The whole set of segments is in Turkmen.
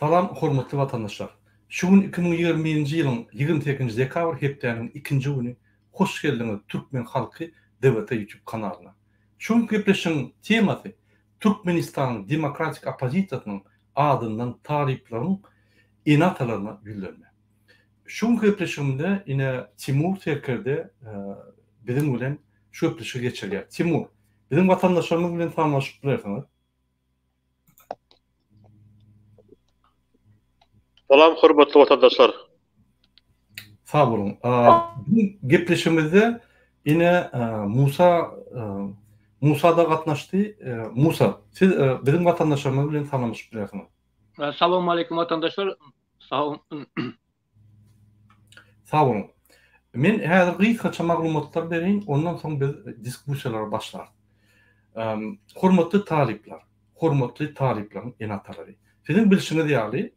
Salam hormatly watandaşlar! Şu gün 2021-nji ýylyň 28-nji dekabr hepdäniň ikinji güni hoş geldiňiz Türkmen halky DWT YouTube kanalyna. Şu günki gepleşigiň temasy Türkmenistanyň demokratik oppozisiýasynyň adyndan talyplaryň ene-atalaryna ýüzlenme. Şu günki gepleşigimde ine Timur serkerde biziň bilen şu gepleşigi geçirýär. Timur, biziň watandaşlarymyz bilen salamlaşyp bilersiňiz. Salam hormatly watandaşlar. Sag boluň. Bu gepleşigimizde ine Musa Musa da gatnaşdy. Musa, siz biziň watandaşlarymyz bilen salamlaşyp bilersiňiz. Salowmaleýkim watandaşlar. Sag Sag boluň. Men häzir gysgaça maglumatlar bereýin, ondan soň biz diskussiýalara başlarys. Hormatly talyplar, hormatly talyplaryň ene-atalary! Siziň bilşiňiz ýaly,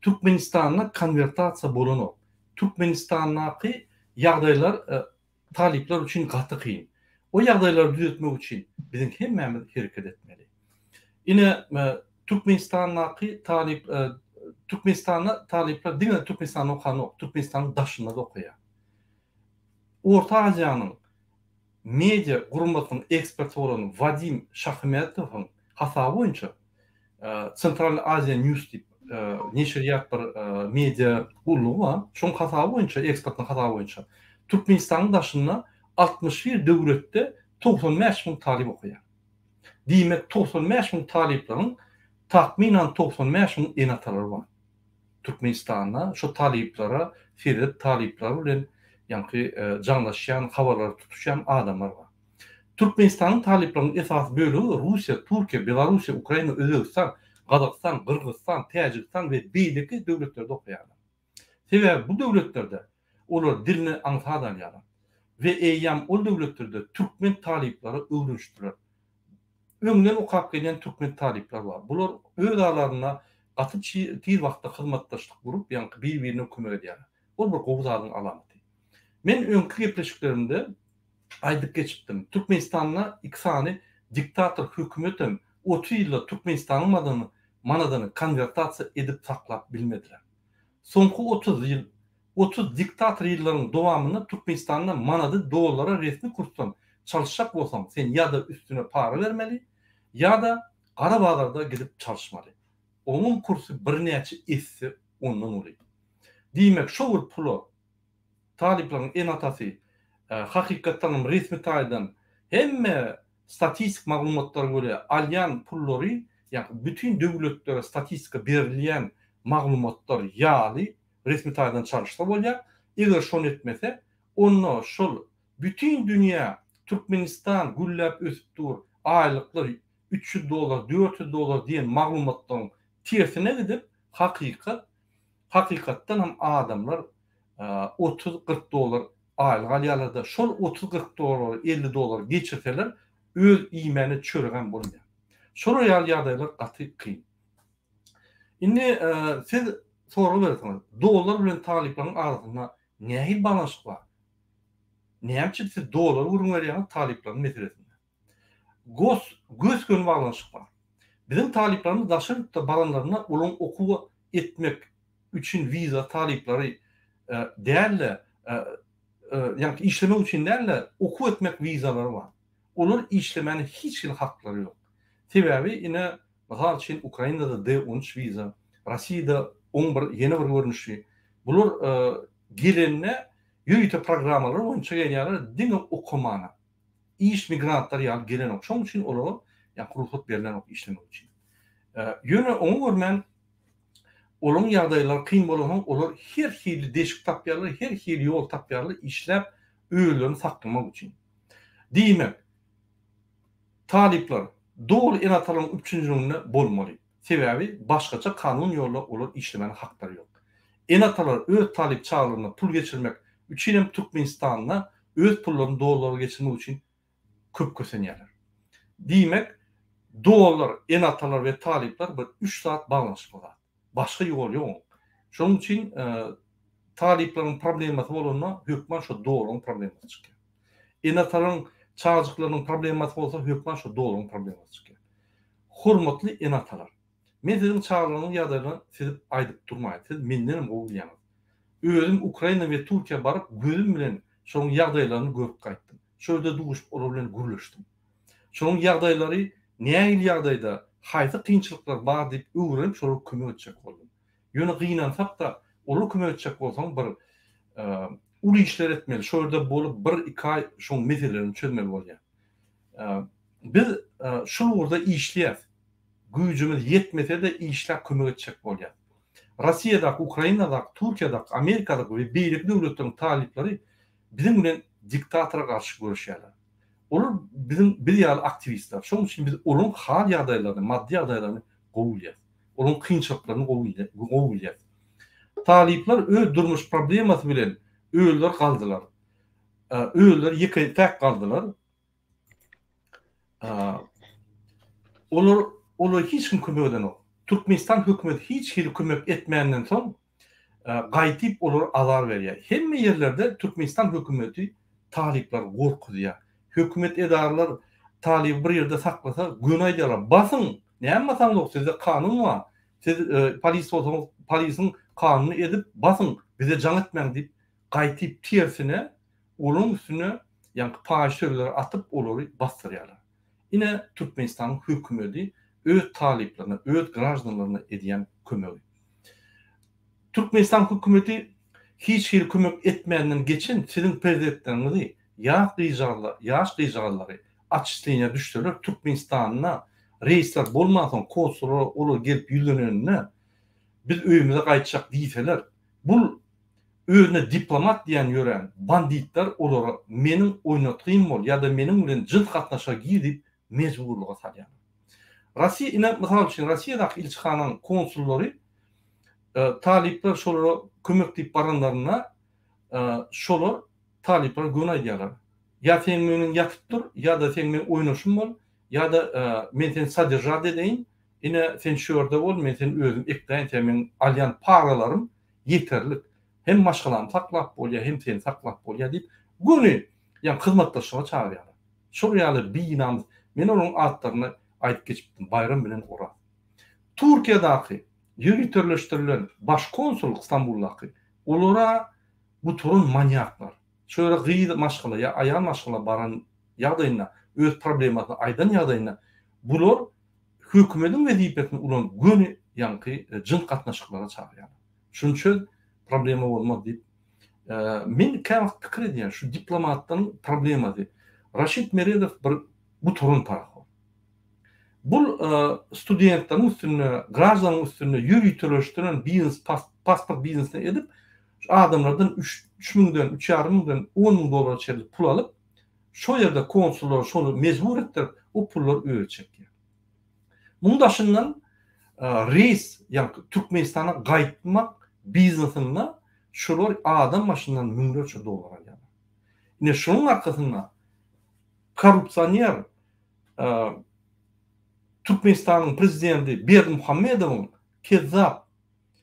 Türkmenistanda konwertasiýa bolanok. Türkmenistandaky ýagdaýlar talyplar üçin gaty kyn. O ýagdaýlary düzetmek üçin biziň hemmämiz hereket etmeli. Ine, Türkmenistandaky talyp Türkmenistanda talyplar diňe Türkmenistanda okanok, Türkmenistanyň daşynda-da okaýar. Orta Aziýanyň media guramasynyň eksperti bolan Wadim Şahmetowyň hasaby boýunça, Central Asia News diýip neşirýat bir media gullugy bar. Şoň hasaby boýunça, ekspertiň hasaby boýunça Türkmenistanyň daşynda 61 döwletde 95 müň talyp okaýar. Diýmek, 95 müň talyplaryň takmynan 95 müň ene-atalary bar. Türkmenistanda şu talyplara seredip talyplar bilen ýaňky jaňlaşýan, habarlary tutuşýan adamlar bar. Türkmenistanyň talyplarynyň esasy bölegi Russiýa, Türkiýe, Belarussiýa, Ukraina, Özbegistan, Gazagystan, Gyrgyzystan, Täjigistan we beýleki döwletlerde okaýarlar. Sebäbi bu döwletlerde olar dilini aňsat alýarlar we eýýäm ol döwletlerde türkmen talyplary öwrenişdiler. Öňden okap gelýän türkmen talyplar bar. Bular öz aralarynda gaty tiz wagtda hyzmatdaşlyk gurup, ýaňky bir-birine kömek edýärler. Ol bir gowy zadyň alamaty. Men öňki gepleşiklerimde aýdyp geçipdim. Türkmenistanda iki sany diktator hökümetem 30 ýylda Türkmenistanyň madyny manadyny konwertasiýa edip saklap bilmediler. Soňky 30 ýyl 30 diktator ýyllaryň dowamynda Türkmenistanda manady dollara resmi kursdan çalyşjak bolsaň sen ýa-da üstüne para bermeli ýa-da gara bazarda gidip çalyşmaly. Onuň kursy birnäçe esse ondan uly. Diýmek şo bir pula Talyplaryň ene-atasy hakykatdan hem resmi taýdan hemme statistik maglumatlara görä alýan pullary, ýagny bütin döwletlere statistika berilýän maglumatlar ýaly resmi taýdan çalyşsa bolýar. Eger şony etmese, onda şol bütin dünýä Türkmenistan gülläp ösüp dur, aýlyklar 300 dollar, 400 dollar diýen maglumatlaryň tersine gidip, hakykat Hakykatdan hem adamlar 30-40 dollar aýlyk alýarlar-da, şol 30-40 dollary, 50 dollary geçirseler, öz iýmäne çöregem bolmaýar. Şolar ýaly ýagdaýlar gaty kyn. Indi siz sorag berersiňiz, dollar bilen talyplaryň arasynda nähili baglanyşyk bar? Näme üçin siz dollary gürrüň berýäňiz talyplaryň meselesinde? Gos, gös-göni baglanyşyk bar. Biziň talyplarymyz daşary ýurtda baranlarynda olaryň okuw etmek üçin wiza talyplary däl-de, ýagny işlemek üçin däl-de, okuw etmek wizalary bar. Olar işlemäne hiç hili haklary ýok. Sebäbi ine, mysal üçin, Ukrainada D 13 wiza, Rossiýada oň bir ýene bir görnüşi. Bular gelende ýörite programmalar boýunça gelýärler diňe okamana. Iş migrantlar ýaly gelenok. Şonuň üçin olara ýa rugsat berlenok işlemek üçin. Ýöne oňa görmän olaryň ýagdaýlary kyn bolansoň olar her hili deşik tapýarlar, her hili ýol tapýarlar işläp özlerini saklamak üçin. Diýmek, talyplar doly ene-atalaryň üpjünçiliginde bolmaly. Sebäbi başgaça kanun ýolla olar işlemäne haklary ýok. Ene-atalar öz talyp çagalaryna pul geçirmek üçinem Türkmenistanda öz pullaryny dollara geçirmek üçin köp kösenýärler. Diýmek, dollar, ene-atalar we talyplar bir üç zat baglanyşykly zat. Başga ýol ýok oň. Şonuň üçin talyplaryň problemasy bolanda hökman şo dollaryň problemasy çykýar. Ene-atalaryň çagajyklarynyň problemasy bolsa hökman şo dollaryň problemasy çykýar. Hormatly ene-atalar! Men siziň çagalaryňyzyň ýagdaýlaryny size aýdyp durmaýyn. Siz mendenem gowy bilýäňiz. Özüm Ukraina we Türkiýä baryp gözüm bilen şolaryň ýagdaýlaryny görüp gaýtdym. Şo ýerde duşup olar bilen gürleşdim. Şolaryň ýagdaýlary nähili ýagdaýda, haýsy kynçylyklar bar diýip öwrenip şolara kömek etjek boldum. Ýöne gynansak-da olara kömek etjek bolsaň bir uly işler etmeli, şo ýerde bolup bir-iki aý şoň meselelerini çözmeli bolýar. Biz şul ugurda işleýäs. Güýjümiz ýetmese-de işläp kömek etjek bolýas. Rossiýadaky, Ukrainadaky, Türkiýadaky, Amerikadaky we beýleki döwletleriň talyplary biziň bilen diktatora garşy göreşýärler. Olar biziň biz ýaly aktiwistler. Şonuň üçin biz olaryň hal-ýagdaýlaryny, maddy ýagdaýlaryny gowy bilýäs. Olaryň kynçylyklaryny gowy gowy bilýäs. Talyplar öz durmuş problemasy bilen özleri galdylar. Özleri ýeke-täk galdylar. Olar olara hiç kim kömek edenok. Türkmenistan hökümeti hiç hili kömek etmänden soň gaýtyp olara azar berýär. Hemme ýerlerde Türkmenistan hökümeti talyplary gorkuzýar. Hökümet edaralar talyby bir ýerde saklasa göni aýdýarlar, basyň, näme basaňzok sizde kanun bar. Siz polis bolsaňyz polisiň kanuny edip basyň, bize jaň etmäň diýip gaýtyp tersine Olaryň üstüne ýaňky paýyş sözleri atyp olary basdyrýarlar. Ine Türkmenistanyň hökümedi öz talyplaryna, öz graždanlaryna edýän kömegi. Türkmenistan hökümeti hiç hili kömek etmänden geçen siziň perzentleriňizi ýas gyzjagazlar, ýaş gyzjagazlary otçisleniýä düşseler Türkmenistanda reýsler bolmansoň konsullara olar gelip ýüzleneninde biz öýümize gaýtjak diýseler bul Özüne diplomat diýen ýörän banditler olara meniň oýnatgym bol ýa-da meniň bilen jyns gatnaşyga gir diýip mejburlyga salýarlar. Rossiýa ine mysal üçin Rossiýadaky ilçihanaň konsullary talyplar şolara kömek diýip baranlarynda şolar talyplara göni aýdýarlar. Ýa sen meniň ýatyp dur ýa-da sen meň oýnaşym bol ýa-da men seni soderžat edeýin ine sen şu ýerde bol men seni özüm ekläýin sen meň alýan paralarym ýeterlik. Hem maşgalamy saklap bolýar, hem seni saklap bolýar diýip, göni, ýagny hyzmatdaşlyga çagyrýarlar. Şol ýaly binamys, men olaryň atlaryny aýdyp geçipdim, Baýram bilen Oraz. Türkiýedaky ýöriteleşdirilen baş konsullyk Stambuldaky, olara gutaran manýaklar. Şo ýere gyz maşgala ýa aýal maşgala baran ýagdaýynda, öz problemasyny aýdan ýagdaýynda, bular hökümediň wezipesini ulanyp göni ýaňky jyns gatnaşyklara çagyrýarlar. Şuny çöz, problema bolmaz diýip. Men käwagt pikir edýän, şu diplomatlaryň problemasy. Raşid Meredow bir gutaran parahor. Bul studentleriň üstünde, graždanlaryň üstünde ýöriteleşdiren biznes, pasport biznesini edip, şu adamlardan üç müňden, üç ýarym müňden, on müň dollara çenli pul alyp, şo ýerde konsullary şony mejbur etdirip, o pullary özi çekýär. Munuň daşyndan reýs, ýagny Türkmenistana gaýtmak biznesinde şolar adam başyndan müňlerçe dollar alýarlar. Ine şonuň arkasynda korrupsioner Türkmenistanyň prezidenti Berdimuhamedowyň kezzap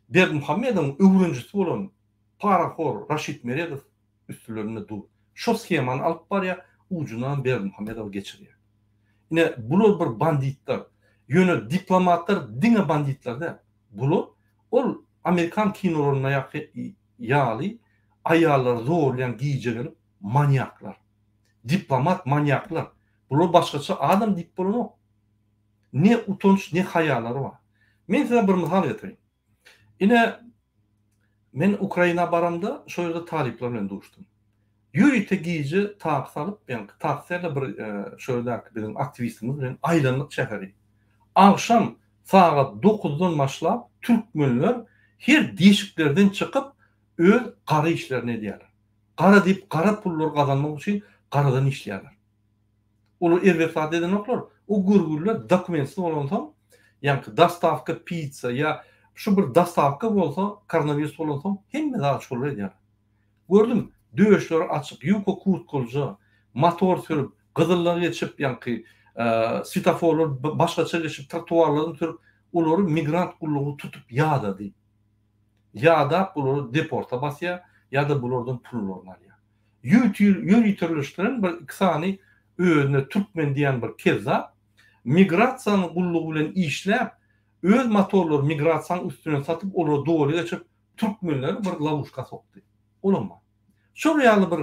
Berdimuhamedowyň öwrenjisi bolan parahor Raşid Meredow üstlerinde dur. Şo shemany alyp barýar, ujundanam Berdimuhamedowa geçirýär. Ine, bular bir banditler. Ýöne diplomatlar diňe banditler däl. Bular ol amerikan kinolaryndaky ýaly aýallary zorlaýan gije gelip manýaklar. Diplomat manýaklar. Bular başgaça adam diýip bolanok. Ne utanç, ne haýalary bar. Men size bir mysal getireýin. Ine, men Ukraina baramda, şo ýerde talyplar bilen duşdum. Ýörite gije taksi alyp, ýaňky takside bir şo ýerdäki biziň aktiwistimiz bilen aýlandyk şäheri. Agşam sagat dokuzdan başlap türkmenler her deşiklerden çykyp öz gara işlerini edýärler. Gara diýip gara pullary gazanmak üçin garadan işleýärler. Olar erbet zat edenoklar. O görgüliler dokumentsiz bolansoň, ýaňky dostawka pitsa ýa şu bir dostawka bolsa, koronawirus bolansoň hemme zady şolar edýärler. Gördüm, döşleri açyk, ýuka kurtkalyja, motor sürüp, gyzyllar geçip, ýaňky swetoforlar başgaça geçip, trotuarlardan sürüp, olary migrant gullugy tutup ýadady. Ýadap bulary deporta basýar ýa-da bulardan pullaryny alýar. Ýöriteleşdiren bir iki sany özüne türkmen diýen bir kezzap migrasiýanyň gullugy bilen işläp. Öz motorlary migrasiýanyň üstünden satyp olary doly geçirip türkmenleri bir lowuşka sokdy. Olam bar. Şol ýaly bir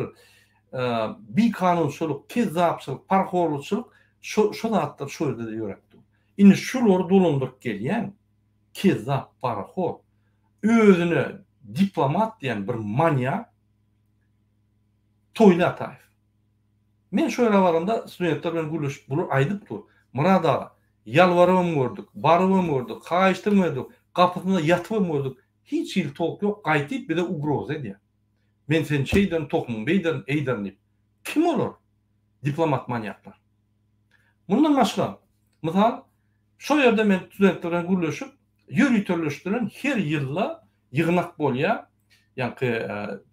bikanunçylyk, kezzapçylyk, parahorlukçylyk şo şo zatlar şo ýerde-de ýöräp dur. Indi şulary dolandyryp gelýän kezzap, parahor, özüne diplomat diýen bir manýak Toýly Ataýew. Men şo ýere baramda studentler bilen gürleşip bular aýdyp dur. Myrat aga, ýalbarybam gördük, barybam gördük, haýyşdybam gördük, gapysynda ýatybam gördük, hiç hili tolk ýok, gaýtyp bize ugroza edýär. Men seni şeýderin, tohumyňy beýderin, eýderin diýip. Kim olar? Diplomat manýaklar. Mundan başga, mysal, şo ýerde men studentler bilen gürleşip, ýöriteleşdirilen her ýylda ýygnak bolýar, ýaňky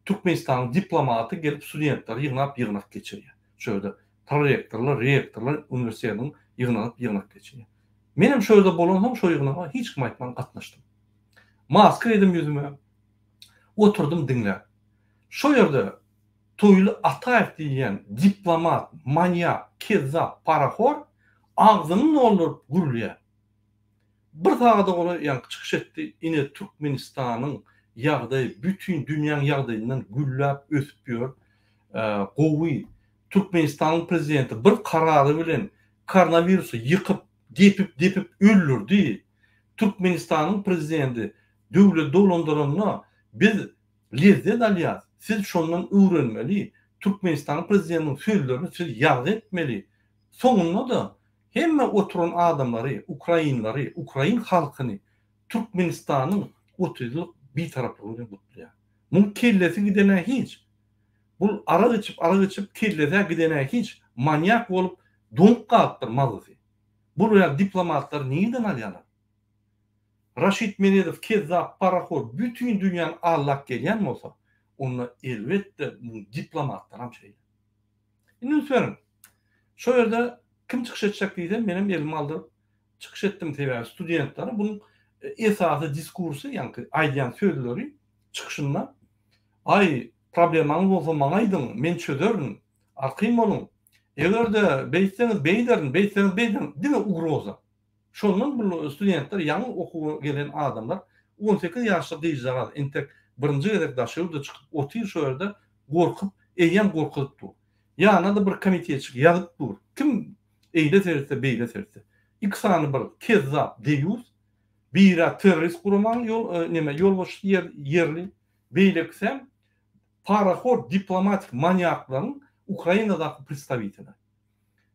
Türkmenistanyň diplomaty gelip studentleri ýygnap ýygnak geçirýär. Şo ýerde prorektorlar, rektorlar uniwersitetiň ýygnanyp ýygnak geçirýär. Menem şo ýerde bolansoň şo ýygnaga hiç kime aýtman gatnaşdym. Maska geýdim ýüzüme. Oturdym diňläp. Şo ýerde Toýly Ataýew diýilýän diplomat, manýak, kezzap, parahor agzyny dolduryp gürlýär. Bir sagada golaý ýaňky çykyş etdi, ine Türkmenistanyň ýagdaýy bütin dünýäň ýagdaýyndan gülläp ösüp ýör, gowy, Türkmenistanyň prezidenti bir karary bilen koronawirusy ýykyp, depip depip öldürdi, Türkmenistanyň prezidenti döwlet dolandyranda biz lezzet alýas, siz şondan öwrenmeli, Türkmenistanyň prezidentiniň sözlerini siz ýazgy etmeli, soňunda-da Hemme oturan adamlary, ukrainlary, ukrain halkyny Türkmenistanyň 30 ýyllyk bitaraplygy bilen gutlaýar. Muň kellesi gidenä hiç. Bul arak içip, arak içip kellesä gidenä hiç, manýak bolup doňup galypdyr mazasy. Bul ýaly diplomatlary nirden alýarlar? Raşid Meredow kezzap, parahor bütin dünýäni aldap gelýän bolsa, onda elbetde muň diplomatlaram şeýle. Indi üns beriň. Şo ýerde kim çykyş etjek diýsem, menem elimi galdyryp çykyş etdim. Sebäbi studentlere bunuň esasy diskursy, ýaňky aýdýan sözleri çykyşynda, Aý, problemaňyz bolsa maňa aýdyň, men çözerin, arkaýyn boluň. Eger-de beýtseňiz beýderin, beýtseňiz beýderin, diňe ugroza. Şondan bu studentler ýaňy okuwa gelen adamlar, 18 ýaşly gyzjagaz entek birinji gezek daşary ýurda çykyp otyr şo ýerde gorkup eýýäm gorkuzyp dur. Ýanyna-da bir komitetçik ýazyp dur. Kim eýle seretse beýle seretse. Iki sany bir kezzap deýýus, biri terrorist guramaň ýol neme ýolbaşçysy ýer ýerli, beýlekisem parahor diplomatik manýaklaryň Ukrainadaky predstawiteli.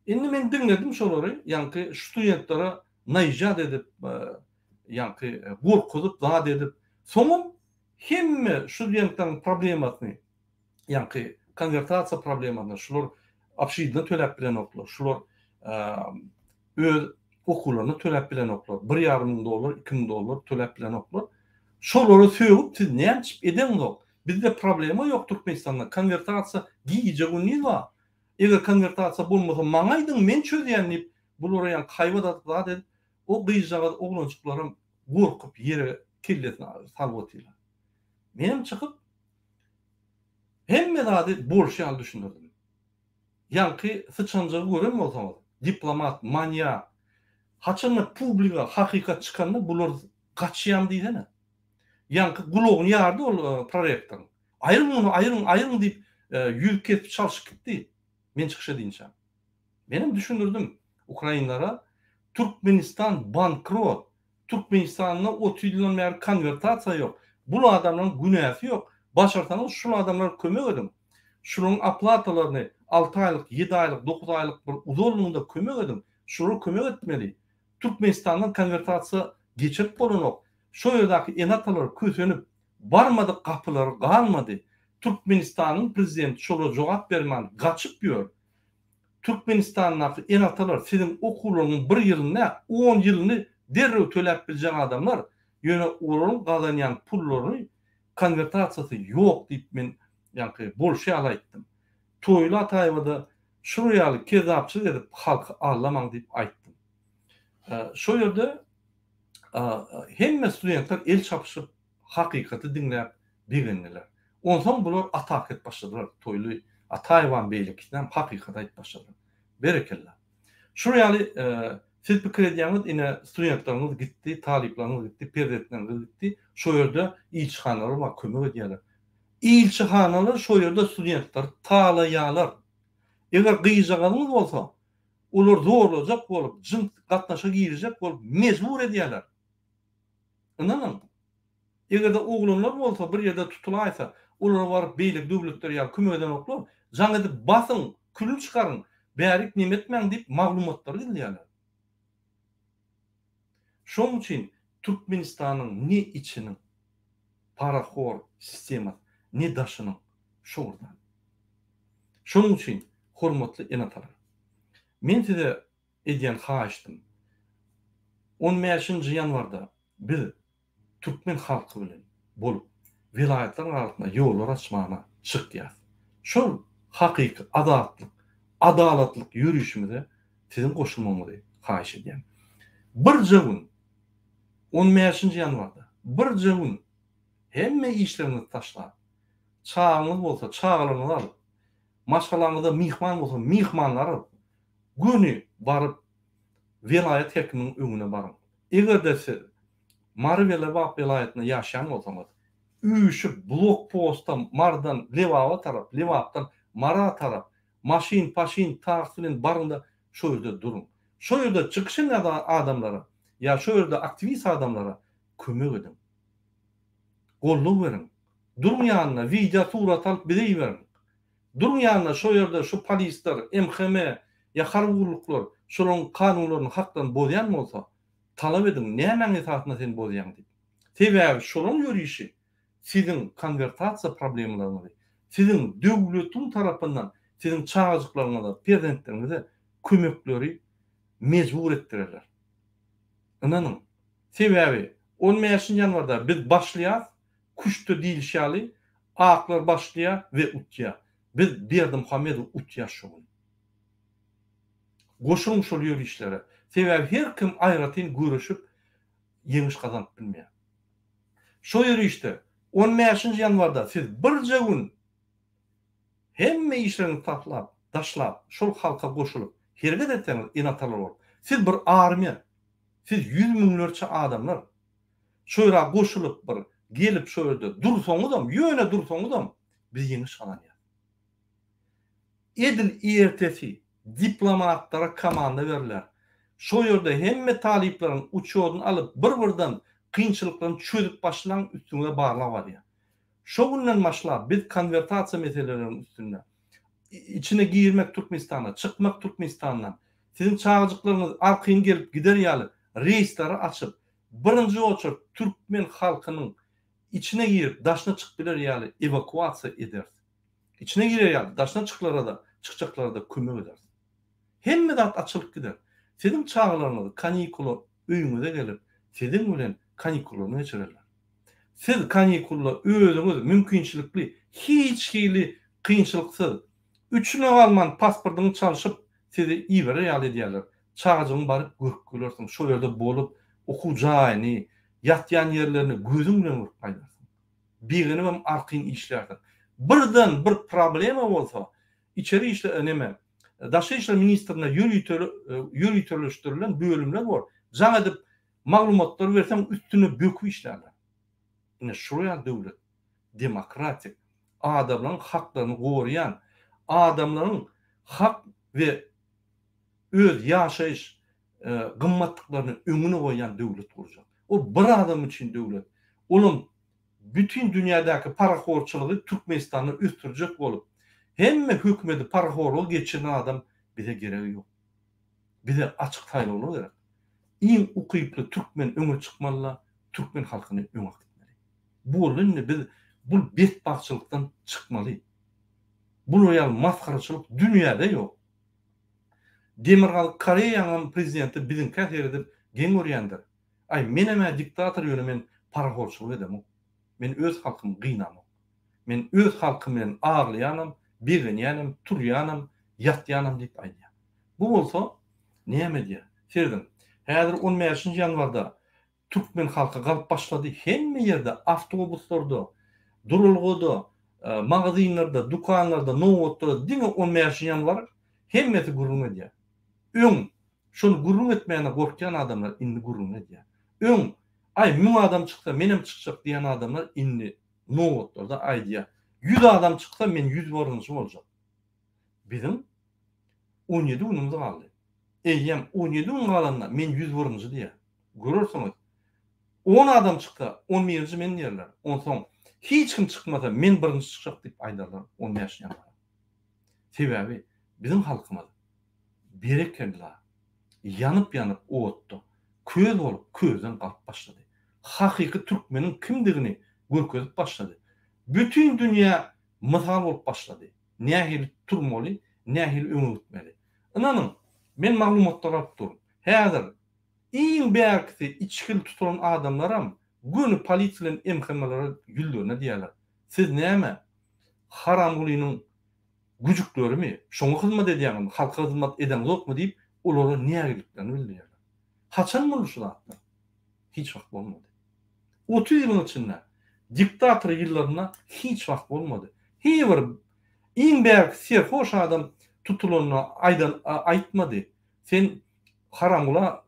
Indi men diňledim şolary, ýaňky studentlere naýjat edip, ýaňky gorkuzyp, zat edip, soňam hemme studentleriň problemasyny, ýaňky konwertasiýa problemasyny, şular obşidini töläp bilenoklar, şular öz okuwlaryny töläp bilenoklar, bir ýarym müň dollar, 2000 dollar töläp bilenoklar. Şolary sögüp siz näme üçin edeňzok? Bizde problema ýok Türkmenistanda, konwertasiýa gije-gündiz bar. Eger konwertasiýa bolmasa maňa aýdyň men çözýän diýip bulara ýaňky haýbat atyp zat edip o gyzjagaz oglanjyklaram gorkup ýere kellesini salyp otyrlar. Menem çykyp hemme zady bolşy ýaly düşündirdim. Ýaňky syçanjygy gören bolsaňyz diplomat manýak haçanda publiga hakykat çykanda bular gaçýam diýsene. Ýaňky gulagyny ýardy ol prorektoryň. Aýryň muny, aýryň, aýryň diýip, ýüz kesip çalşyp gitdi. Men çykyş edinçäm. Menem düşündirdim ukrainlara, Türkmenistan bankrot, Türkmenistanda 30 ýyldan bäri konwertasiýa ýok. Bul adamlaryň günäsi ýok. Başarsaňyz şul adamlara kömek ediň. Şularyň oplatalaryny alty aýlyk, ýedi aýlyk, dokuz aýlyk bir uzaldyň-da kömek ediň. Şulara kömek etmeli. Türkmenistandan konwertasiýa geçirip bolanok. Şo ýerdäki ene-atalar kösenip, barmadyk gapylary galmady. Türkmenistanyň prezidenti şolara jogap bermän gaçyp ýör. Türkmenistandaky ene-atalar siziň okuwlaryňyň bir ýylyny däl, on ýylyny derrew töläp biljek adamlar, ýöne olaryň gazanýan pullary konwertasiýasy ýok diýip men ýaňky bolşy ýaly aýtdym. Toýly Ataýewa-da şular ýaly kezzapçylyk edip halky aldamaň diýip aýtdym. Şo ýerde hemme studentler el çapyşyp hakykaty diňläp begendiler. Onsoň bular ataka edip başladylar Toýly Ataýewam beýlekisinem hakykaty aýdyp başladylar. Berekella. Şular ýaly. Siz pikir edýäňiz, ine, studentleriňiz gitdi, talyplaryňyz gitdi, perzentleriňiz gitdi, şo ýerde ilçihanalar bar, kömek edýärler. Ilçihanalar şo ýerde studentleri talaýarlar. Eger gyzjagazyňyz bolsa, olar zorlajak bolup, jyns gatnaşyga girizjek bolup mejbur edýärler. Ynanyň. Eger-de oglanlar bolsa bir ýerde tutulaýsa, olara baryp beýleki döwletler ýaly kömek edenoklar, jaň edip basyň, külüni çykaryň, bärik neme etmäň diýip maglumatlary gizleýärler. Şonuň üçin Türkmenistanyň ne içiniň parahor sistemasy, ne daşynyň şo bir zat. Şonuň üçin hormatly ene-atalar, men size edýän haýyştym, on bäşinji ýanwarda biz türkmen halky bilen bolup welaýatlaryň arasynda ýollar açmana çykýas. Şol hakyky azatlyk, adalatlyk ýörişimize siziň goşulmagyňyzy haýyş edýän. Birje gün, on bäşinji ýanwarda birje gün hemme işleriňizi taşlap, çagaňyz bolsa çagalaryňyzy alyp, maşgalaňyzda myhman bolsa myhmanlary alyp, göni baryp welaýat häkiminiň öňüne baryň. Eger-de siz Mary we Lebap welaýatynda ýaşaýan bolsaňyz, üýşüp blok-posta Marydan Lebaba tarap, Lebapdan Mara tarap maşyn, paşyn, taksi bilen baryň-da şo ýerde duruň. Şo ýerde çykyş edýän adamlara ýa şo ýerde aktiwist adamlara kömek ediň. Goldaw beriň. Duruň ýanynda, wideo surat alyp bize iberiň. Duruň ýanynda şo ýerde şu polisler, MHM ýa harby gulluklar şolaryň kanunlaryny haklaryny bozýan bolsa, talap ediň nämäň esasynda sen bozýaň diýip. Sebäbi şolaryň ýörişi siziň konwertasiýa problemalaryňyzy, siziň döwletiň tarapyndan siziň çagajyklaryňyza, perzentleriňize kömekleri mejbur etdirerler. Ynanyň. Sebäbi on bäşinji ýanwarda biz başlaýas, Küştde diýlişi ýaly, aklar başlaýar we utýar. Biz Berdimuhamedow utýas şo gün. Goşulyň şol ýörişlere. Sebäbi her kim aýratyn göreşip ýeňiş gazanyp bilmeýär. Şo ýörişde on bäşinji ýanwarda siz birje gün hemme işleriňizi taslap, daşlap, şol halka goşulyp hereket etseňiz ene-atalar bolup, siz bir armiýa, siz ýüz müňlerçe adamlar. Şo ýere goşulyp bir gelip şo ýerde dursaňyzam, ýöne dursaňyzam biz ýeňiş gazanýas. Edil ertesi diplomatlara komanda berler. Şo ýerde hemme talyplaryň uçýodyny alyp bir-birden kynçylyklaryny çözüp başlaň üstüňize barlag barýar. Şo günden başlap biz konwertasiýa meseleleriniň üstünde içine girmek Türkmenistana, çykmak Türkmenistandan, siziň çagajyklaryňyz arkaýyn gelip gider ýaly reýsleri açyp Birinji oçert türkmen halkynyň içine girip daşyna çykyp biler ýaly ewakuasiýa ederis. Içine girer ýaly daşyna çyklara-da, çykjaklara-da kömek ederis. Hemme zat açylyp gider. Siziň çagalaryňyz kanikula öýüňize gelip siziň bilen kanikullaryny geçirerler. Siz kanikulla özüňiz mümkinçilikli hiç hili kynçylyksyz üçüne galman pasportyňy çalşyp sizi iberer ýaly edýärler. Çagajygyň baryp görüp gelersiň, şol ýerde bolup, okuw jaýyny, ýatýan ýerlerini gözüň bilen görüp gaýdarsyň. Begenibem arkaýyn işlärsiň. Birden bir problema bolsa, içeri işler, neme, Daşary işler ministrine ýörite ýöriteleşdirilen bölümler bor. Jaň edip maglumatlary berseň üstüne böküp işlärler. Ine şular ýaly döwlet, demokratik, adamlaryň haklaryny goraýan, adamlaryň hak we öz ýaşaýyş gymmatlyklaryny öňüne goýýan döwlet gurjak. Ol bir adam üçin döwlet. Olam bütin dünýädäki parahorçylygy Türkmenistanda ösdürjek bolup, hemme hökümeti parahorluga geçiren adam bize geregi ýok. Bize açyk saýlawlar gerek. Iň ukyply türkmen öňe çykmalyda, türkmen halkyny öňe äkitmeli. Boldy indi biz bul betbagtçylykdan çykmaly. Bular ýaly masgaraçylyk dünýäde ýok. Demirgazyk Koreýaňam prezidenti biziňkä seredip geň görýändir. Aý menem-ä diktator ýöne men parahorçylyk edemok. Men öz halkymy gynamok. Men öz halkym bilen aglaýanam, begenýänem, turýanam, ýatýanam diýip aýdýar. Bu bolsa näme edýär? Serediň, häzir on bäşinji ýanwarda Türkmen halky galyp başlady hemme ýerde awtobuslarda, duralgada, magazinlerde, dükanlarda, nobatda diňe on bäşinji ýanwar hemmesi gürrüň edýär. Öň. Şony gürrüň etmäne gorkýan adamlar indi gürrüňini edýär. Öň, Aý, müň adam çyksa, menem çykjak diýen adamlar indi nobatlarda aýdýar. Ýüz adam çyksa, men 101-nji boljak. Biziň 17 günümiz galdy. Eýýäm 17 gün galanda men 101-nji diýýär. Görersiňiz, on adam çyksa, on birinji men diýerler. Onsoň hiç kim çykmasa, men birinji çykjak diýip aýdarlar on bäşinji ýanwara. Sebäbi biziň halkymyz berekella ýanyp-ýanyp otda köz bolup közden galyp başlady. Hakyky türkmeniň kimdigini görkezip başlady. Bütin dünýä mysal bolup başlady. Nähili turmaly, nähili öňe gitmeli. Ynanyň, men maglumatlar alyp durun. Häzir iň bärkisi içgili tutulan adamlaram göni polisiýa bilen MHM-lere ýüzlerine diýýärler. Siz näme, Haramgulynyň güjüklerimi, şoňa hyzmat edýäňizmi, halka hyzmat edeňzokmy diýip, olara nägiliklerini bildirýärler. Haçan boldy şu zatlar? Hiç wagt bolmady. 30 ýylyň içinde, diktator ýyllarynda hiç wagt bolmady. Hiý bir iň bärki serhoş adam tutulanda aýdan aýtmady. Sen Haramgula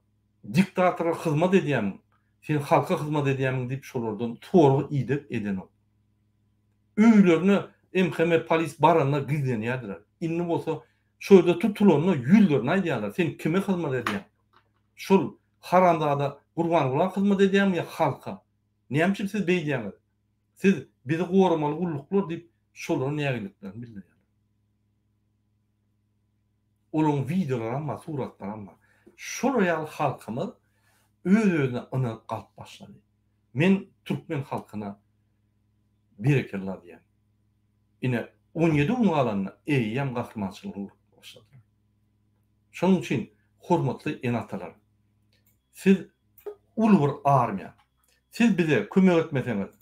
diktatora hyzmat edýämiň, sen halka hyzmat edýämiň diýip şolardan sorag ideg edenok. Öýlerine MHM polis baranda gizlenýärdiler. Indi bolsa şo ýerde tutulanda ýüzlerine aýdýarlar, sen kime hyzmat edýäň? Şol haramzada Gurbangula hyzmat edýäňmi ýa halka? Näme üçin siz beýdýäňiz? Siz bizi goramaly gulluklar diýip şolara nägiliklerini bildirýärler. Olaryň wideolaram bar, suratlaram bar. Şolar ýaly halkymyz öz-özüne ynanyp galyp başlady. Men türkmen halkyna berekella diýýän. Ine, on ýedi gün galanda eýýäm gahrymançylyga urup başladylar. Şonuň üçin, hormatly ene-atalar, siz uly bir armiýa. Siz bize kömek etmeseňiz,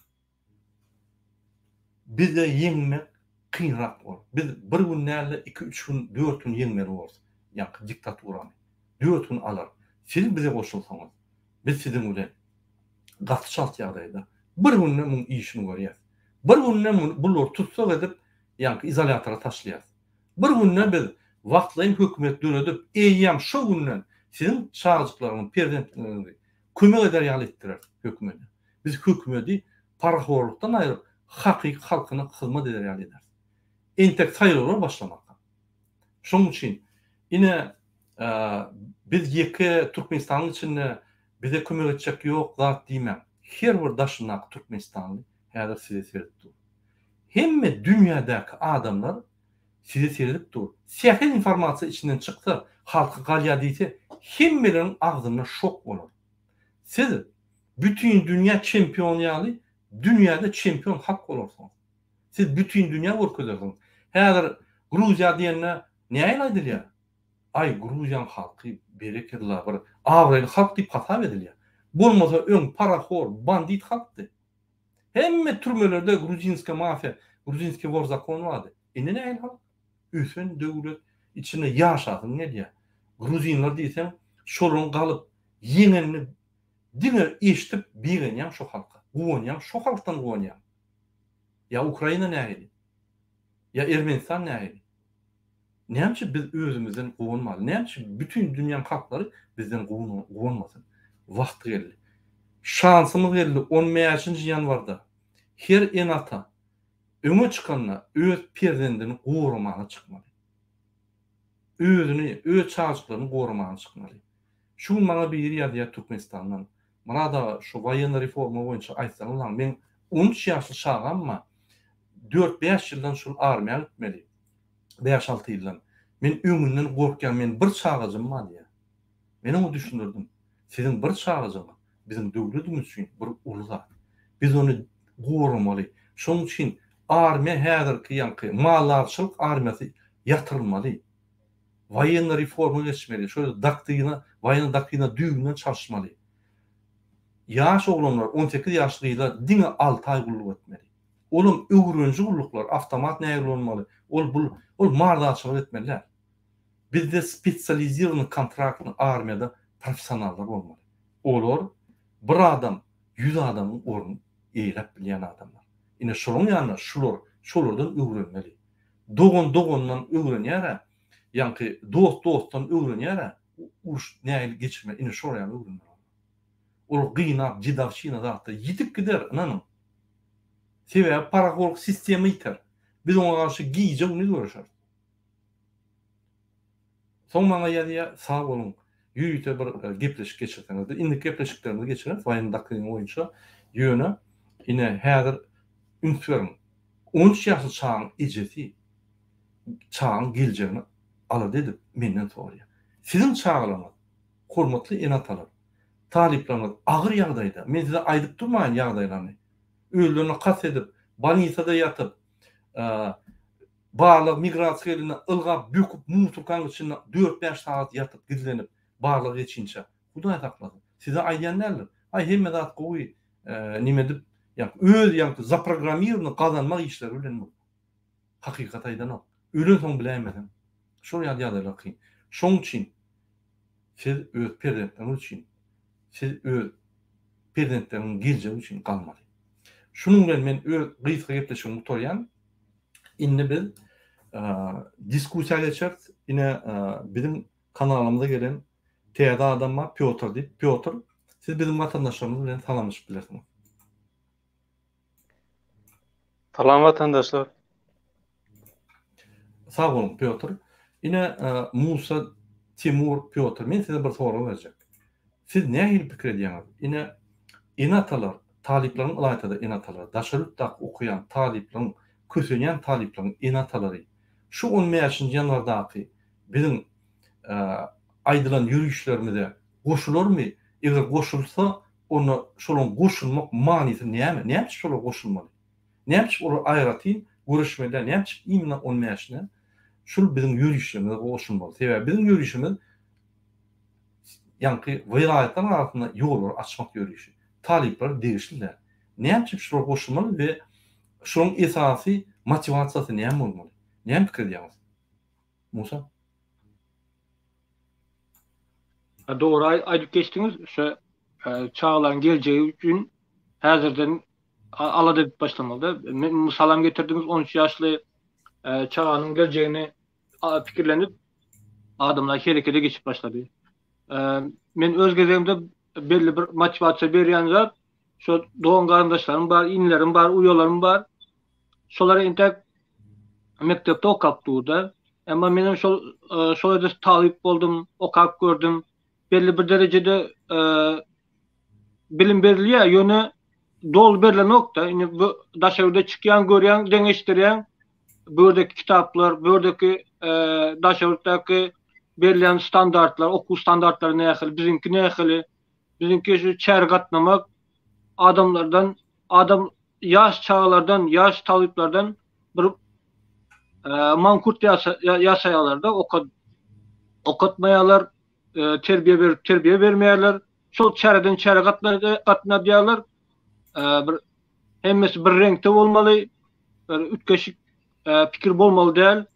Bize ýeňmek kynrak bolar. Biz bir gün däl-de, iki-üç gün, dört gün ýeňmeli bolarys. Ýaňky diktaturany. Dört gün alar. Siz bize goşulsaňyz, biz siziň bilen gaty çalt ýagdaýda bir günde muň işini görýäs. Bir günde muny bulary tussag edip, ýaňky izolýatora taşlaýas. Bir günde biz wagtlaýyn hökümet döredip, eýýäm şo günden siziň çagajyklaryňyzy, perzentleriňizi kömek eder ýaly etdireris hökümede. Biz hökümedi parahorlukdan aýryp, hakyky halkyna hyzmat eder ýaly ederis. Entek saýlawlar başlamaka. Şonuň üçin, ine, biz ýeke Türkmenistanyň içinde bize kömek etjek ýok zat diýmäň. Her bir daşyndaky türkmenistanly häzir size seredip dur. Hemme dünýädäki adamlar size seredip dur. Sähel informasiýa içinden çyksa, halky galýar diýse, hemmeleriň agzynda şok bolar. Siz bütin dünýä çempiony ýaly dünýäde çempion halk bolarsyňyz. Siz bütin dünýä görkezersiňiz. Häzir Gruziýa diýende nähili aýdylýar? Aý Gruziýaň halky berekella bir abraýly halk diýip hasap edilýär. Bolmasa öň parahor, bandit halkdy. Hemme türmelerde gruzinska mafiýa, gruzinskiý wor zakon bardy. Indi nähili halk? Ösen döwlet içinde ýaşasyň gelýär. Gruzinler diýseň şolaryň galyp ýeňenini diňe eşidip begenýäň şo halka. Guwanýaň şo halkdan guwanýaň. Ýa Ukraina nähili? Ýa Ermenistan nähili? Näme üçin biz özümizden guwanmaly? Näme üçin bütin dünýäň halklary bizden guwanmasyn? Wagty geldi. Şansymyz geldi on bäşinji ýanwarda her ene-ata öňe çykanda öz perzendini goramaga çykmaly. Özüni, öz çagajyklaryny goramaga çykmaly. Şu gün maňa biri ýazýar Türkmenistandan, Myrat aga şu woýennyý reforma boýunça aýtsaňyzlaň meň on üç ýaşly çagam bar, dört-bäş ýyldan şul armiýa gitmeli. Bäş-alty ýyldan. Men öňünden gorkýan, meniň bir çagajym bar diýýär. Men oňa düşündirdim. Siziň bir çagajyňyz biziň döwletimiz üçin bir uly zat. Biz ony goramaly. Şonuň üçin armiýa häzirki ýaňky maldarçylyk armiýasy ýatyrylmaly. Woýennyý reforma geçmeli. Şo ýerde doktrina, woýennyý doktrina düýbünden çalyşmaly. Ýaş oglanlar, 18 ýaşly gyzlar diňe alty aý gulluk etmeli. Olam öwreniji gulluklar, awtomat nähili ulanmaly, ol bul, ol mardarçylyk etmeli däl. Bizde spesializirowanyý kontraktnyý armiýada professionallar bolmaly. Olar bir adam ýüz adamyň ornuny eýeläp bilýän adamlar. Ine şolaň ýanynda şular, şolardan öwrenmeli. Dogan dogandan öwrenýär-ä, ýaňky dost dostdan öwrenýär-ä. Uruş nähili geçirmeli ine şol ýaly öwrenmeli. Olar gynap dedowşina zatda ýitip gider ynanyň. Sebäbi parahorluk sistema ýiter. Biz oňa garşy gije gündiz göreşeris. Soň maňa ýazýar sag boluň ýörite bir gepleşik geçirseňiz. Biz indiki gepleşiklerimizi geçireris waýennyý doktrina boýunça. Ýöne ine häzir üns beriň. 13 ýaşly çagaň ejesi çagaň geljegini alada edip menden soraýar. Siziň çagalaryňyz, hormatly ene-atalar, talyplaryňyz agyr ýagdaýda, men size aýdyp durmaýyn ýagdaýlaryny, özlerine kast edip, bolnisada ýatyp, barlag migrasiýa gelende ylgap, böküp, musurkanyň içinde dört-bäş sagat ýatyp, gizlenip, barlag geçinçä, Hudaý saklasyn. Size aýdýan däldir. Aý hemme zat gowy, neme edip, ýa öz ýaňky zaprogrammirowany gazanmak işleri bilen bu. Hakykat aýdanok. Ölensoň biläýmeseň. Şol ýaly ýagdaýlar kyn. Şoň üçin siz öz perzentleriňiz üçin, siz öz perzentleriňiziň geljegi üçin galmaly. Şunuň bilen men öz gysga gepleşigimi gutarýan. Indi biz diskussiýa geçeris. Ine biziň kanalymyza gelen täze adam bar Pýotr diýip. Pýotr, siz biziň watandaşlarymyz bilen salamlaşyp bilersiňiz. Salam watandaşlar. Sag boluň Pýotr. Ine Musa, Timur, Pýotr men size bir sorag berjek. Siz nähili pikir edýäňiz? Ine ene-atalar, talyplaryň ylaýta-da ene-atalary, daşary ýurtdaky okaýan talyplaryň, kösenýän talyplaryň ene-atalary şu on bäşinji ýanwardaky biziň aýdylan ýörişlerimize goşularmy? Eger goşulsa, onda şolaryň goşulmak manysy näme? Näme üçin şolar goşulmaly? Näme üçin olar aýratyn göreşmeli däl? Näme üçin imенно on bäşine şul biziň ýörişlerimize goşulmaly? Sebäbi biziň ýörişimiz ýaňky welaýatlaryň arasynda ýollary açmak ýörişi. Talyplara degişli däl. Näme üçin şular goşulmaly we şolaryň esasy motiwasiýasy näme bolmaly? Näme pikir edýäňiz? Musa? Dogry aýdyp geçdiňiz. Şu çagalaryň geljegi üçin häzirden alada edip başlamaly-da. Mysalam getirdiňiz, 13 ýaşly çaganyň geljegini pikirlenip, adamlar herekete geçip başlady. Men öz gezegimde belli bir motiwasiýa berýän zat, şo dogan garyndaşlarym bar, inilerim bar, uýalarym bar. Şolar entek mekdepde okap durda. Emma menem şol şol ýerde talyp boldum, okap gördüm. Belli bir derejede bilim berilýär, ýöne doly berlenok-da. Indi bu daşary ýurda çykýaň, görýäň, deňeşdirýäň. Bu ýerdeki kitaplar, bu ýerdeki daşary ýurtdaky berilýän standartlar, okuw standartlary nähili, biziňki nähili? Biziňki şu çäre gatnamak adamlardan, adam ýaş çagalardan, ýaş talyplardan bir mankurt ýasaýarlar-da, okat okatmaýarlar, terbiýe berip terbiýe bermeýärler. Şol çäreden çäre gatnadýarlar. Bir hemmesi bir reňkde bolmaly, bir üýtgeşik pikir bolmaly däl.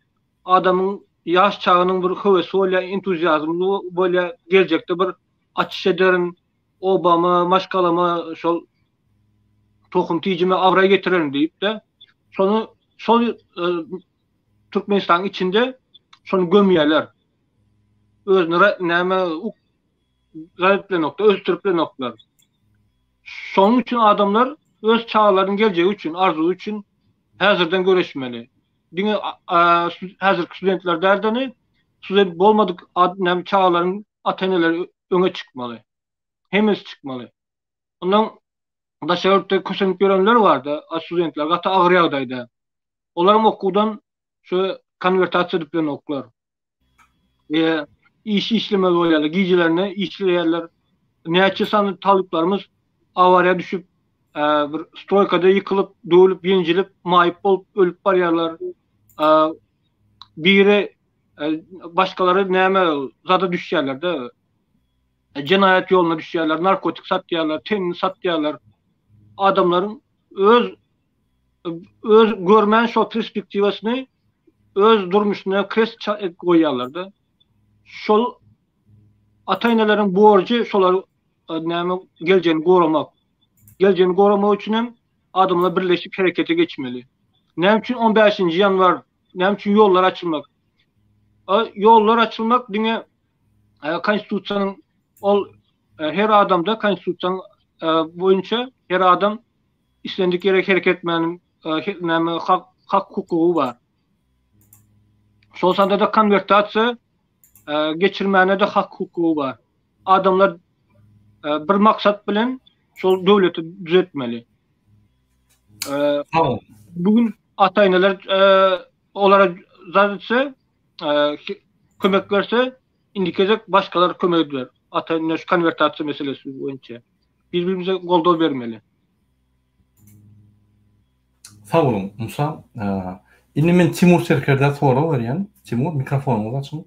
Adamyň ýaş çaganyň bir höwesi bolýar, entuziazmy bolýar, geljekde bir açyş ederin, obama, maşgalama şol tohum tijime abraý getirerin diýip-de, şony şol e, Türkmenistanyň içinde şony gömýärler. Özüni näme gaýyp bilenoklar, ösdürip bilenoklar. Şonuň üçin adamlar öz çagalarynyň geljegi üçin, arzuwy üçin häzirden göreşmeli. Diňe häzirki studentler däl-de, student bolmadyk näme çagalaryň ata-eneleri öňe çykmaly. Hemmesi çykmaly. Ondan daşary ýurtda kösenip ýörenler barda, studentler gaty agyr ýagdaýda. Olaram okuwdan şu konwertasiýa edip bilenoklar. E, iş işlemeli bolýarlar, gijelerine işleýärler. Näçe sany talyplarymyz awariýa düşüp, e, bir stroýkada ýykylyp, döwlüp, ýenjilip, maýyp bolup ölüp barýarlar. E, biri e, başgalary näme zada düşýärler-de. Jenaýat ýoluna düşýärler, narkotik satýarlar, tenini satýarlar. Adamlaryň öz öz görmän şol perspektiwasyny öz durmuşyna krest edip goýýarlar-da. Şol ata-eneleriň borjy şolar e, näme geljegini goramak. Geljegini goramak üçin hem adamlar birleşip herekete geçmeli. Näme üçin 15-nji ýanwar, näme üçin ýollar açylmak? Ýollar açylmak diňe. Konstitusiýanyň ol her adamda konstitusiýanyň boýunça her adam islendik ýere hereket etmäniň näme hak hak hukugy bar. Şol sanda da konwertasiýa geçirmäne de hak hukugy bar. Adamlar bir maksat bilen şol döwleti düzetmeli. Bugün ata-eneler olara zat etse, kömek berse, indiki gezek başgalar kömek eder. Ata-ene şu konwertasiýa meselesi boýunça bir-birimize goldaw bermeli. Sag boluň, Musa. Indi men Timur Serkerdä sorag berýän. Timur, mikrofonyňyzy açyň.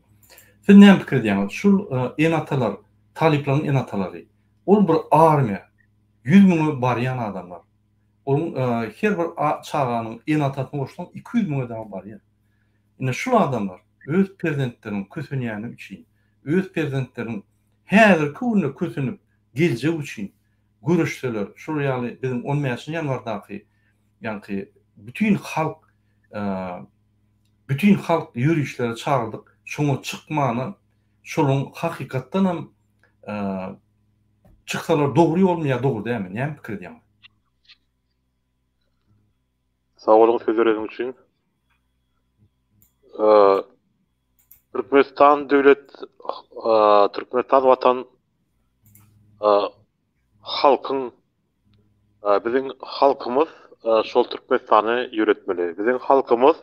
Siz näme pikir edýäňiz? Şul ene-atalar, talyplaryň ene-atalary, ol bir armiýa, 100 müňe barýan adamlar. Onuň her bir çaganyň ene-atasyny goşsaň 200 müňe dagy barýar. Indi şul adamlar öz perzentleriniň kösenýäni üçin, öz perzentleriniň häzirki günde kösenip geljegi üçin göreşseler, şol ýaly biziň on bäşinji ýanwardaky ýaňky bütin halk bütin halk ýörişlere çagyrdyk, şoňa çykmana şolaryň hakykatdanam çyksalar dogry ýolmy ýa dogry dälmi, näme pikir edýäňiz? Sag boluň söz bereniň üçin. Türkmenistan döwlet Türkmenistan watan halkyň biziň halkymyz şol Türkmenistany ýöretmeli. Biziň halkymyz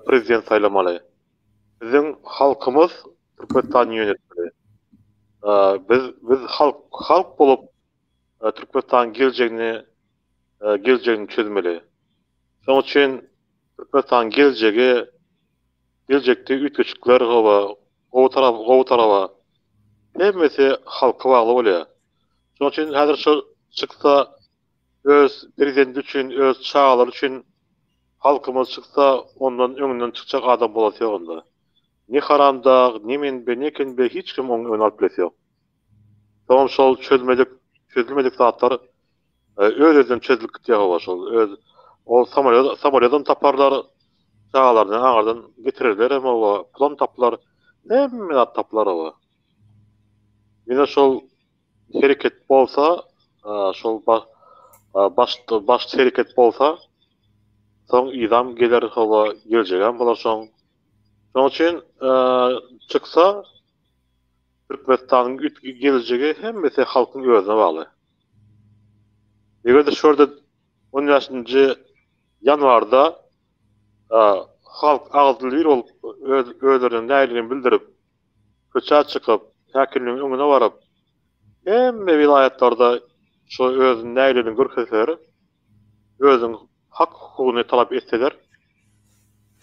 prezident saýlamaly. Biziň halkymyz Türkmenistany ýönetmeli. Biz biz halk halk bolup Türkmenistanyň geljegini geljegini çözmeli. Şonuň üçin Türkmenistanyň geljegi geljekde üýtgeşikler hawa gowy tarap gowy taraba hemmesi halka bagly bolýar. Şonuň üçin häzir şol çyksa öz prezidenti üçin öz çagalary üçin halkymyz çyksa ondan öňünden çykjak adam bolasy ýok onda. Ne haramdag, ne menbe, ne kenbe hiç kim oň öňüni alyp bilesi ýok. Soňam şol çözmedik, çözülmedik zatlar öz-özünden çözülip gitýär hawa şol öz ol samolýot samolýodam taparlar, çagalaryny aňyrdan getirerlerem hawa, pulam tapylar, hemme zat tapylar hawa. Ýöne şol hereket bolsa, şol baş baş hereket bolsa, soň yzam geler hawa, geljegem bolar şoň. Şoň üçin çyksa Türkmenistanyň geljegi hemmesi halkyň özüne bagly. Eger-de şu ýerde on bäşinji ýanwarda halk agzybir bolup öz özleriniň nägileligini bildirip, köçä çykyp, häkimligiň öňüne baryp, hemme welaýatlarda şu özüniň nägileligini görkezseler, özüniň hak-hukugyny talap etseler,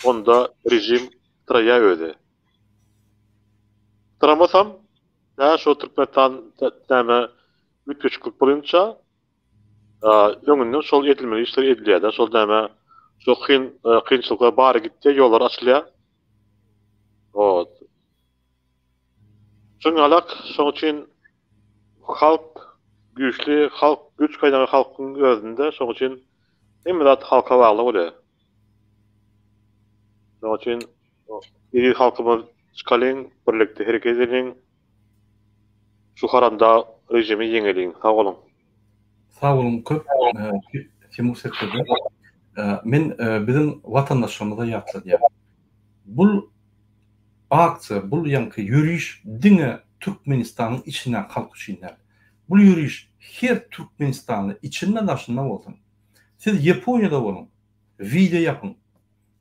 onda režim pytraýar özi. Pytramasam, tä şo Türkmenistan näme üýtgeşiklik bolýança, öňünden şol edilmeli işler edilýär-de, şol näme, şo kyn kynçylyklar bary gitýär, ýollar açylýar. Ot. Şoň ýalak, şoň üçin halk güýçli, halk güýç gaýnagy halkyň özünde, şoň üçin hemme zat halka bagly bolýar. Şoň üçin eziz halkymyz çykalyň, birlikde hereket edeliň, şu haramdag režimi ýeňeliň. Sag boluň. Sag boluň köp Timur Serkerde. Men biziň watandaşlarymyza ýatladýan. Bul aksiýa, bul ýaňky ýöriş diňe Türkmenistanyň içindäki halk üçin däl. Bul ýöriş her türkmenistanly içinde daşynda bolsun. Siz Ýaponiýada boluň, wideo ýapyň.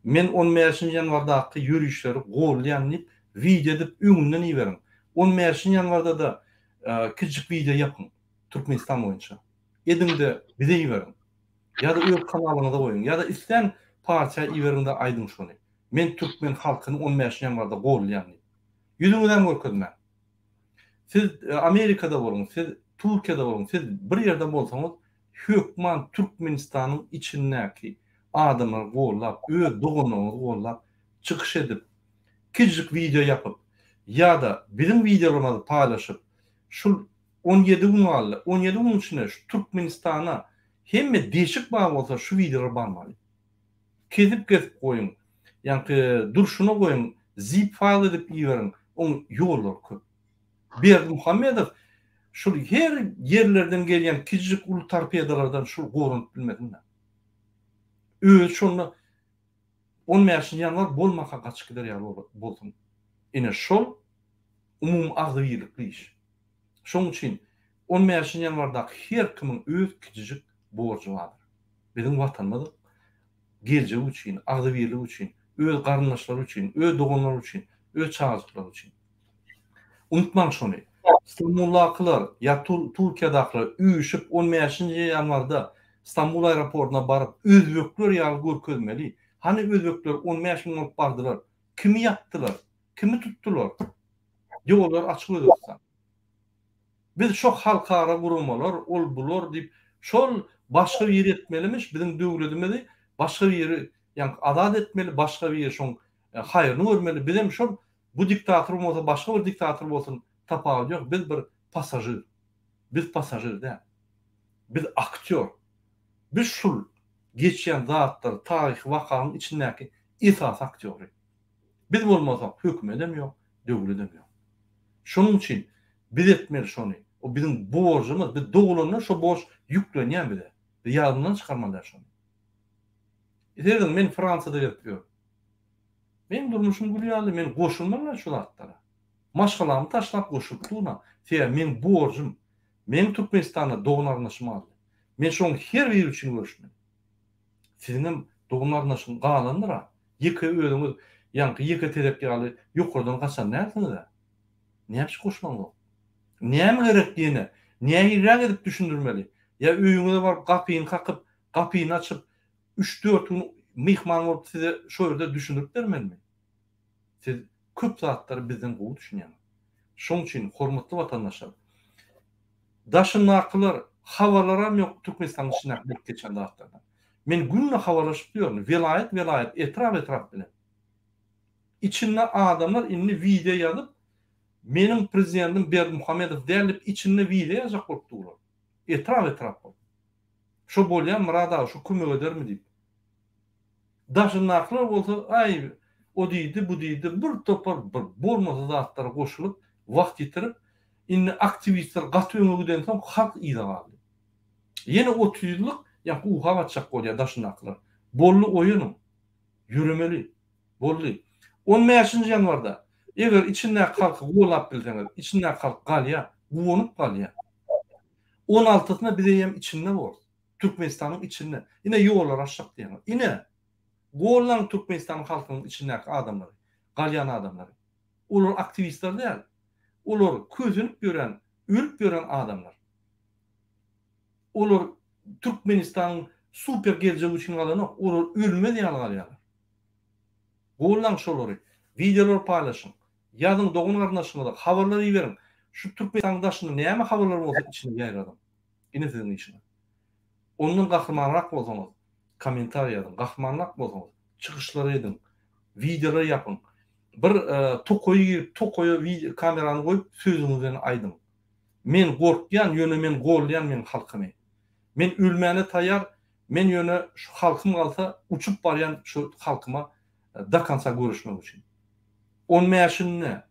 Men on bäşinji ýanwardaky ýörişleri goldaýan diýip wideo edip öňünden iberiň. On bäşinji ýanwarda-da kiçijik wideo ýapyň Türkmenistan boýunça. Ediň-de bize iberiň. Ýa-da öz kanalyňyza goýuň. Ýa-da islän partiýa iberiň-de aýdyň şony. Men türkmen halkyny on bäşinji ýanwarda goldaýan diýip. Ýüzüňizem görkezmäň. Siz Amerikada boluň, siz Türkiýede boluň, siz bir ýerde bolsaňyz hökman Türkmenistanyň içindäki adamlary gollap, öz doganlaryňyzy gollap çykyş edip, kiçijik wideo ýapyp ýa-da biziň wideolarymyzy paýlaşyp, şul 17 gün galdy, 17 günüň içinde şu Türkmenistana hemme deşik bar bolsa şu wideolar barmaly. Kesip-kesip goýuň, ýaňky durşuna goýuň, zip faýl edip iberiň. Oň ýollary köp. Berdimuhamedow şul her ýerlerden gelýän kiçijik uly torpedalardan şul goranyp bilmesin-dä. Özi şonda on bäşinji ýanwar bolmaka gaçyp gider ýaly bolsun. Ine şol umumy agzybirlikli iş. Şoň üçin on bäşinji ýanwardaky her kimiň öz kiçijik borjy bardyr. Biziň Watanymyz geljegi üçin, agzybirligi üçin, öz garyndaşlary üçin, öz doganlary üçin, öz çagajyklary üçin. Unutmaň şony. Stambuldakylar ýa Türkiýedakylar üýşüp on bäşinji ýanwarda Stambul aeroportyna baryp özbekler ýaly görkezmeli. Hany özbekler 15000 bolup bardylar. Kimi ýapdylar? Kimi tutdular? Ýollar açyk Özbegistan. Biz şo halkara guramalar, ol bular diýip, şol başga biri etmelimiş, biziň döwletimizi başga biri ýaňky azat etmeli, başga biri şoň haýryny görmeli. Bizem şol bu diktator bolmasa başga bir diktator bolsun tapawudy ýok. Biz bir passažir. Biz passažir däl. Biz aktýor. Biz şul geçýän zatlar, taryhy wakanyň içindäki esasy aktýory. Biz bolmasak hökümetem ýok, döwletem ýok. Şonuň üçin biz etmeli şony. O biziň borjumyz. Biz dogulanda şo borç ýüklenýär bize. Biz ýadymyzdan çykarmaly däl şony. Serediň men Fransiýada gezip ýörün. Meň durmuşym gül ýaly, men goşulmaly däl şu zatlara. Maşgalamy taşlap goşulyp durna. Sebäbi meň borjum. Meň Türkmenistanda dogan-garyndaşym galdy. Men şoň her biri üçin göreşmeli. Siziňem dogan-garyndaşyň galandyr-a. Ýeke özüňiz ýaňky ýeke tezek ýaly ýokardan gaçan dälsiňiz-ä. Näme üçin goşmaňzok? Näme gerek ýene? Nähiliräk edip düşündirmeli? Ýa öýüňize baryp gapyny kakyp, gapyny açyp, üç-dört gün myhman bolup size şo ýerde düşündirip bermelimi? Siz köp zatlary bizden gowy düşünýäňiz. Şoň üçin hormatly watandaşlar, daşyndakylar habarlaram ýok Türkmenistanyň içindäki bolup geçen zatlardan. Men günde habarlaşyp ýörün, welaýat-welaýat, etrap-etrap bilen. Içinde adamlar indi wideo ýazyp, meniň prezidentim Berdimuhamedow däl diýip içinde wideo ýazjak bolup durlar. Etrap-etrap bolup. Şo bolýa Myrat aga şu kömek edermi diýip. Daşyndakylar bolsa aý o diýdi bu diýdi bir topar bir bolmasy zatlara goşulyp wagt ýitirip indi aktiwistler gaty öňe gidensoň halk yza galdy. Ýene 30 ýyllyk ýaňky uka batjak bolýar daşyndakylar. Boldy oýanyň. Ýöremeli. Boldy. On bäşinji ýanwarda eger içindäki halky golap bilseňiz içindäki halk galýar, guwanyp galýar. On altysyna biz eýýäm içinde borus. Türkmenistanyň içinde. Ine ýollar açjak diýýäňiz. Ine, gollaň Türkmenistanyň halkynyň içindäki adamlary, galýan adamlary. Olar aktiwistler däl. Olar kösenip ýören, ölüp ýören adamlar. Olar Türkmenistanyň super geljegi üçin galanok, olar ölmez ýaly galýarlar. Gollaň şolary. Wideolary paýlaşyň. Ýazyň dogan-garyndaşyňyza, habarlar iberiň. Şu Türkmenistanyň daşynda näme habarlar bolsa içine ýaýradyň. Ine siziň işiňiz. Ondan gahrymanrak bolsaňyz, kommentariý ýazyň, gahrymanrak bolsaňyz, çykyşlar ediň, wideolar ýapyň. Bir tokaýa girip, tokaýa wideo kamerany goýup, sözüňiz bilen aýdyň. Men gorkýan, ýöne men goldaýan meň halkymy. Men ölmäne taýýar, men ýöne şu halkym galsa, uçup barýan şu halkyma do konca göreşmek üçin. On bäşinde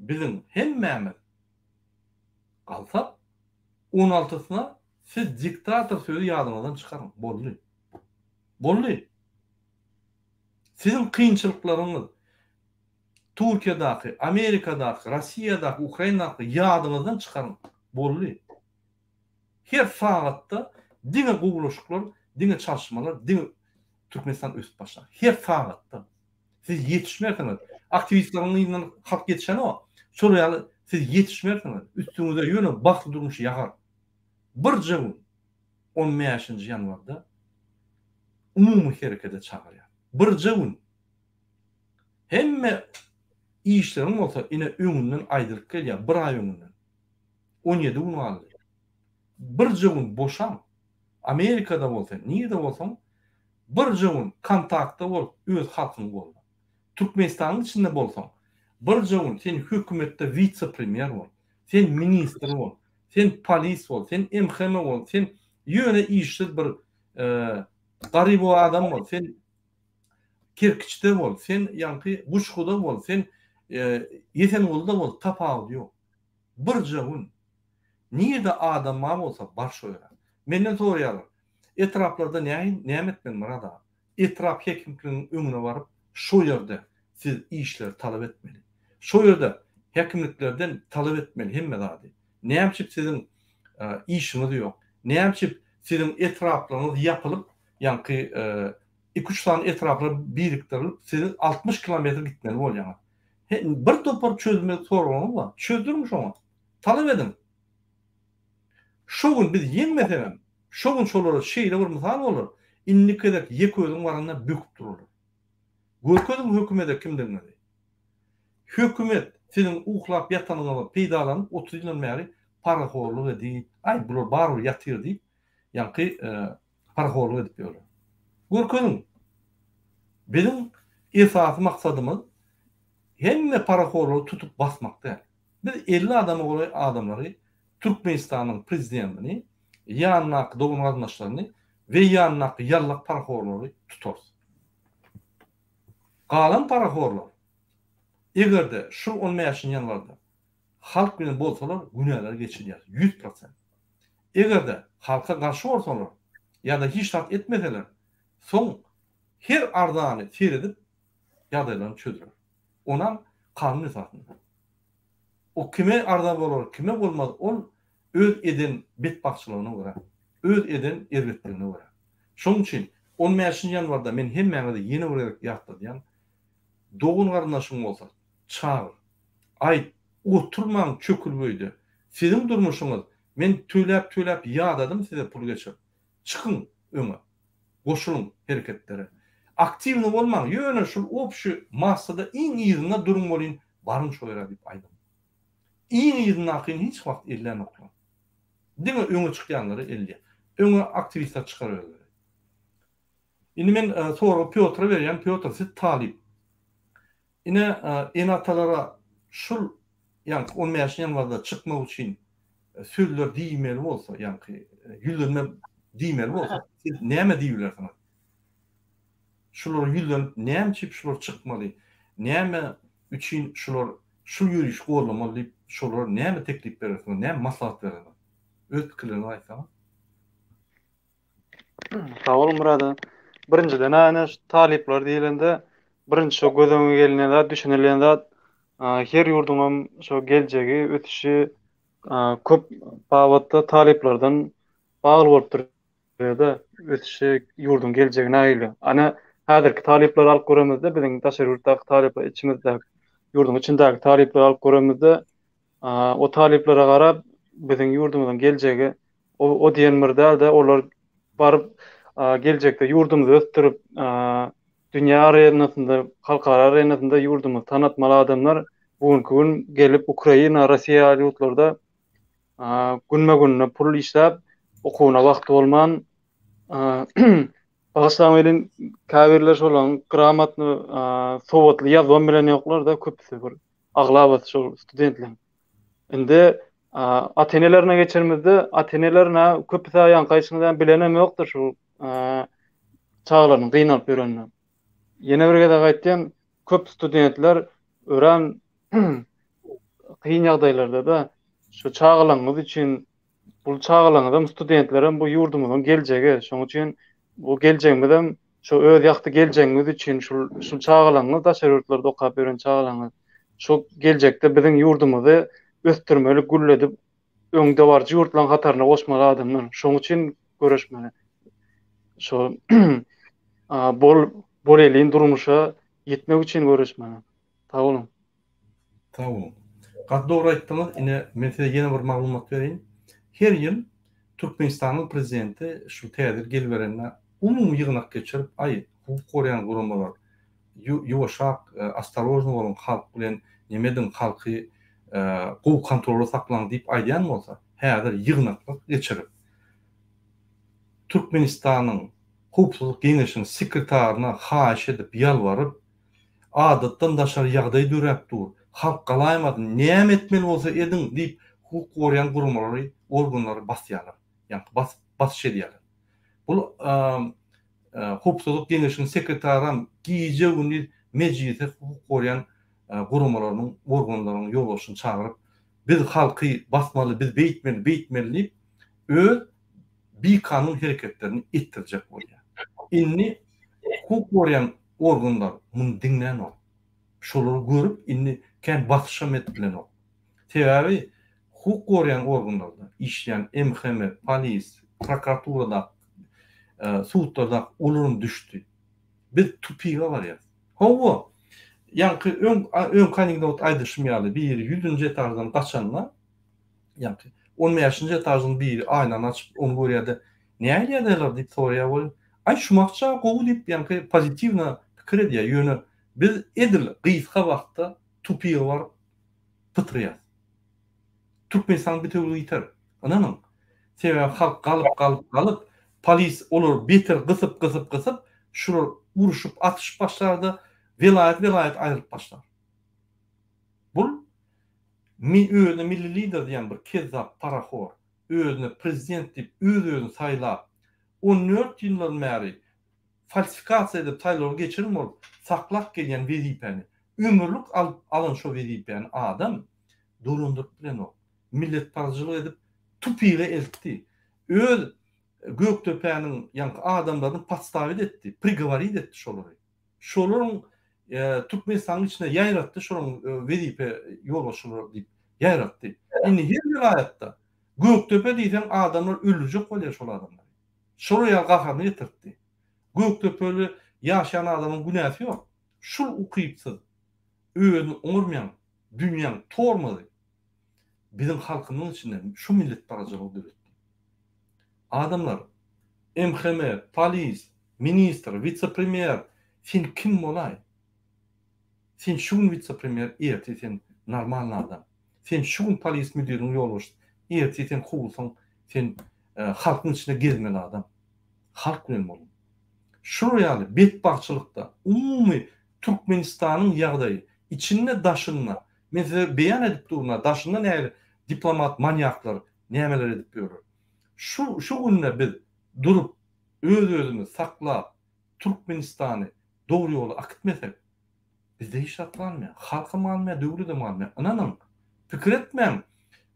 biziň hemmämiz galsak, on altysyna siz diktator sözi ýadyňyzdan çykaryň. Boldy. Boldy. Siziň kynçylyklaryňyz Türkiýedaky, Amerikadaky, Rossiýadaky, Ukrainadaky ýadyňyzdan çykaryň. Boldy. Her sagatda diňe gowulaşyklar, diňe çalyşmalar, diňe Türkmenistan ösüp başlar. Her sagatda. Siz ýetişmersiňiz. Aktiwistleriň yzyndan halk ýetişenok. Şol ýaly siz ýetişmersiňiz. Üstüňize ýöne bagtly durmuş ýagar. Birje gün on bäşinji ýanwarda umumy herekete çagyrýar. Birje gün. Hemme işleriň bolsa ine öňünden aýdylyp gelýär, bir aý öňünden. 17 gün galdy. Birje gün boşaň. Amerikada bol sen, nirde bolsaň, birje gün kontaktda bolup öz halkyňy golda. Türkmenistanyň içinde bolsaň, birje gün sen hökümetde witse-premýer bol, sen ministr bol, sen polis bol, sen MHM bol, sen ýöne işsiz bir garybo adam bol, sen Kerkiçde bol, sen ýaňky Guşguda bol, sen Ýesengulda bol, tapawudy ýok. Birje gün. Nirde adam bar bolsa, bar şo ýere. Menden soraýarlar, Etraplarda nähili, näme etmeli Myrat aga? Etrap hekimkligiň öňüne baryp, şo ýerde siz işleri talap etmeli. Şo ýerde häkimliklerden talap etmeli hemme zady. Näme üçin siziň işiňiz ýok? Näme üçin siziň etraplaryňyz ýapylyp, ýaňky iki-üç sany etraplar birikdirilip, siziň 60 kilometr gitmeli bolýaňyz? Bir topar çözülmedik soraglaryňyz bar. Çözdüriň şoňa. Talap ediň. Şo gün biz ýeňmesegem, şo gün şolara şeýle bir mysal bolar, indiki gezek ýeke özüň baranda böküp durarlar. Görkeziň hökümede kimdigiňizi. Hökümet siziň uklap ýatanyňyzy peýdalanyp 30 ýyldan bäri parahorlyk edip, aý bular barybir ýatyr diýip, ýaňky parahorlyk edip ýörler. Görkeziň. Biziň esasy maksadymyz hemme parahorlary tutup basmak däl. Biz 50 adama golaý adamlary Türkmenistanyň prezidentini, ýanyndaky dogan-garyndaşlaryny we ýanyndaky ýallak parahorlary tutarys. Galan parahorlar eger-de şul on bäşinji ýanwarda halk bilen bolsalar günäleri geçilýär 100%. Eger-de halka garşy bolsalar ýa-da hiç zat etmeseler soň her arzany seredip ýagdaýlaryny çözüler. Onam kanun esasynda. O kime arza bolar, kime bolmaz ol öz eden betbagtçylygyna görä, öz eden erbetligine görä. Şonuň üçin on bäşinji ýanwarda men hemmäňize ýene bir gezek ýatladýan, dogan-garyndaşyň bolsa çagyr, aýt, oturmaň çökülip öýde. Siziň durmuşyňyz, men töläp-töläp ýadadym size pul geçirip. Çykyň öňe. Goşulyň hereketlere. Aktiwny bolmaň, ýöne şul obşi massada iň yzynda duruň welin baryň şo ýere diýip aýdyň. Iň yzyndakyny hiç wagt ellänoklar. Diňe öňe çykýanlary elleýär. Öňe aktiwistler çykar özleri. Indi men soragy Pýotra berýän, Pýotr siz talyp. Ine, ene-atalara şul, ýaňky on bäşinji ýanwarda çykmak üçin sözler diýmeli bolsa, ýaňky ýüzlenme diýmeli bolsa, siz näme diýip bilersiňiz? Şulara ýüzlenip, näme üçin şular çykmaly, näme üçin şular şul ýörişi gollamaly diýip, şolara näme teklip berersiňiz, näme maslahat berersiňiz? Öz pikirleriňizi aýtsaňyz. Sag boluň Murada. Birinjiden ene şu talyplar diýilende birinji şo göz öňüne gelinen zat, düşünilýän zat her ýurduňam şo geljegi, ösüşi köp babatda talyplardan bagly bolup durýar-da, ösüşi, ýurduň geljegi nähili. Ana häzirki talyplary alyp göremizde, biziň daşary ýurtdaky talyplar içimizdäki, ýurduň içindäki talyplary alyp göremizde, O talyplara garap biziň ýurdumyzyň geljegi o diýen bir däl-de, olar baryp geljekde ýurdumyzy ösdürip, dünýä arenasynda, halkara arenasynda ýurdumyzy tanatmaly adamlar bu günki gün gelip Ukraina, Russiýa ýaly ýurtlarda günbe-gününe pul işläp, okuwyna wagty bolman, bagyşlaň welin käbirler şolaryň gramotny, sowatly ýazybam bilen ýoklar-da köpüsi bir Aglabasy şol studentleriň. Indi ata-enelerine geçenimizde, ata-enelerine köpüsi ýaňky aýdyşyňyz ýaly bilenem ýokdur şu çagalarynyň gynalyp ýörenini. Ýene bir gezek aýtýan, köp studentler örän kyn ýagdaýlarda-da şu çagalaryňyz üçin Bu çagalaryňyzam, studentlerem bu ýurdumyzyň geljegi. Şonuň üçin bu geljegimizem şu öz ýagty geljegiňiz üçin şul şul çagalaryňyz daşary ýurtlarda okap ýören çagalaryňyz şu geljekde biziň ýurdumyzy ösdürmeli, gülledip öňdebaryjy ýurtlaryň hataryna goşmaly adamlar. Şonuň üçin göreşmeli. Şu bol bolelin durmuşa ýetmek üçin göreşmeli. Sag boluň. Sag boluň. Gaty dogry aýtdyňyz. Ine, men size ýene bir maglumat bereýin. Her ýyl Türkmenistanyň prezidenti şu täze ýyl geliberende umumy ýygnak geçirip, aý, hukuk goraýan guramalar, ýuwaşrak, ostorojny boluň, halk bilen neme ediň, halky gowy kontrolda saklaň diýip aýdýan bolsa, häzir ýygnaklyk geçirip, Türkmenistanyň Howpsuzlyk Geňeşiniň sekretaryna haýyş edip, ýalbaryp, Adatdan daşary ýagdaý döräp dur, halk galaýmasyn, näme etmeli bolsa ediň diýip hukuk goraýan guramalary, organlary basýarlar. Ýaňky basyp, basyş edýärler. Bul Howpsuzlyk geňeşiniň sekretaram gije-gündiz mejlise hukuk goraýan guramalarynyň, organlarynyň ýolbaşçyny çagyryp, biz halky basmaly, biz beýtmeli, beýtmeli diýip, öz bikanun hereketlerini etdirjek bolýar. Indi hukuk goraýan organlar muny diňlänok. Şolary görüp indi kän basyşam edip bilenok. Sebäbi hukuk goraýan organlarda işleýän MHM, polis, prokuraturadaky, sudlardaky olaram düşdi. Biz tupige barýas. Hawa, ýaňky öň öňki anekdot aýdyşym ýaly biri ýüzünji etaždan gaçanda ýaňky on bäşinji etaždan biri aýnany açyp ony görýär-de, nähili ýagdaýlar diýip soraýar welin, aý şumakça gowy diýip ýaňky pozitiwno pikir edýär. Ýöne biz edil gysga wagtda tupige baryp pytraýas. Türkmenistan bitewiligi ýiter. Ynanyň. Sebäbi halk galyp galyp galyp, polis olary beter gysyp gysyp gysyp, şular uruşyp atyşyp başlarda, welaýat welaýat aýrylyp başlar. Bul mi özüne milli lider diýen bir kezzap parahor, özüne prezident diýip öz özüni saýlap, 14 ýyldan bäri falsifikasiýa edip saýlawlary geçiren bolup saklap gelýän wezipäni ömürlik alyp alan şo wezipäni adam dolandyryp bilenok. Milletparazçylyk edip tupige eltdi. Öz Gökdepäniň ýaňky adamlaryny podstawit etdi, prigoworit etdi şolary. Şolaryň Türkmenistanyň içinde ýaýratdy şolaryň wezipe ýolbaşçylary diýip ýaýratdy. Indi her welaýatda Gökdepe diýseň adamlar öldürjek bolýar şol adamlary. Şolar ýaly gaharyny getirtdi. Gökdepeli ýaşaýan adamyň günäsi ýok. Şul ukypsyz, özüni oňarmaýan dünýäň tormozy biziň halkymyzyň içinde şu milletparazçylygy döretdi. Adamlar, MHM, polis, ministr, wise-premýer, sen kim bolaý? Sen şu gün wise-premýer, ertir sen normalny adam. Sen şu gün polis müdiriniň ýolbaşçysy, ertir sen kowulsaň, sen halkyň içinde gezmeli adam. Halk bilen boluň. Şular ýaly betbagtçylykda umumy Türkmenistanyň ýagdaýy içinde daşynda men size beýan edip durun daşynda nähili diplomat manýaklar nämeler edip ýörler. Şu şu günde biz durup öz özümizi saklap Türkmenistany dogry ýola akitmesek Bizde hiç zat galmaýar. Halkam galmaýar, döwledem galmaýar. Ynanyň, pikir etmäň,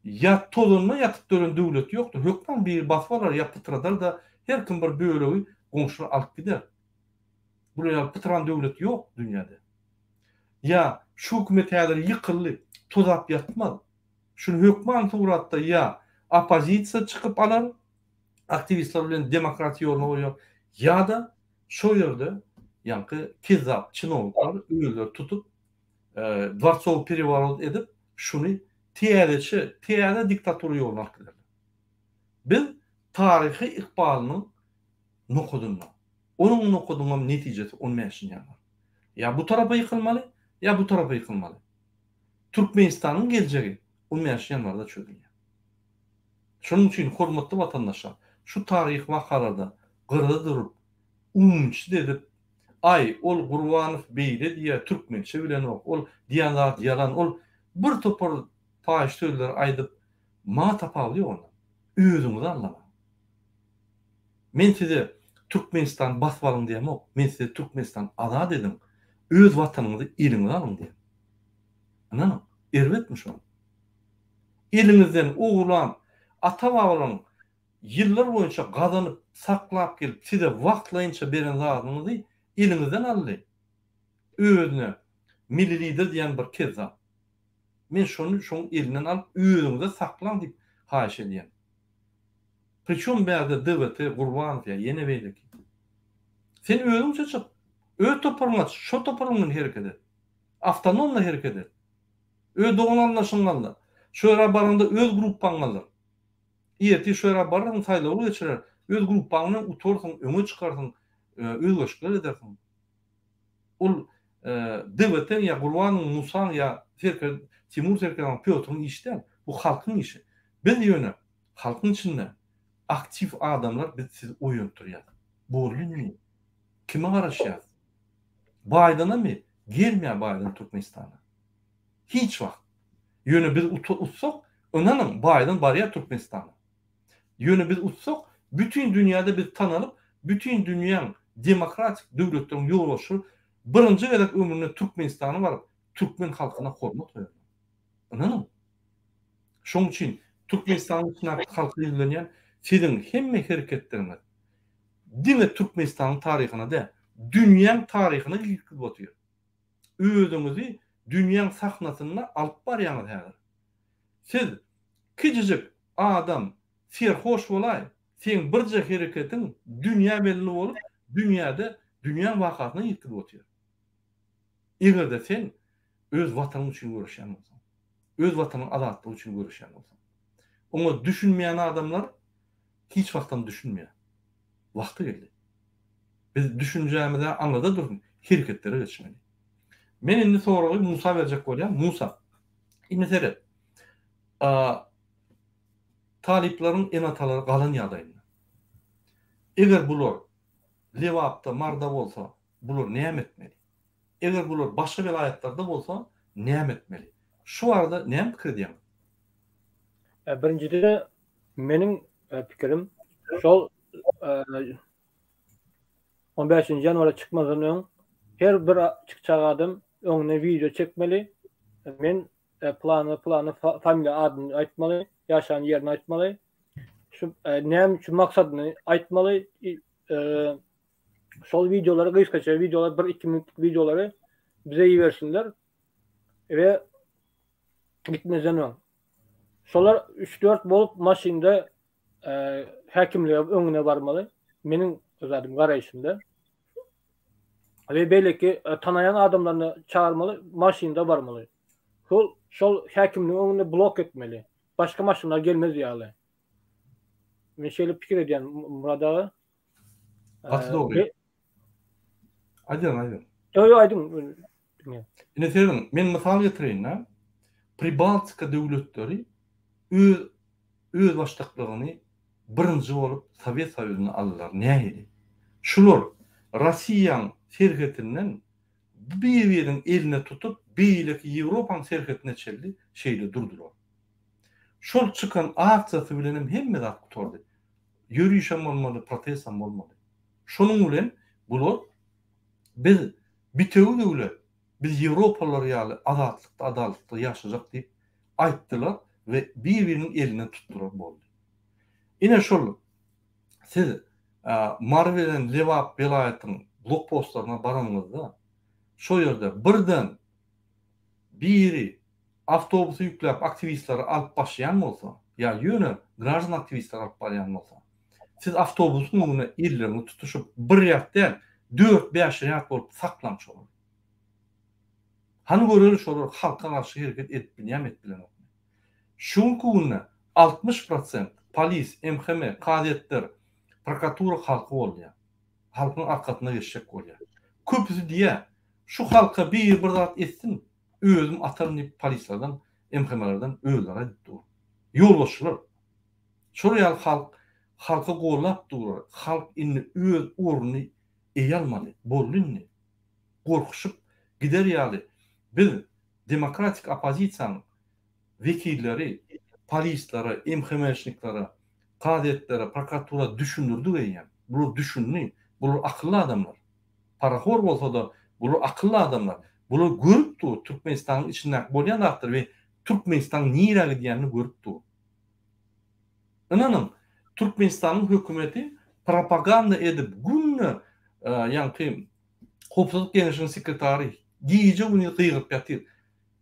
ýa tozanda ýatyp dörän döwlet ýokdur. Hökman biri basyp alar ýa pytradar-da, her kim bir bölegi goňşular alyp gider. Bular ýaly pytran döwlet ýok dünýäde. Ýa şu hökümet häzir ýykyldy, tozap ýatmaz. Şuny hökman suratda ýa oppozisiýa çykyp alar, aktiwistler bilen demokratiýa ýoluna goýar, ýa-da Şo ýerde ýaňky kezzap çinownikler özleri tutup, dworcowy pereworot edip, şuny täzeçe, täze diktatura ýoluna alyp giderler. Biz taryhy ykbalynyň nokadynda. Onuň nokadyňam netijesi on bäşinji ýanwar. Ýa bu tarapa ýykylmaly, ýa bu tarapa ýykylmaly. Türkmenistanyň geljegi on bäşinji ýanwarda çözülýär. Şonuň üçin hormatly watandaşlar, şu taryhy wakalarda gyrada durup, umumçyt edip, Aý, ol Gurbanow beýle diýýär, türkmençe bilenok, ol diýen zat ýalan, ol bir topar paýyş sözleri aýdyp, maňa tapawudy ýok ondan. Özüňizi aldamaň. Men size Türkmenistany basyp alyň diýemok, men size Türkmenistany azat ediň, öz watanyňyzy eliňize alyň diýen. Ynanyň, erbetmi şol? Eliňizden ogurlan ata-babalaryň ýyllar boýunça gazanyp, saklap gelip, size wagtlaýynça beren zadyňyzy eliňizden aldy. Özüne Milli Lider diýen bir kezzap. Men şony şoň elinden alyp, özüňize saklaň diýip haýyş edýän. Priçom bärde DWT, Gurbanow ýa ýene beýleki. Sen özüňçe çyk. Öz toparyňy aç, şo toparyň bilen hereket et. Awtonomno hereket et. Öz dogan-garyndaşyňy galdyr. Şo ýere baraňda öz gruppaňy galdyr. Ertir şo ýere bararsyň, saýlawlar geçirer. Öz gruppaň bilen utarsyň, öňe çykarsyň, özgerişikler edersiň. Ol DWT-iň ýa Gurbanyň, Musaň ýa Serker, Timur Serkeranyň, Pýotryň işi däl. Bu halkyň işi. Biz ýöne halkyň içinde aktiw adamlar biz sizi oýantdyrýas. Boldy indi. Kime garaşýas? Baýdanamy? Gelmeýär Baýdan Türkmenistana. Hiç wagt. Ýöne biz utsak, ynanyň, Baýden barýar Türkmenistana. Ýöne biz utsak, bütin dünýäde biz tanalyp, bütin dünýäň demokratik döwletleriň ýolbaşçylary birinji gezek ömründe Türkmenistana baryp, türkmen halkyna hormat goýarlar. Ynanyň. Şonuň üçin Türkmenistanyň içindäki halka ýüzlenýän siziň hemme hereketleriňiz diňe Türkmenistanyň taryhyna däl, dünýäň taryhyna girip otyr. Özüňizi dünýäň sahnasynda alyp barýaňyz häzir. Siz kiçijik adam serhoş bolaý, seň birje hereketiň dünýä belli bolup, dünýäde dünýäň wakasyna ýetgizip otyr. Eger-de sen öz watanyň üçin göreşýän bolsaň, öz watanyň azatlygy üçin göreşýän bolsaň. Oňa düşünmeýän adamlar hiç wagtam düşünmeýär. Wagty geldi. Biz düşünjämize aňyrda dursun, hereketlere geçmeli. Men indi soragy Musa berjek bolýan. Musa, indi seret. Talyplaryň ene-atalary galan ýagdaýynda. Eger bular Lebapda, Marda bolsa, bular näme etmeli? Eger bular başga welaýatlarda bolsa, näme etmeli? Şu barada näme pikir edýäňiz? Birinjiden meniň pikirim şol on bäşinji ýanwara çykmazdan öň her bir çykjak adam öňüne wideo çekmeli. Men plany plany familiýa adyny aýtmaly, ýaşan ýerini aýtmaly. Şu näme üçin maksadyny aýtmaly. Şol wideolary gysgaça wideolar 1-2 minutlyk wideolary bize ibersinler we gitmezden öň. Şolar 3-4 bolup maşynda häkimlige öňüne barmaly. Meniň zadym garaýşymda. We beýleki tanaýan adamlaryny çagyrmaly, maşynda barmaly. Şol şol häkimligiň öňünde blok etmeli. Başga maşynlar gelmez ýaly. Men şeýle pikir edýän Murad aga. Gaty dogry. Aýdyň, aýdyň. Ýok, ýok, aýdyň. Ine serediň, men mysal getireýin-dä. Pribaltika döwletleri öz özbaşdaklygyny birinji bolup Sowet Soýuzynda aldylar. Nähili? Şular Rossiýaň serhetinden bir-biriniň eline tutup, beýleki Ýewropaň serhetine çenli şeýle durdular. Şol çykan aksiýasy bilenem hemme zat gutardy. Ýörişem bolmady, protestem bolmady. Şonuň bilen bular biz bitewi döwlet, biz ýewropalylar ýaly azatlykda, adalatda ýaşajak diýip aýtdylar we bir-biriniň elinden tutdular boldy. Ine şol siz Mary bilen Lebap welaýatyň blokpostlaryna baranyňyzda şo ýerde birden biri awtobusy ýükläp aktiwistleri alyp başlaýan bolsa, ýa ýöne graždan aktiwistleri alyp barýan bolsa, siz awtobusyň öňünde elleriňizi tutuşyp, bir rýad däl, dört-bäş rýad bolup saklaň şolary. Hany göreli şolar halka garşy hereket edip bilýärmi, edip bilenokmy. Şu günki günde 60 prosent polis, MHM, kazyýetler, prokuratura halky bolýar. Halkyň arkasyna geçjek bolýar. Köpüsi diýýär, şu halka biri bir zat etsin, Özüm ataryn diýip polislerden, MHM-lerden özleri aýdyp dur. Ýolbaşçylar. Şol ýaly halk halky gollap dur. Halk indi öz ornuny eýe almaly. Boldy indi. Gorkuşyp gider ýaly biz demokratik oppozisiýanyň wekilleri polislere, MHM-şniklere, kazyýetlere, prokuratura düşündirdik eýýäm. Bular düşündi. Bular akylly adamlar. Parahor bolsada bular akylly adamlar. Bular görüp dur Türkmenistanyň içindäki bolýan zatlary we Türkmenistanyň nirä gidýänini görüp dur. Ynanyň Türkmenistanyň hökümeti propaganda edip günde ýaňky Howpsuzlyk geňeşiniň sekretary gije gündiz gygyryp ýatyr.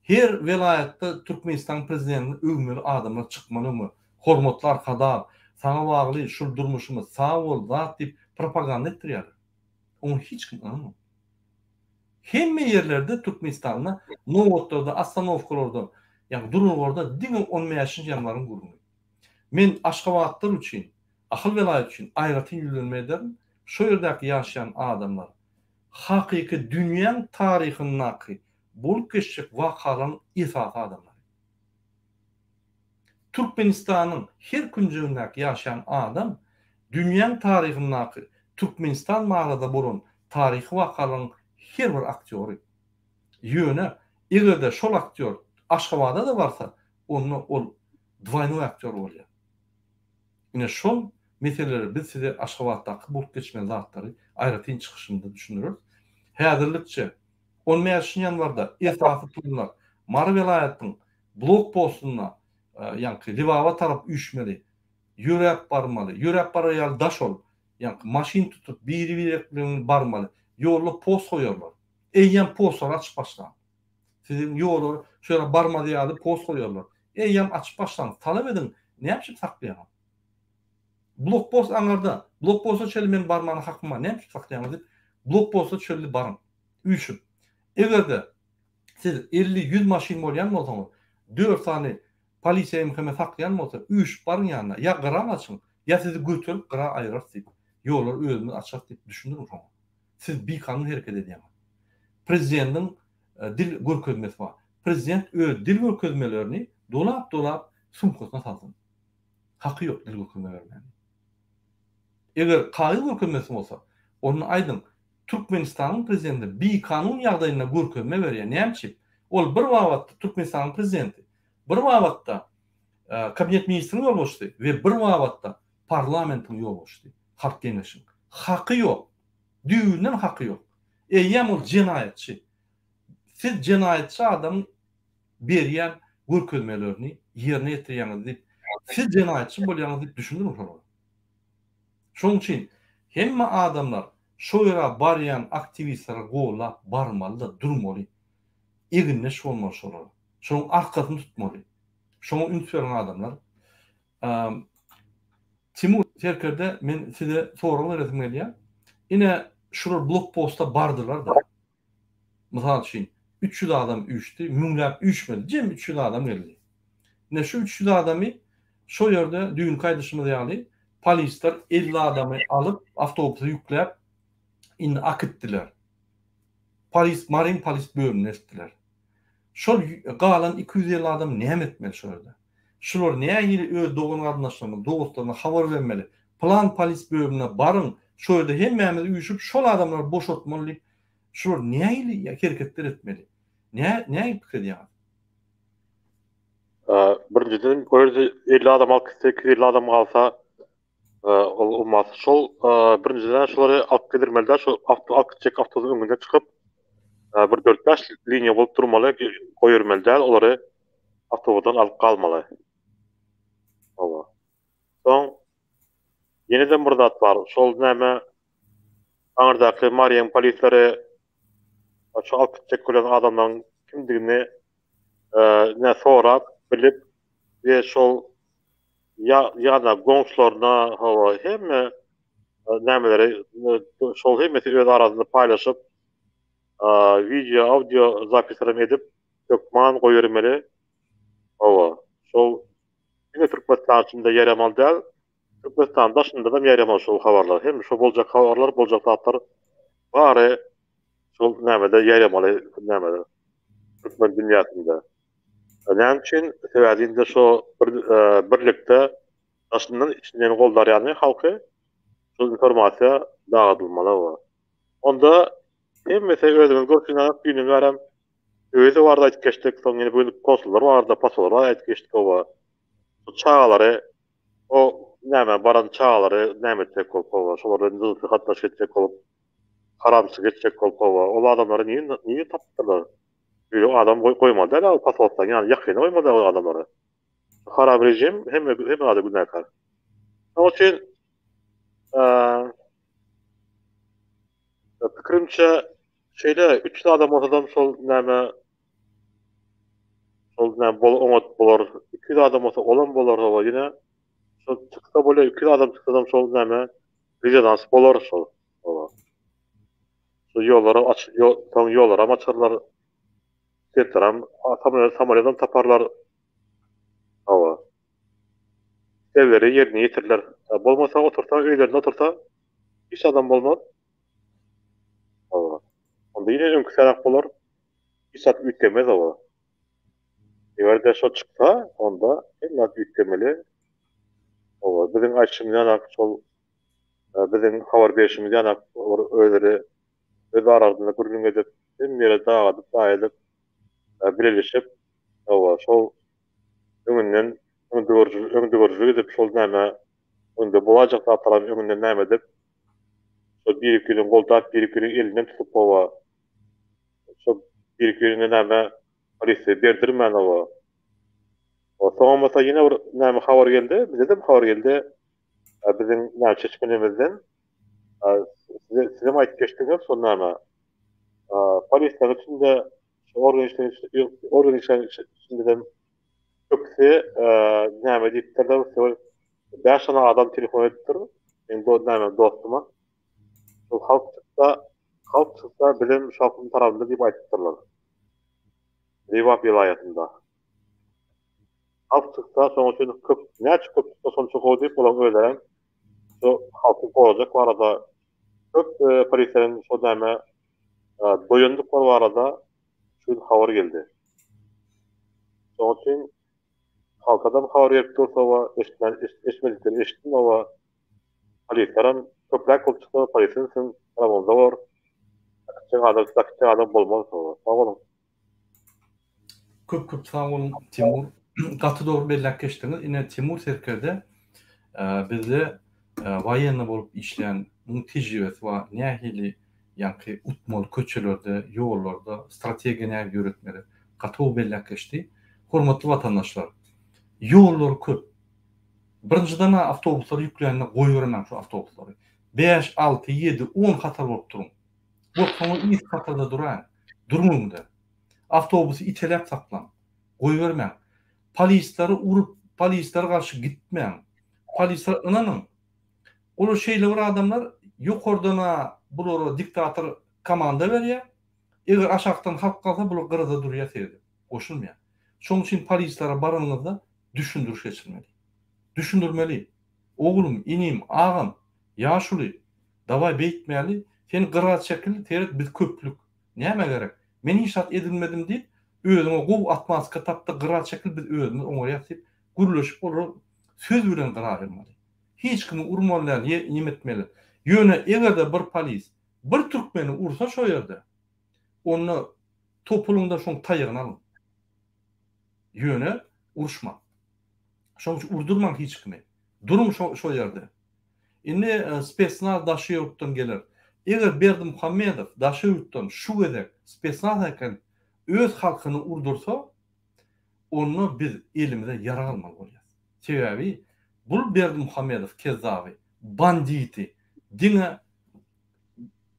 Her welaýatda Türkmenistanyň prezidentini öwmeli adamlar çykmaly öňe. Hormatly Arkadag, saňa bagly şul durmuşymyz, sag bol zat diýip propaganda etdirýärler. Oňa hiç kim ynanmady. Hemme ýerlerde Türkmenistanda nobatlarda, ostanowkalarda, ýagny duralgalarda diňe on bäşinji ýanwaryň gürrüňi. Men aşgabatlylar üçin, Ahal welaýaty üçin aýratyn ýüzlenme ederin, şo ýerdäki ýaşaýan adamlar hakyky dünýäň taryhyndaky bolup geçjek wakalaryň esasy adamlary. Türkmenistanyň her künjegindäki ýaşaýan adam dünýäň taryhyndaky Türkmenistan barada bolan taryhy wakalaryň her bir aktýory. Ýöne eger-de şol aktýor Aşgabada-da barsa, onda ol dwaýnoý aktýor bolýar. Ine şol meseleleri biz size Aşgabatdaky bolup geçmeli zatlary aýratyn çykyşymda düşündireris. Häzirlikçe. On bäşinji ýanwarda esasy planlar Mary welaýatynyň blok postunda ýaňky Lebaba tarap üýşmeli. Ýöräp barmaly. Ýöräp barar ýaly daş ol. Ýaňky maşyn tutup biri-birek bilen barmaly. Ýolda post goýarlar. Eýýäm postlary açyp başlan. Siziň ýola şu ýere barmaz ýaly post goýarlar. Eýýäm açyp başlan. Talap ediň. Näme üçin saklaýaňyz? Blokpost aňarda. Blokposta çenli men barmana hakym bar. Näme üçin saklaýaňyz diýip, blokposta çenli baryň. Üýşüp. Eger-de siz 50-100 maşyn bolýan bolsaňyz, dört sany polisiýa MHM saklaýan bolsa, üýşüp baryň ýanyna. Ýa gyra gaçyň, ýa sizi göterip gyra aýyrarys diýip, ýollary özümiz açarys diýip düşündiriň şoňa. Siz bikanun hereket edýäňiz. Prezidentiň dil görkezmesi bar. Prezident öz dil görkezmelerini dolap-dolap sumkasyna salsyn. Haky ýok dil görkezme bermäne. Eger kagyz görkezmesi bolsa, onda aýdyň, Türkmenistanyň prezidenti bikanun ýagdaýynda görkezme berýär. Näme üçin? Ol bir babatda Türkmenistanyň prezidenti, bir babatda Kabinet ministriniň ýolbaşçysy we bir babatda parlamentiň ýolbaşçysy, Halk Geňeşiň. Haky ýok. Düýbünden haky ýok. Eýýäm ol jenaýatçy. Siz jenaýatçy adamyň berýän görkezmelerini ýerine ýetirýäňiz diýip, siz jenaýatçy bolýaňyz diýip düşündiriň şolara. Şonuň üçin hemme adamlar şo ýere barýan aktiwistlere gollap barmaly-da durmaly. Egindeş bolmaly şolara. Şonuň arkasyny tutmaly. Şoňa üns beriň adamlar. Timur serkerde men size sorag beresim gelýär. Ine şular blokposta bardylar-da. Mysal üçin, 300 adam üýşdi, müňläp üýşmedi, jem 300 adam geldi. Ine şu 300 adamy şo ýerde düýnki aýdyşymyz ýaly polisler 50 adamy alyp awtobusa ýükläp indi akitdiler. Polis Maryň polis bölümine eltdiler. Şol galan 250 adam näme etmeli şo ýerde? Şular nähili öz dogan-garyndaşlaryna, dostlaryna habar bermeli? Pylan polis bölümine baryň, şo ýerde hemmämiz üýşüp şol adamlary boşatmaly diýip, şular nähili hereketler etmeli? Nä nähili pikir edýäňiz? Birinjiden, o ýerde 50 adam alyp gitse, 250 adam galsa, ol olmaz. Şol birinjiden şolary alyp gidirmeli däl, şol alyp gitjek awtobusyň öňünde çykyp, bir dört-bäş liniýa bolup durmaly, goýbermeli däl, olary awtobusdan alyp galmaly. Hawa. Soň ýene-de bir zat bar. Şol näme aňyrdaky Maryň polisleri şu alyp gitjek bolýan adamlaryň kimdigini ne sorap, bilip we şol ýa-da goňşularyna hawa hemme nämeleri şol hemmesi öz arasynda paýlaşyp wideo, audio zapislerem edip hökman goýbermeli. Hawa, şol diňe Türkmenistan içinde ýaýramaly däl, Türkmenistanyň daşynda-da ýaýramaly şol habarlar. Hem şo boljak habarlar, boljak zatlar bary şol nämede ýaýramaly, nämede türkmen dünýäsinde. Näme üçin? Sebäbi indi şo bir birlikde daşyndan içinden goldar ýaly halky şol informasiýa dagadylmaly we onda hemmesi özüňiz görşüňiz ýaly düýnden bärem özi barada aýdyp geçdik, soň ýene bu gün konsullar barada, posollar barada aýdyp geçdik oba. Şu çagalary o näme baran çagalary näme etjek bolup oba, şolar bilen jynsy gatnaşyk etjek bolup, haramçylyk etjek bolup oba, ol adamlary nirden nirden tapypdyrlar? Öýe adam goýmaly däl ol pasolstdan ýany ýakyna goýmaly däl ol adamlary. Haram rejim hemme hemme zada günäkär. Şonuň üçin pikirimçe şeýle 300 adam bolsadam şol näme şol näme bol oňat bolar. 200 adam bolsa olam bolar hawa ýene şol çyksa bolýar 200 adam çyksadam şol näme rezonans bolar şol. Hawa. Şu ýollary aç, soň ýollaram açarlar. Setleram, samolýotam taparlar. Hawa. Islegleri ýerine ýetiriler. Bolmasa otursa, öýlerinde otursa, hiç adam bolmaz. Hawa. Onda ýene öňki särak bolar. Hiç zat üýtgemez hawa. Eger-de şo çyksa, onda hemme zat üýtgemeli. Hawa, biziň aýtşymyz ýaly şol Biziň habar berşimiz ýaly olar özleri öz aralarynda gürrüň edip, hemme ýere dagadyp, daýadyp, bileleşip, hawa, şol öňünden öňdegörüjilik edip, şol näme öňde bolaýjak zatlaram öňünden näme edip, şol biri-birini goldap, biri-biriniň elinden tutup, hawa, Şo bir-birine näme polisiýa berdirmän oba. Soňam bolsa ýene bir näme habar geldi, bize-de habar geldi. Biziň näme çeşmelerimizden size sizem aýdyp geçdiňiz şol näme polisiýanyň içinde şu organ işleri organ işleriniň içinde köpüsi näme diýipdirler, 5 sany adam telefon edipdir. Meň do näme dostuma. Şol halk çyksa, halk çyksa bizem şu halkyň tarapynda diýip aýdypdyrlar. Lebap welaýatynda. Halk çyksa şonuň üçin köp näçe köp çyksa şonça gowy diýip olaryň özlerem şu halky gorajak barada köp e, polisleriň şo näme e, doýandyklary barada şu gün habar geldi. Şonuň üçin halkadam habar gelip dursa we eşitmän eşitmedikleri eşitsin we Polislerem köpräk bolup çyksa polisiň siziň tarapyňyzda bolar. Kiçijek adam size kiçijek adam bolmaz sag boluň. Köp köp sag boluň Timur. Gaty dogry belläp geçdiňiz. Ine Timur serkerde bizde waýenna bolup işlän muň tejribesi bar. Nähili ýaňky utmaly köçelerde, ýollarda strategiýa nähili ýöretmeli. Gaty gowy belläp geçdi. Hormatly watandaşlar, ýollar köp. Birinjiden-ä awtobuslary ýüklände goýbermäň şu awtobuslary. Bäş, alty, ýedi, on hatar bolup duruň. Gorksaňyz yzky hatarda duraýyň. Duruň öňde. Awtobusy iteläp saklaň. Goýbermäň. Polislere urup, polislere garşy gitmäň. Polislere ynanyň. Olar şeýle bir adamlar, ýokardan-a bulara diktator komanda berýär. Eger aşakdan halk galsa, bular gyrada durýar seredip. Goşulmaýar. Şonuň üçin polislere baranyňyzda düşündiriş geçirmeli. Düşündirmeli. Oglum, inim, agam, ýaşuly, dawaý beýtmäli, sen gyra çekil, seret biz köplük. Nämä gerek? Men hiç zat edinmedim diýip, özüňe gowy otmaska tap-da gyra çekil biz özümiz oňarýas diýip, gürleşip olara söz bilen gyra aýyrmaly. Hiç kimi urmaly däl, ýe etmeli. Ýöne eger-de bir polis bir türkmeni ursa şo ýerde, onda topulyň-da şoň taýagyny alyň. Ýöne uruşmaň. Şoň üçin urdurmaň hiç kimi. Duruň şo şo ýerde. Indi spesnaz daşy ýurtdan geler. Eger Berdimuhamedow daşy ýurtdan şu gezek spesnaz äkelip öz halkyny urdursa, onda biz elimize ýarag almaly bolýas. Sebäbi bul Berdimuhamedow kezzaby, banditi diňe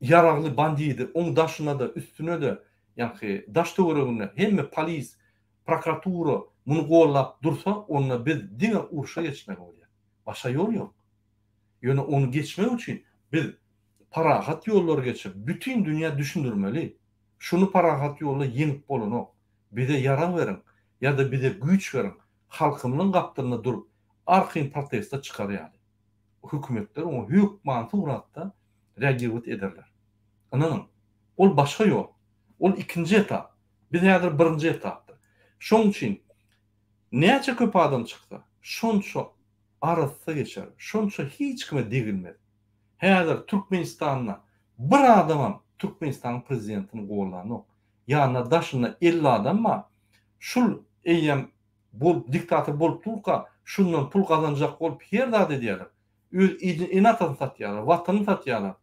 ýaragly bandidi, oň daşyna-da, üstüne-de, ýaňky daş-töwereginde hemme polis, prokuratura muny gollap dursa, onda biz diňe urşa geçmeli bolýar. Başga ýol ýok. Ýöne ony geçmek üçin biz parahat ýollary geçip, bütin dünýä düşündirmeli. Şuny parahat ýolda ýeňip bolanok. Bize ýarag beriň ýa-da bize güýç beriň, halkymyzyň gapdalynda durup, arkaýyn proteste çykar ýaly. Hökümetler oňa hökmany suratda reagirowat ederler. Ynanyň, ol başga ýol. Ol ikinji etap. Biz häzir birinji etapda. Şonuň üçin näçe köp adam çyksa, şonça arassa geçer, şonça hiç kime degilmez. Häzir Türkmenistanda bir adamam Türkmenistanyň prezidentini gollanok. Ýanynda daşynda 50 adam bar. Şul eýýäm bolup diktator bolup durka şundan pul gazanjak bolup her zat edýärler. Öz ene-atasyny satýarlar, watanyny satýarlar.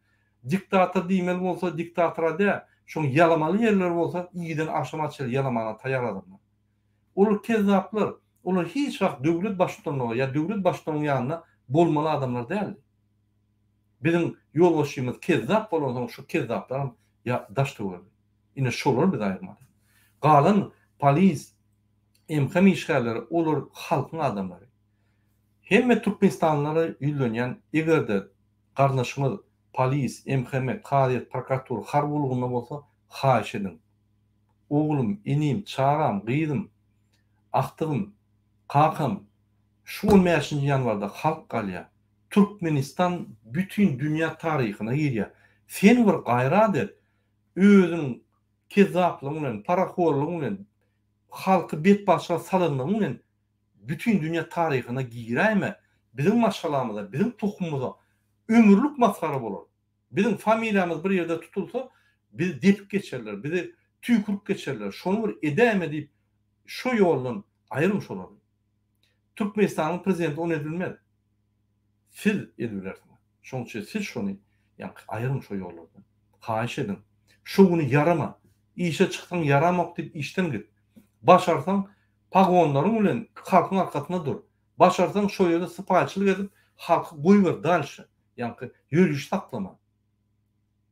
Diktator diýmeli bolsa diktatora däl, şoň ýalamaly ýerleri bolsa irden agşama çenli ýalamana taýar adamlar. Olar kezzaplar, olar hiç wagt döwlet baştutanlygy ýa döwlet baştutanyň ýanynda bolmaly adamlar däldi. Biziň ýolbaşçymyz kezzap bolansoň şu kezzaplaram ýa daş töweregi. Ine şolary biz aýyrmaly. Galan polis, MHM işgärleri olar halkyň adamlary. Hemme türkmenistanlylara ýüzlenýän eger-de garyndaşyňyz polis, MHM, kazyýet, prokuratura, harby gullugynda bolsa haýyş ediň. Oglum, inim, çagam, gyzym, agtygym, kakam şu on bäşinji ýanwarda halk galýar. Türkmenistan bütin dünýä taryhyna girýär. Sen bir gaýrat et, özüň kezzaplygyň bilen, parahorlugyň bilen, halky betbagtçylyga salanlygyň bilen bütin dünýä taryhyna giräýme, biziň maşgalamyza, biziň tohumymyza ömürlik masgara bolar. Biziň familiýamyz bir ýerde tutulsa, bizi depip geçerler, bizi tüýkürip geçerler, şony bir edäýme diýip, şo ýoldan aýryň şolary. Türkmenistanyň prezidenti ony edibilmez. Siz edibilersiňiz. Şonuň üçin siz şony ýaňky aýryň şo ýollardan. Haýyş ediň. Şo güni ýarama. Işe çyksaň ýaramok diýip işden git. Başarsaň pagonlaryň bilen halkyň arkasynda dur. Başarsaň şo ýerde sypaýyçylyk edip halky goýber dalşe. Ýaňky ýörişi saklama.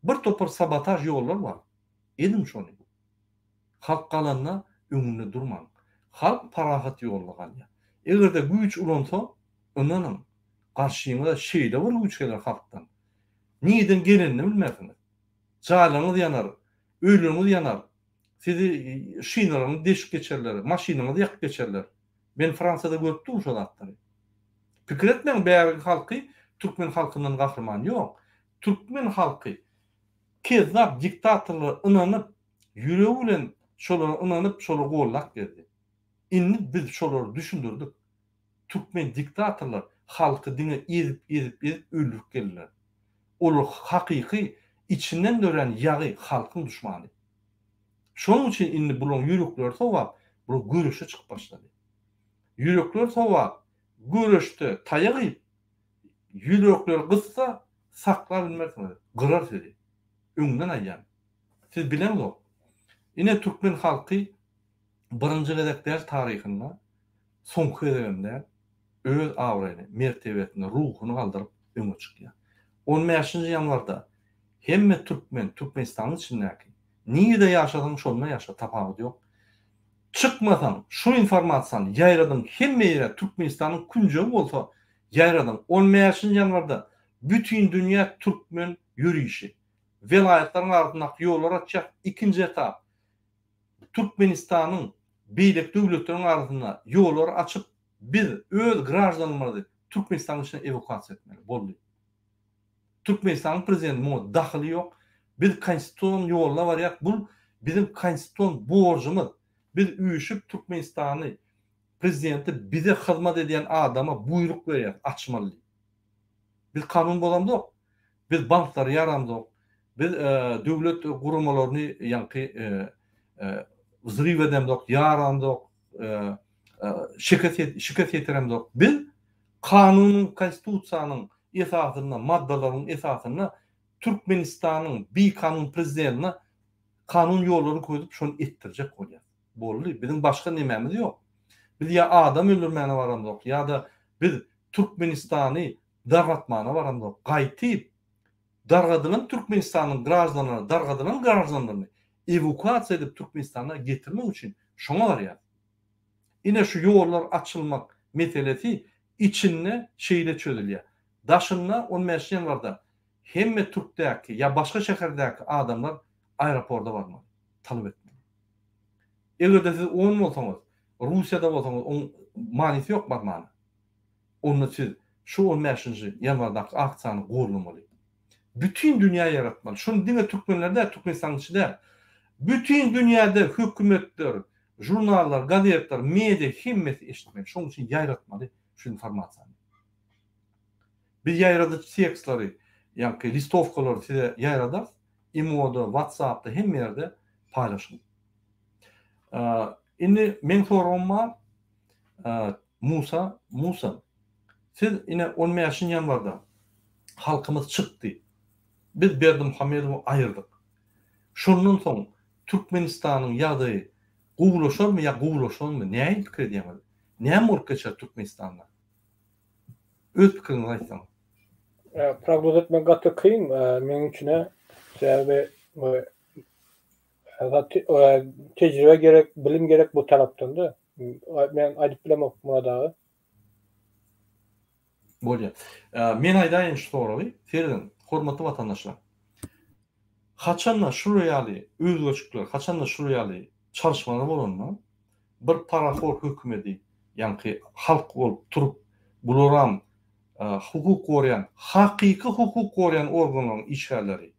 Bir topar sabotaž ýollar bar. Ediň şony. Halk galanda öňünde durmaň. Halk parahat ýolda galýar. Eger-de güýç ulansa, ynanyň, garşyňyza şeýle bir güýç geler halkdan. Nireden gelenini bilmersiňiz. Jaýlaryňyz ýanar, öýleriňiz ýanar, sizi şinalaryňyzy deşip geçerler, maşynyňyzy ýakyp geçerler. Men Fransiýada görüp durun şo zatlary. Pikir etmäň bärigi halky türkmen halkyndan gahryman ýok. Türkmen halky kezzap diktatorlara ynanyp, ýüregi bilen şolara ynanyp şolary gollap gezdi. Indi biz şolary düşündirdik. Türkmen diktatorlar halky diňe ezip ezip ezip öldürip geldiler. Olar hakyky içinden dörän ýagy halkyň duşmany. Şonuň üçin indi bularyň ýürekleri sowap, bular göreşe çykyp başlady. Ýürekleri sowap, göreşde taýak iýip, ýürekleri gyssa saklap bilmersiňiz, gyrar sizi. Öňden aýdýan. Siz bileňzok. Ine türkmen halky birinji gezek däl taryhynda, soňky gezegem däl, öz abraýyny, mertebesini, ruhuny galdyryp öňe çykýar. On bäşinji ýanwarda hemme türkmen, Türkmenistanyň içindäki, nirde ýaşasaň şonda ýaşa, tapawudy ýok. Çykmasaň, şu informasiýany ýaýradyň hemme ýere, Türkmenistanyň künjegi bolsa ýaýradyň. On bäşinji ýanwarda bütin dünýä türkmen ýörişi. Welaýatlaryň arasyndaky ýollary açýas, ikinji etap, Türkmenistanyň beýleki döwletleriň arasynda ýollary açyp, biz öz graždanlarymyzy Türkmenistanyň içine ewakuasiýa etmeli. Boldy. Türkmenistanyň prezidenti muňa dahyly ýok. Biz konstitusion ýoluna barýas. Bul biziň konstitusion borjumyz. Biz üýşüp Türkmenistany prezidenti bize hyzmat edýän adama buýruk berýäs açmaly diýip. Biz kanun bozamzok. Biz banklary ýaramzok. Biz döwlet guramalaryny ýaňky wzryw edemzok, ýaramzok, şikes şikes ýetiremzok. Biz kanunyň, konstitusiýanyň esasynda, maddalaryň esasynda Türkmenistanyň bikanun prezidentine kanun ýollaryny gözüp şony etdirjek bolýas. Boldy. Biziň başga nemämiz ýok. Biz ýa adam öldürmäne baramzok, ýa-da biz Türkmenistany dargatmana baramzok. Gaýtyp dargadylan Türkmenistanyň graždanlaryny, dargadylan graždanlaryny ewukuasiýa edip Türkmenistana getirmek üçin şoňa barýas. Ine şu ýollar açylmak meselesi içinde şeýle çözülýär. Daşynda on bäşinji ýanwarda hemme türkdäki ýa başga şäherdäki adamlar aeroporda barmaly, talap etmeli. Eger-de siz on bolsaňyz, Russiýada bolsaňyz oň manysy ýok barmana. Onda siz şu on bäşinji ýanwardaky aksiýany gollamaly. Bütin dünýä ýaratmaly. Şuny diňe türkmenler däl, Türkmenistanyň içi däl. Bütin dünýäde hökümetler, žurnallar, gazetler, media hemmesi eşitmeli. Şonuň üçin ýaýratmaly şu informasiýany. Biz ýaýradyjy tekstleri, ýaňky listowkalary size ýaýradarys. Imoda, WhatsAppda hemme ýerde paýlaşyň. Indi meň soragym bar. Musa, Musa, siz ine on bäşinji ýanwarda halkymyz çykdy. Biz Berdimuhamedowy aýyrdyk. Şondan soň Türkmenistanyň ýagdaýy gowulaşarmy ýa gowulaşmazmy? Nähili pikir edýäňiz? Näme bolup geçer Türkmenistanda? Öz pikiriňizi aýtsaňyz. Prognoz etmek gaty kyn meň üçin-ä. Sebäbi tejribe gerek, bilim gerek bu tarapdan-da. Men aýdyp bilemok Myrat aga. Bolýar. Men aýdaýyn şu soragy. Serediň, hormatly watandaşlar. Haçanda şular ýaly özgerişikler, haçanda şular ýaly çalyşmalar bolanda, bir parahor hökümedi, ýaňky halk bolup turup, bularam hukuk goraýan, hakyky hukuk goraýan organlaryň işgärleri,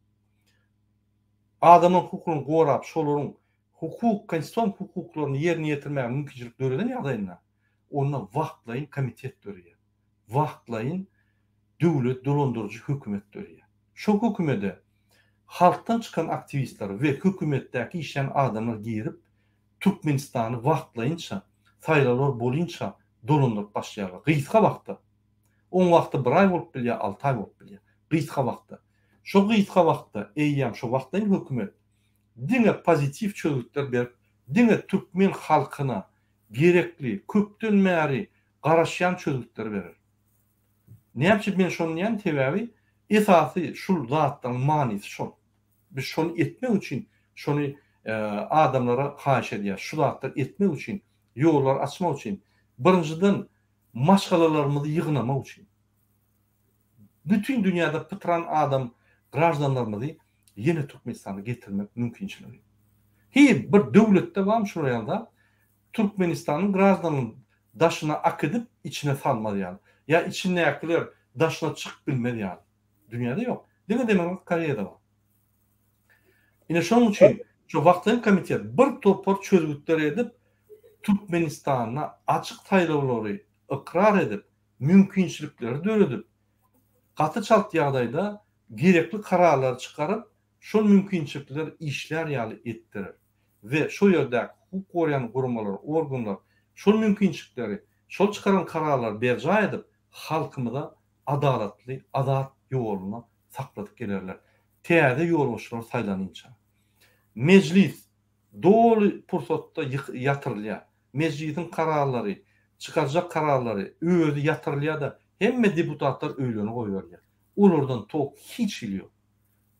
adamlaryň hukugyny gorap, şolaryň hukuk, konstitusion hukuklaryny ýerine ýetirmäge mümkinçilik döreden ýagdaýynda, onda wagtlaýyn komitet döreýär. Wagtlaýyn döwlet dolandyryjy hökümet döreýär. Şo hökümede halkdan çykan aktiwistler we hökümetdäki işleýän adamlar girip, Türkmenistany wagtlaýynça, saýlawlar bolynça dolandyryp başlaýarlar. Gysga wagtda. Oň wagty bir aý bolup bilýär, alty aý bolup bilýär. Gysga wagtda. Şo gysga wagtda eýýäm şo wagtlaýyn hökümet. diňe pozitiw çözgütler berip, diňe türkmen halkyna gerekli, köpden bäri garaşýan çözgütleri berer. Näme üçin men şony diýýän, sebäbi esasy şul zatlaryň manysy şol. Biz şony etmek üçin şony adamlara haýyş edýäris. Şu zatlary etmek üçin, ýollary açmak üçin, birinjiden maşgalalarymyzy ýygnamak üçin. Bütin dünýäde pytran adam graždanlarymyzy ýene Türkmenistana getirmek mümkinçiligi. Hi bir döwletde barmy şular ýaly zat? Türkmenistanyň graždanyny daşyna akidip içine salmaz ýaly. Ýa içindäkiler daşyna çykyp bilmez ýaly. Dünýäde ýok. Diňe Demirgazyk Koreýada bar. Ine şonuň üçin şu wagtlaýyn komitet bir topar çözgütler edip Türkmenistanda açyk saýlawlary ykrar edip, mümkinçilikleri döredip, gaty çalt ýagdaýda gerekli kararlary çykaryp, şol mümkinçilikler işlär ýaly etdirer we şo ýerdäki hukuk goraýan guramalar, organlar şol mümkinçilikleri, şol çykaran kararlary berjaý edip, halkymyza adalatly, azat ýoluna sakladyp gelerler. Täze ýolbaşçylar saýlanynça. Mejlis doly pursatda ýatyrylýar. Mejlisiň kararlary, çykarjak kararlary özi ýatyrylýar-da, hemme deputatlar öýlerine goýberilýär. Olardan tok hiç hili ýok.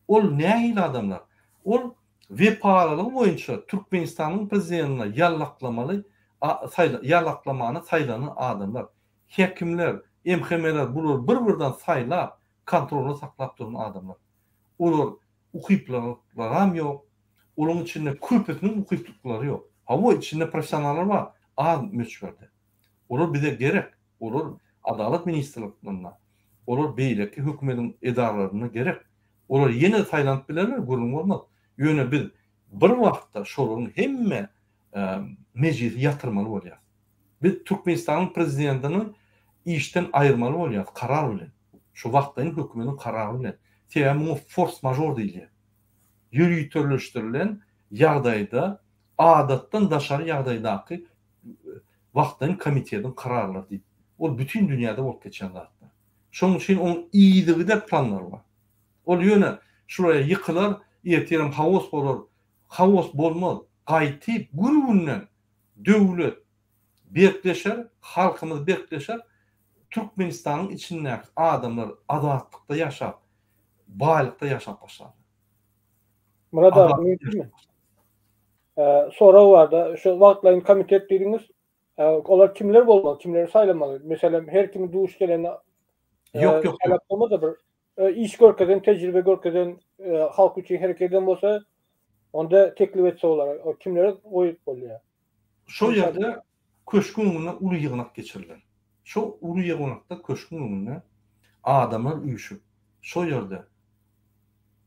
Ol nähili adamlar? Ol wepalylygy boýunça Türkmenistanyň prezidentine ýallaklamaly, ýalaklamany saýlanan adamlar. Häkimler, MHM-ler bular bir-birden saýlap, kontrolda saklap duran adamlar. Olar ukyplyklaram ýok. Olaryň içinde köpüsiniň ukyplyklary ýok. Hawa, içinde professionallar bar, az möçberde. Olar bize gerek. Olar Adalat ministrliklerinde, olar beýleki hökümediň edaralarynda gerek. Olar ýene saýlanyp bilerler, gürrüň bolmaz. Ýöne biz bir wagtda şolaryň hemme mejlisi ýatyrmaly bolýarys. Biz Türkmenistanyň prezidentini işden aýyrmaly bolýarys karar bilen. Şu wagtlaýyn hökümediň karary bilen. Sebäbi muňa fors-mažor diýilýär. Ýöriteleşdirilen ýagdaýda adatdan daşary ýagdaýdaky wagtlaýyn komitetiň kararlary diýip. Ol bütin dünýäde bolup geçýän zatlar. Şonuň üçin onuň yzygider planlary bar. Ol ýöne şular ýykylar, ertirem haos bolar. Haos bolmaz. Gaýtyp gün-günden döwlet berkleşer, halkymyz berkleşer, Türkmenistanyň içindäki adamlar azatlykda ýaşap, baýlykda ýaşap başlarlar. Myrat aga, mümkinmi? Sorag barda, şu wagtlaýyn komitet diýdiňiz, olar kimler bolmaly, kimleri saýlamaly? Meselem, her kimi duş geleni Ýok, ýok, saýlap bolmaz-da bir iş görkezen, tejribe görkezen, halk üçin hereket eden bolsa, onda teklip etse bolar. O kimlere goýup bolýar? Şol ýerde köşgüň öňünde uly ýygnak geçiriler. Şo uly ýygnakda köşgüň öňünde adamlar üýşüp, şo ýerde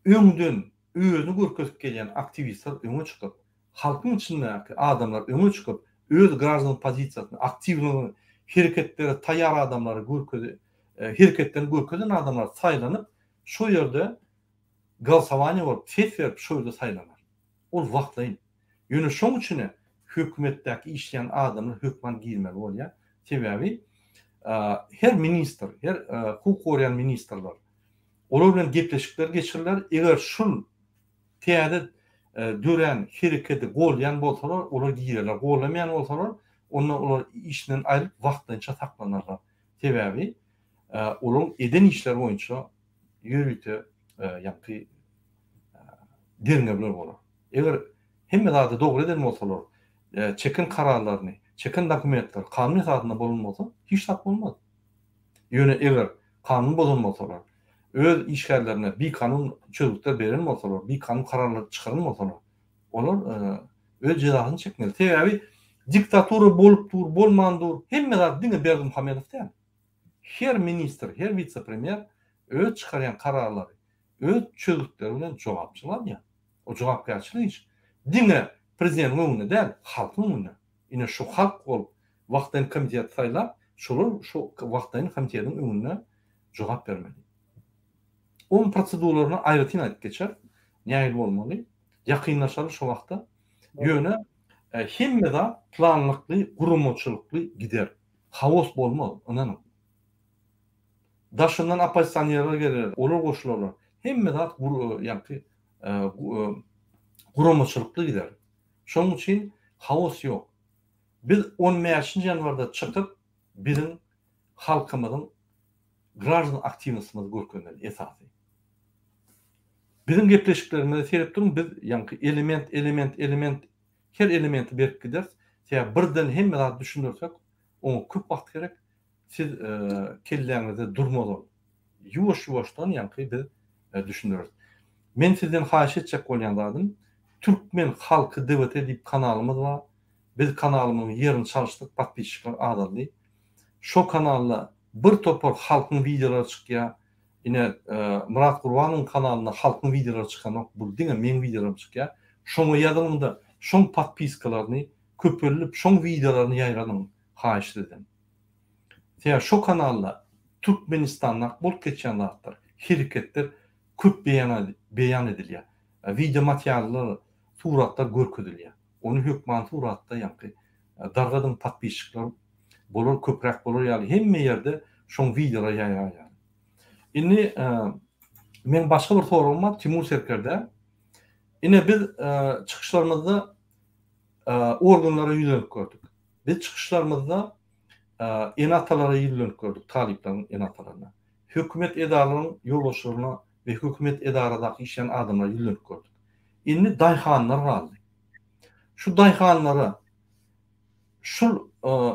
öňden özüni görkezip gelýän aktiwistler öňe çykyp, halkyň içindäki adamlar öňe çykyp, öz graždan pozisiýasyny, aktiwligini, hereketlere taýýar adamlary görkezi, hereketlerini görkezen adamlar saýlanyp, şo ýerde golosowaniýe bolup, ses berip, şo ýerde saýlanar. Ol wagtlaýyn. Ýöne şoň üçine hökümetdäki işleýän adamlar hökman girmeli bolýar. Sebäbi her ministr, her hukuk goraýan ministrler olar bilen gepleşikler geçiriler. Eger şul täze dörän hereketi golýan bolsalar, olar girerler. Gollamaýan bolsalar, onda olar işinden aýrylyp wagtlaýynça saklanarlar. Sebäbi olaryň eden işleri boýunça ýörite ýaňky derňewler bolar. Eger hemme zady dogry eden bolsalar, çeken kararlaryny, çeken dokumentleri kanun esasynda bolan bolsa, hiç zat bolmaz. Ýöne eger kanun bozan bolsalar, öz işgärlerine bikanun çözgütler beren bolsalar, bikanun kararlar çykaran bolsalar, olar öz jezasyny çekmeli. Sebäbi diktatura bolup dur, bolman dur, hemme zat diňe Berdimuhamedow däl. Her ministr, her wise-premýer öz çykarýan kararlary, öz çözgütleri bilen jogapçylyk alýar. O jogapkärçilik iş diňe prezidentiň öňünde däl, halkyň öňünde. Ine şu halk bolup wagtlaýyn komitet saýlap, şolar şu wagtlaýyn komitetiň öňünde jogap bermeli. Onuň proseduralaryny aýratyn aýdyp geçeris. Nähili bolmaly? Ýakynlaşaly şo wagta. Ýöne hemme zat planlykly, guramaçylykly gider. Haos bolmaz, ynanyň. Daşyndan oppozisionerler geler, olar goşularlar. Hemme zat ýaňky. Guramaçylykly gider. Şonuň üçin haos ýok. Biz on bäşinji ýanwarda çykyp biziň halkymyzyň graždan aktiwnosymyzy görkezmeli esasy. Biziň gepleşiklerimize seredip duruň biz ýaňky element element element her elementi berip gideris. Sebäbi birden hemme zady düşündirsek oňa köp wagt gerek. Siz kelläňizde durmaz ol. Ýuwaş ýuwaşdan ýaňky biz düşündireris. Men sizden haýyş etjek bolýan zadym Türkmen halky DWT diýip kanalymyz bar. Biz kanalymyzyň ýerini çalyşdyk podpisçikler azaldy. Şo kanalda bir topar halkyň wideolary çykýar. Ine Myrat Gurbanowyň kanalynda halkyň wideolary çykanok bul diňe meň wideolarym çykýar. Şoňa ýazylyňda şoň podpiskalaryny köpeldip şoň wideolaryny ýaýradyň haýyş sizden. Sebäbi şo kanalda Türkmenistandaky bolup geçýän zatlar, hereketler köp beýan beýan edilýär. Wideo materiallar, suratlar görkezilýär. Ony hökman suratda ýaňky dargadyň podpisçikler bolar köpräk bolar ýaly hemme ýerde şoň wideolar ýaýrar ýaly. Indi meň başga bir soragym bar Timur serkerdä. Ine biz çykyşlarymyzda organlara ýüzlenip gördük. Biz çykyşlarymyzda ene-atalara ýüzlenip gördük, talyplaryň ene-atalaryna. Hökümet edaralaryň ýolbaşçylaryna we hökümet edaradaky işleýän adamlara ýüzlenip gördük. Indi daýhanlar galdy. Şu daýhanlara şul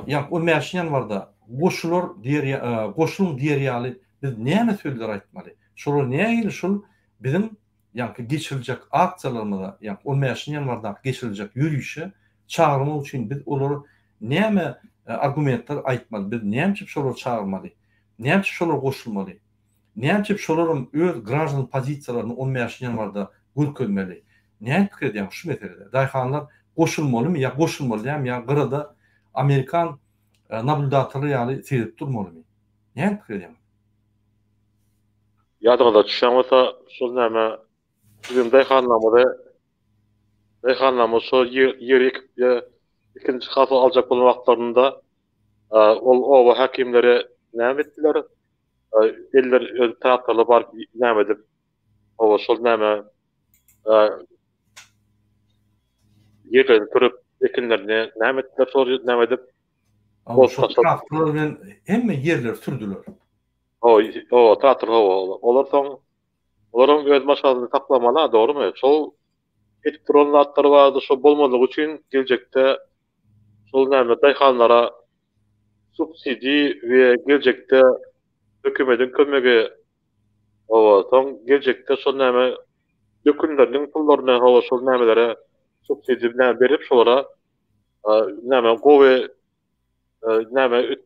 ýa on bäşinji ýanwarda goşular diýer goşulyň diýer ýaly biz näme sözler aýtmaly? Şolar nähili şul biziň ýaňky geçiriljek aksiýalarymyza, ýaňky on bäşinji ýanwardaky geçiriljek ýörişe çagyrmak üçin biz olara näme argumentler aýtmaly? Biz näme üçin şolary çagyrmaly? Näme üçin şolara goşulmaly? Näme üçin şolaram öz graždan pozisiýalaryny on bäşinji ýanwarda görkezmeli? Näme pikir edýäňiz şu meselede? Daýhanlar goşulmalymy ýa goşulmaly dälmi ýa gyrada amerikan nablýudatorlar ýaly seredip durmalymy? Näme pikir edýäňiz? Ýadyňyza düşýän bolsa, şol näme biziň daýhanlarymyzy daýhanlarymyz şol ýer ekip ikinji hasyl aljak bolan wagtlarynda ol oba häkimleri näme etdiler? Eller öz traktorla baryp näme edip oba şol näme ýerlerini sürüp ekinlerini näme etdiler şol näme edip traktorlar bilen hemme ýerleri sürdüler. Hawa, traktor hawa. Olar soň olaryň öz maşgalasyny saklamaly, dogrumy? Şol edip duran zatlary barada şo bolmazlygy üçin geljekde şol näme daýhanlara subsidiý we geljekde hökümediň kömegi hawa, soň geljekde şol näme dökünleriniň pullaryny hawa şol nämelere subsidiý näme berip şolara näme gowy näme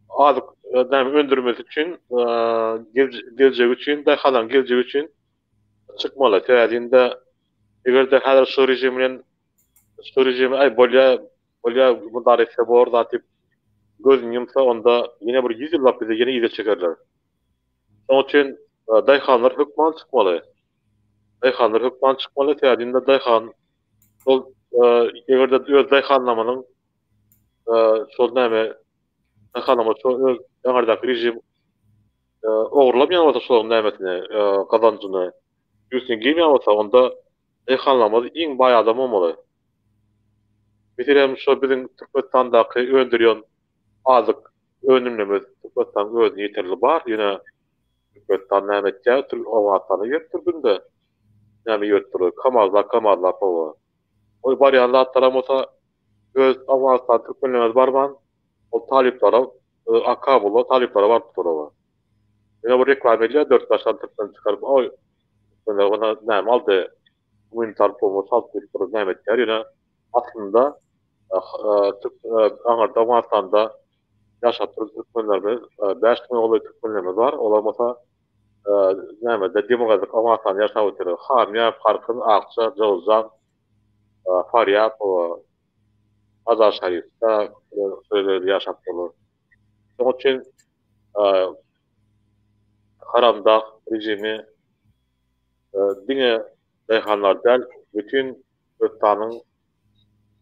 azyk näme öndürmesi üçin geljegi üçin daýhanlaryň geljegi üçin çykmaly. Sebäbi indi eger-de häzir şu režim bilen şu režim aý bolýa bolýa mundar etse bor zat diýip gözüni ýumsa onda ýene bir 100 ýyllap bizi ýene yza çekerler. Şonuň üçin daýhanlar hökman çykmaly. Daýhanlar hökman çykmaly. Sebäbi indi daýhan şol eger-de öz daýhanlamanyň şol näme daýhanlama şol öz aňyrdaky režim ogurlamaýan bolsa şolaryň nämesini gazanjyny üstüne girmeýän bolsa onda daýhanlarymyz iň baý adam bolmaly. Meselem şo biziň Türkmenistandaky öndürýän azyk önümlerimiz Türkmenistanyň özüne ýeterli bar ýöne Türkmenistan näme etýär Owganystana iberip dur günde näme iberip dur kamazlap kamazlap hawa. Ol barýan zatlaram bolsa öz Owganystan türkmenlerimiz barman ol talyplara Kabula talyplara baryp dur oba. Ýöne bir reklama edýär dört-bäş sany türkmen çykaryp oý türkmenler ona näme aldy gumanitar pomoç aldy diýip bir näme etýär ýöne aslynda aňyrda Owganystanda ýaşap duran türkmenlerimiz 5000 golaý türkmenlerimiz bar olar bolsa nämede demirgazyk Owganystanda ýaşap otyr Hamýap Harkyn Akça Jowzjan Farýap Mazar Şarifde şeýle ýaşap durlar. Şonuň üçin haramdag režimi diňe daýhanlar däl, bütin Türkmenistanyň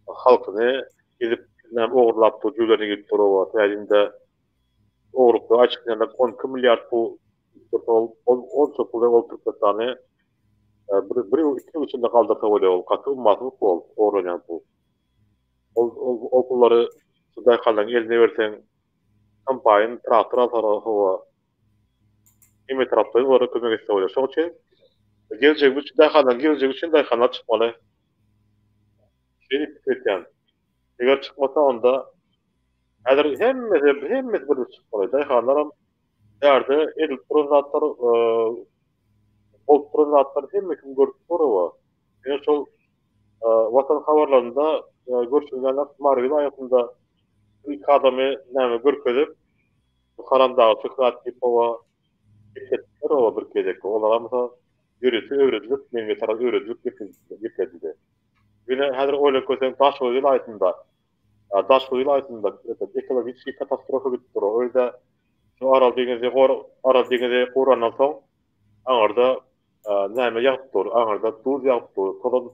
halkyny ezip, näme ogurlap dur, jüblerine girip dur oba. Täjinde ogurlukda açyk ýanak 12 milliard pul ol onça puly ol Türkmenistany. Bir, bir ýyl, iki ýyl içinde galdyrsa bolýar ol gaty ummasyz pul ogurlanýan pul. Ol, ol, ol pullary şu daýhanlaryň eline berseň, kombaýn, traktor alsalar hawa hemme tarapdan olara kömek etse bolýar. Şonuň üçin geljegi üçin daýhanlaryň geljegi üçin daýhanlar çykmaly. Şeýle pikir etýän. Eger çykmasa onda häzir hemmesi hemmesi birleşip çykmaly. Daýhanlaram bärde edilip duran zatlar bolup duran zatlar hemme kim görüp dur oba. Ýöne şol Watan habarlarynda görşüňiz ýaly Mary welaýatynda iki adamy näme görkezip bu Haramdaga şöhrat diýip oba gepletdiler oba bir gezek. Olara bolsa ýörite öwredilip, menga tarap öwredilip gepledildi. Ýöne häzir oýlanyp görseň Daşoguz welaýatynda Daşoguz welaýatynda ekologiçki katastrofa gidip dur. O ýerde şu Aral deňizi gor Aral deňizi gurandan soň aňyrda näme ýagyp dur, aňyrda duz ýagyp dur. Tozan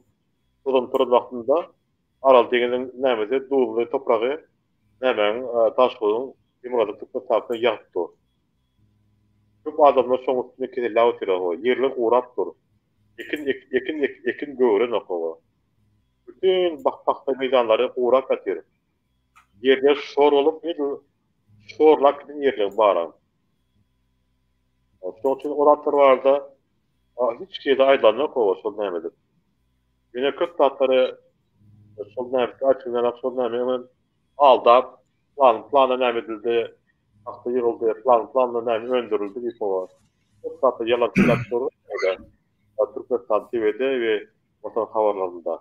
tozan turan wagtynda Aral deňiziniň nämesi duzly topragy nämäň Daşoguzyň demirgazyk Türkmenistanda ýagyp dur. Köp adamlar şoň üstünde keselläp otyr. Ýerler gurap dur. Ekin ekin ekin gögerenok oba. Bütin pagta meýdanlary gurap ýatyr. Ýerler şor bolup edil şorlap giden ýerler baram. Şonuň üçin ol zatlar barada hiç ýerde aýdylanok oba şol nämedir. Ýöne köp zatlary şol näme aýtylýanok şol näme öňem aldap plan plana näme edildi pagta ýygyldy plan planda näme öndürildi diýip oba. Köp zatlar ýalan sözläp dur. Türkmenistan TVde we Watan habarlarynda.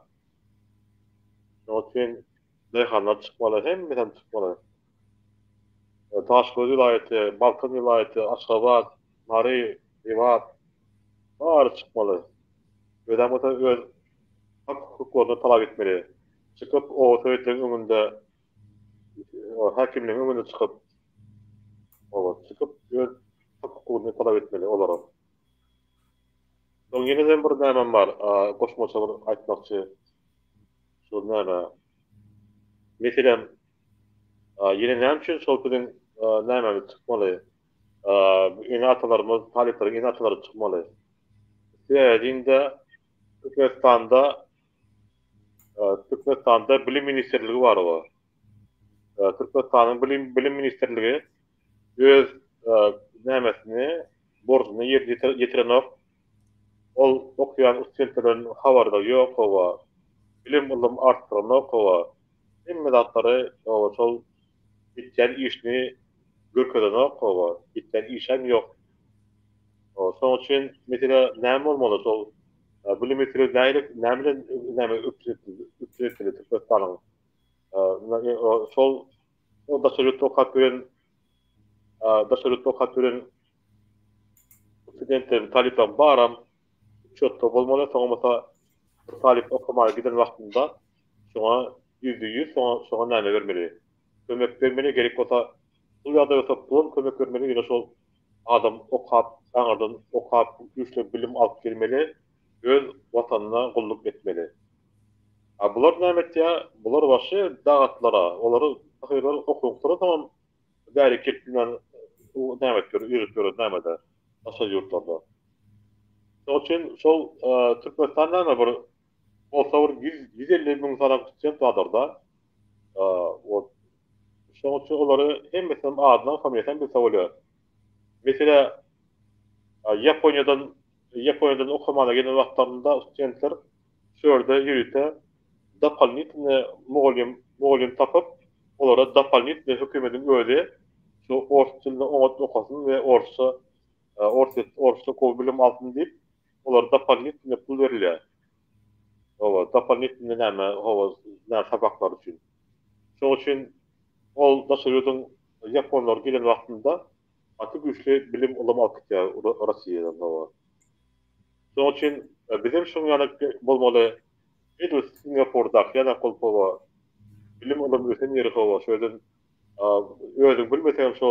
Şonuň üçin daýhanlar çykmaly, hemmesem çykmaly. Daşoguz welaýaty, Balkan welaýaty, Aşgabat, Mary, Lebap bary çykmaly. Özem bolsa öz hak hukuklaryny talap etmeli. Çykyp oba sowetleriň öňünde, häkimligiň öňünde çykyp, oba çykyp öz hak hukugyny talap etmeli olaram. Soň ýene-de bir nämem bar, goşmaça bir aýtmakçy. Şu näme? Meselem, ýene näme üçin şol biziň nämemiz çykmaly? Ene-atalarymyz, talyplaryň ene-atalary çykmaly. Sebäbi Türkmenistanda Türkmenistanda Bilim ministrligi bar o. Türkmenistanyň Bilim Bilim ministrligi öz nämesini, borjuny ýerine ýetirenok. Ol okaýan studentlerden habary-da ýok hawa. Bilim ylym artdyranok hawa. Hemme zatlary hawa şol etýän işini görkezenok hawa. Etýän işem ýok. Şonuň üçin mesele näme bolmaly şol bilim ministrligi nähili näme bilen näme üpjün etmeli Türkmenistanyň şol daşary ýurtda okap ýören daşary ýurtda okap ýören studentleriň talyplaryň baram uçetda bolmaly soňa bolsa bir talyp okamaga giden wagtynda şoňa ýüzde ýüz şoňa şoňa näme bermeli kömek bermeli gerek bolsa pul ýagdaý bolsa pulam kömek bermeli ýöne şol adam okap aňyrdan okap güýçli bilim alyp gelmeli öz watanyna gulluk etmeli a bular näme etýä bular başy dagatlara olary pahyrlar okuw gutaransoňam bärik gelip bilmän näme edip ýör ýörüp ýör nämede daşary ýurtlarda. Şonuň üçin şol Türkmenistan näme bir bolsa bir 100 150 müň sany student bardyr-da. Wot şonuň üçin olary hemmesiniň adyny familiýasyny bilse bolýar. Meselä Ýaponiýadan Ýaponiýadan okamana gelen wagtlarynda studentler şu ýerde ýörite dopolnitny mugallym mugallym tapyp, olara dopolnitny hökümediň özi şu ors dilini oňat okasyn we orsça ors orsça gowy bilim alsyn diýip, olara dopolnitny pul berilýär. Hawa, dopolnitny näme, hawa, näme sapaklar üçin. Şonuň üçin ol daşary ýurduň ýaponlary gelen wagtynda gaty güýçli bilim ylym alyp gitýär Russiýadan, hawa. Şonuň üçin bizem şuň ýaly bolmaly. Edil Singapurdaky ýaly bolup hawa. Bilim ylym ösen ýeri hawa. Şu ýerden özüň bilmeseňem şo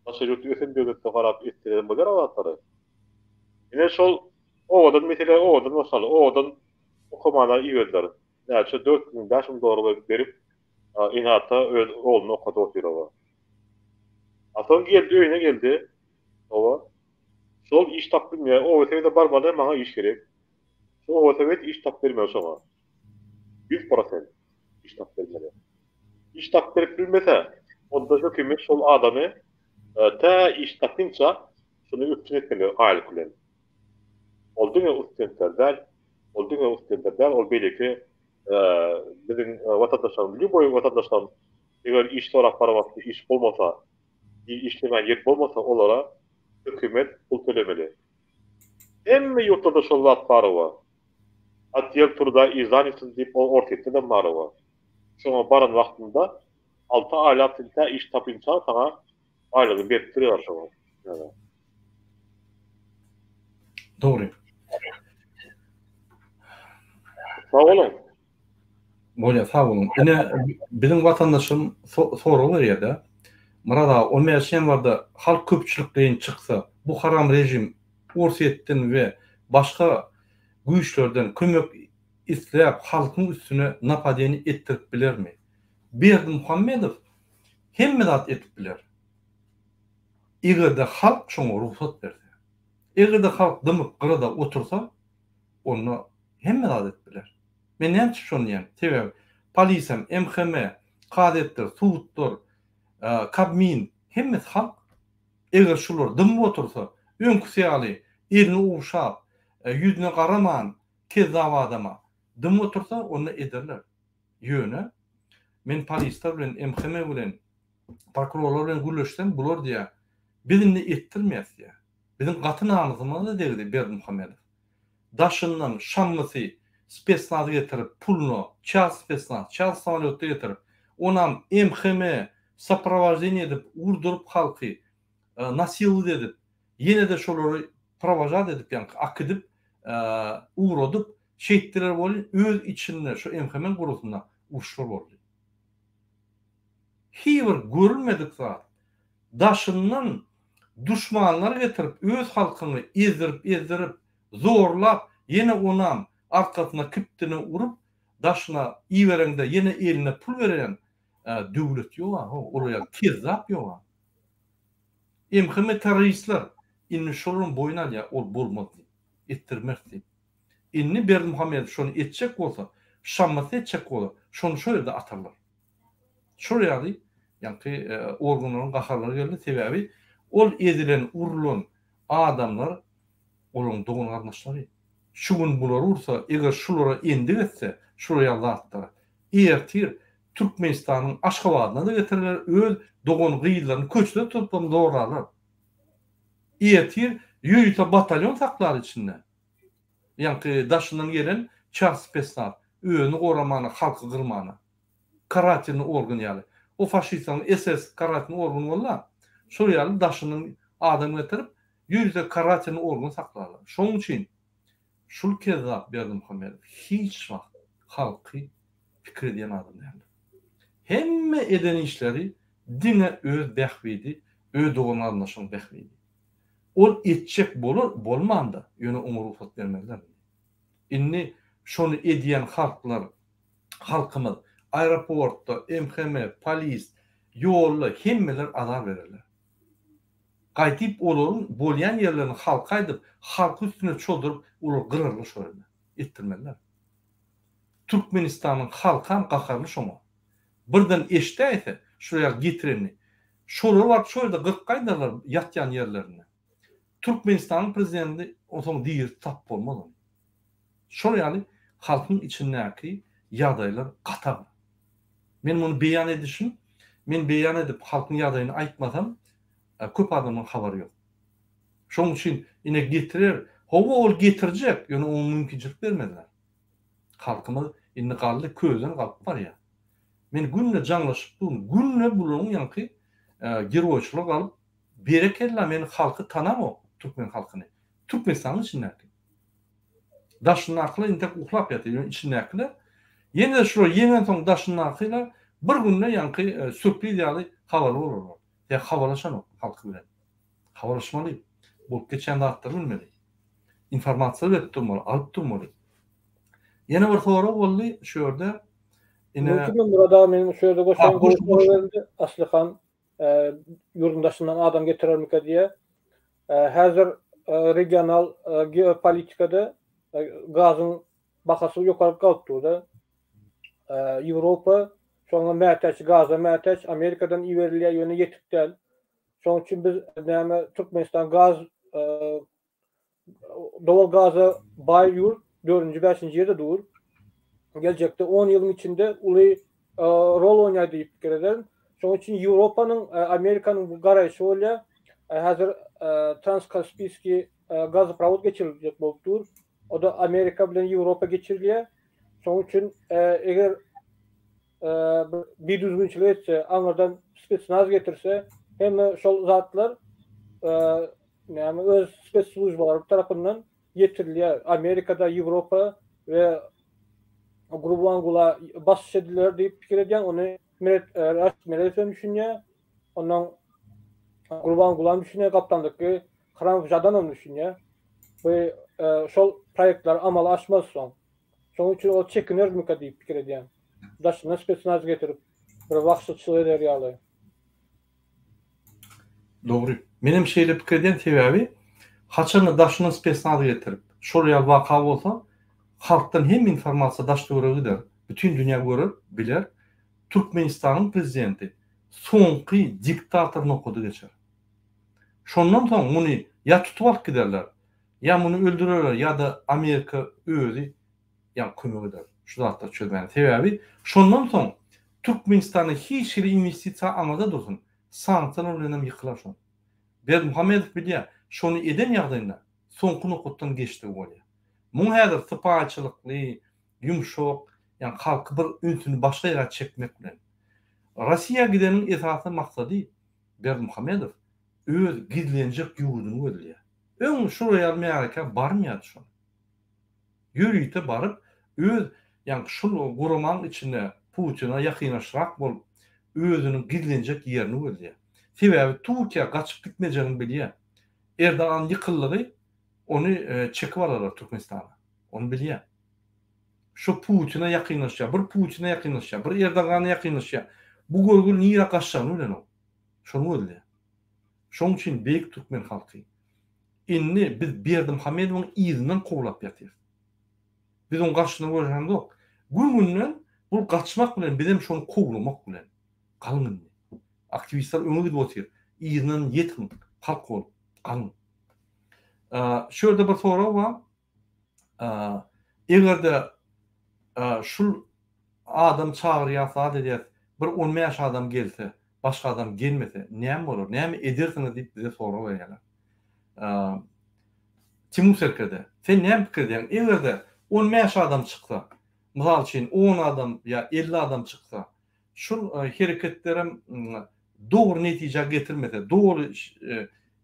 daşary ýurt ösen döwletine garap etseňem bolýar o zatlary. Ine şol owadan mesele owadan başlaly. Owadan okamana iberdiler. Näçe 4000 5000 dollar berip ene-ata öz ogluny okadyp otyr hawa. A soň geldi öýüne geldi. Hawa. Şol iş tapyp bilmeýär. Oba sebite barmaly maňa iş gerek. Şu oba sowet iş tapyp bermeli şoňa. 100% iş tapyp bermeli. Iş tapyp berip bilmese, onda hökümet şol adamy tä iş tapynça şuny üpjün etmeli aýlyk bilen. Ol diňe ustudentler däl, ol diňe ustudentler däl, ol beýleki biziň watandaşlarymyz, lýuboý watandaşlarymyz eger iş sorap baran wagty iş bolmasa, işlemän ýer bolmasa olara hökümet pul tölemeli. Hemme ýurtlarda şol zat bar oba. Otdel truda i zanýatosti diýip ol Orsýetde-de bar oba. Şoňa baran wagtynda alty aýlap sen tä iş tapynça saňa aýlygyny berip durýar şoňa. Dogry. Sag boluň. Bolýar, sag boluň. Ine, biziň watandaşym sorag berýär-de. Myrat aga, 15 ýanwarda halk köpçülikleýin çyksa, bu haram režim Orsýetden we başga güýçlerden kömek isläp halkyň üstüne napadeniýe etdirip bilermi? Berdimuhamedow hemme zat edip biler. Eger-de halk şoňa rugsat berse. Eger-de halk dymyp gyrada otursa, onda hemme zat edip biler. Men näme üçin şony diýýän? Sebäbi polisem, MHM, kazyýetler, sudlar, Kabmin hemmesi halk. Eger şular dymyp otursa, öňküsi ýaly elini ogşap, ýüzüne garaman kezzap adama dymyp otursa, onda ederler. Ýöne men polisler bilen, MHM bilen, prokurorlar bilen gürleşsem, bular diýýär, biz indi etdirmeýäs diýýär. Biziň gaty namysymyza degdi Berdimuhamedow. Daşyndan şammysy spesnaz getirip puluna ças spesnaz, ças samolýotda getirip, onam MHM soprowaždeniýe edip urduryp halky nasilyt edip, ýene-de şolary prowažat edip ýaňky akidip ugradyp şeýtdiler welin öz içinde şu MHM-iň gurusynda uruşlar boldy. Hiý bir görülmedik zat. Daşyndan duşmanlar getirip öz halkyňy ezdirip ezdirip zorlap ýene onam arkasyna kibtini urup daşyna ibereňde ýene eline pul berýän döwlet ýoga ho olar ýaly kezzap ýoga. MHM terroristler indi şolaram boýun alýar ol bolmaz diýip etdirmeris diýip. Indi Berdimuhamedow şony etjek bolsa şammasy etjek bolar şony şo ýerde atarlar. Şol ýaly ýaňky organlaryň gaharlary geldi sebäbi ol ezilen urulan adamlar olaryň dogan garyndaşlary. Şu gün bulary ursa eger şulara endik etse şular ýaly zatlara ertir Türkmenistanyň Aşgabadyna-da getirerler öz dogan gyzlaryny köçede tutupam zorlarlar. Ertir ýörite batalýon saklar içinde. Ýaňky daşyndan gelen çar spesnaz özüni goramana halky gyrmana. Karatelnyý organ ýaly. O faşistleriň SS karatelnyý organy boldy-a. Şol ýaly daşyndan adam getirip ýörite karatelnyý organ saklarlar. Şonuň üçin şul kezzap Berdimuhamedow hiç wagt halky pikir edýän adam däldir. Hemme eden işleri diňe öz bähbidi, öz dogan-garyndaşynyň bähbidi. Ol etjek bolar, bolmanda, ýöne oňa rugsat bermezler indi. Indi şony edýän halklar, halkymyz aeroportda, MHM, polis, ýolda hemmeler azar bererler. Gaýdyp olaryň bolýan ýerlerini halka aýdyp, halky üstüne çozduryp, olary gyrarlar şol ýerde. Etdirmezler. Türkmenistanyň halkam gaharly şoňa. Birden eşdäýse, şular ýaly getirenini, şolary baryp şo ýerde gyryp gaýdarlar ýatýan ýerlerinde. Türkmenistanyň prezidentini onsoň diri tapyp bolmaz ony. Şol ýaly halkyň içindäki ýagdaýlar gaty agyr. Men muny beýan edişim, men beýan edip halkyň ýagdaýyny aýtmasam, köp adamyň habary ýok. Şonuň üçin ine getirer, hawa ol getirjek, ýöne oňa mümkinçilik bermezler. Halkymyz indi galdy, közden galyp barýar. Men günde jaňlaşyp durun, günde bularyň ýaňky geroýçylyga galyp, berekella men halky tanamok, türkmen halkyny. Türkmenistanyň içindäki. Daşyndakylar intek uklap ýatyr, ýöne içindäkiler ýene-de şular ýeňensoň daşyndakylar bir günde ýaňky sýurpriz ýaly habarly bolarlar. Ýa habarlaşanok halky bilen. Habarlaşmaly, bolup geçýän zatlary bilmeli. Informasiýa berip durmaly, alyp durmaly. Ýene bir sorag boldy şu ýerde. Ine Mümkin Murad aga meniň şu ýerde goşan sorag geldi. Aslyhan ýurduň daşyndan adam getirermikä diýýär. Häzir regional geopolitikada. Gazyň bahasy ýokaryk galyp dur-da. Ýewropa şoňa mätäç, gaza mätäç, Amerikadan iberilýär, ýöne ýetik däl. Şonuň üçin biz näme Türkmenistan gaz Dowal gaza baý ýurt dördünji, bäşinji ýerde dur. Geljekde on ýylyň içinde uly rol oýnar diýip pikir ederin. Şonuň üçin Ýewropanyň, Amerikanyň bu garaýşy bolýar. Häzir Transkaspiýskiý gazoprowod geçiriljek bolup dur. O-da Amerika bilen Ýewropa geçirilýär. Şonuň üçin eger bir bidüzgünçilik etse, aňyrdan spetsnaz getirse, hemme şol zatlar näme öz spetsslujbalary tarapyndan ýetirilýär. Amerikada, Ýewropa we Gurbangula basyş ediler diýip pikir edýän, ony Meret Raşid Meredow hem düşünýär. Ondan Gurbangulam düşünýär, gapdaldaky Hramow Žadan hem düşünýär. Bu şol proýektler amala aşmaz soň. Şonuň üçin ol çekinermika diýip pikir edýän. Daşyndan spetsnaz getirip, bir wagşyçylyk eder ýaly. Dogry. Menem şeýle pikir edýän, sebäbi haçanda daşyndan spetsnaz getirip, şol ýaly waka bolsa, halkdan hemme informasiýa daş-töwerege gider, bütin dünýä görer, biler. Türkmenistanyň prezidenti soňky diktator nokady geçer. Şondan soň muny ýa tutup alyp giderler, Ýa muny öldürerler ýa-da Amerika özi ýa kömek eder şu zatlary çözmäne. Sebäbi şondan soň Türkmenistanda hiç hili inwestisiýa aňyrda dursun, sanksiýalar bilenem ýykylar şol. Berdimuhamedow bilýär, şony eden ýagdaýynda soňky nokatdan geçdigi bolýar. Muň häzir sypaýyçylykly, ýumşak, ýagny halky bir ünsüni başga ýere çekmek bilen. Rossiýa gideniň esasy maksady Berdimuhamedow öz gizlenjek ýurduny gözleýär. Öň şular ýaly märekä barmaýardy şol. Ýörite baryp, öz, ýagny şul guramaň içinde Putina ýakynaşrak bolup, özüniň gizlenjek ýerini gözleýär. Sebäbi Türkiýä gaçyp gitmejegini bilýär. Erdogan ýykyldygy ony çekip alarlar Türkmenistana. Ony bilýär. Şu Putina ýakynlaşýar, bir Putina ýakynlaşýar, bir Erdogana ýakynlaşýar. Bu görgüli nirä gaçjagyny bilenok. Şony gözleýär. Şoň üçin beýik türkmen halky, indi biz Berdimuhamedowyň yzyndan kowlap ýatyrys. Biz oň garşysyna göreşemzok. Gün-günden bul gaçmak bilen bizem şony kowlamak bilen. Galyň indi. Aktiwistler öňe gidip otyr. Yzyndan ýetiň, halk bolup, galyň. Şu ýerde bir sorag bar. Eger-de şul adam çagyrýas, zat edýäs, bir on bäş adam gelse, başga adam gelmese, näme bolar, näme edersiňiz diýip bize sorag berýärler. Timur serkerde, sen näme pikir edýäň, eger-de on bäş adam çyksa, mysal üçin, on adam ýa 50 adam çyksa, şul hereketlerem dogry netijä getirmese, doly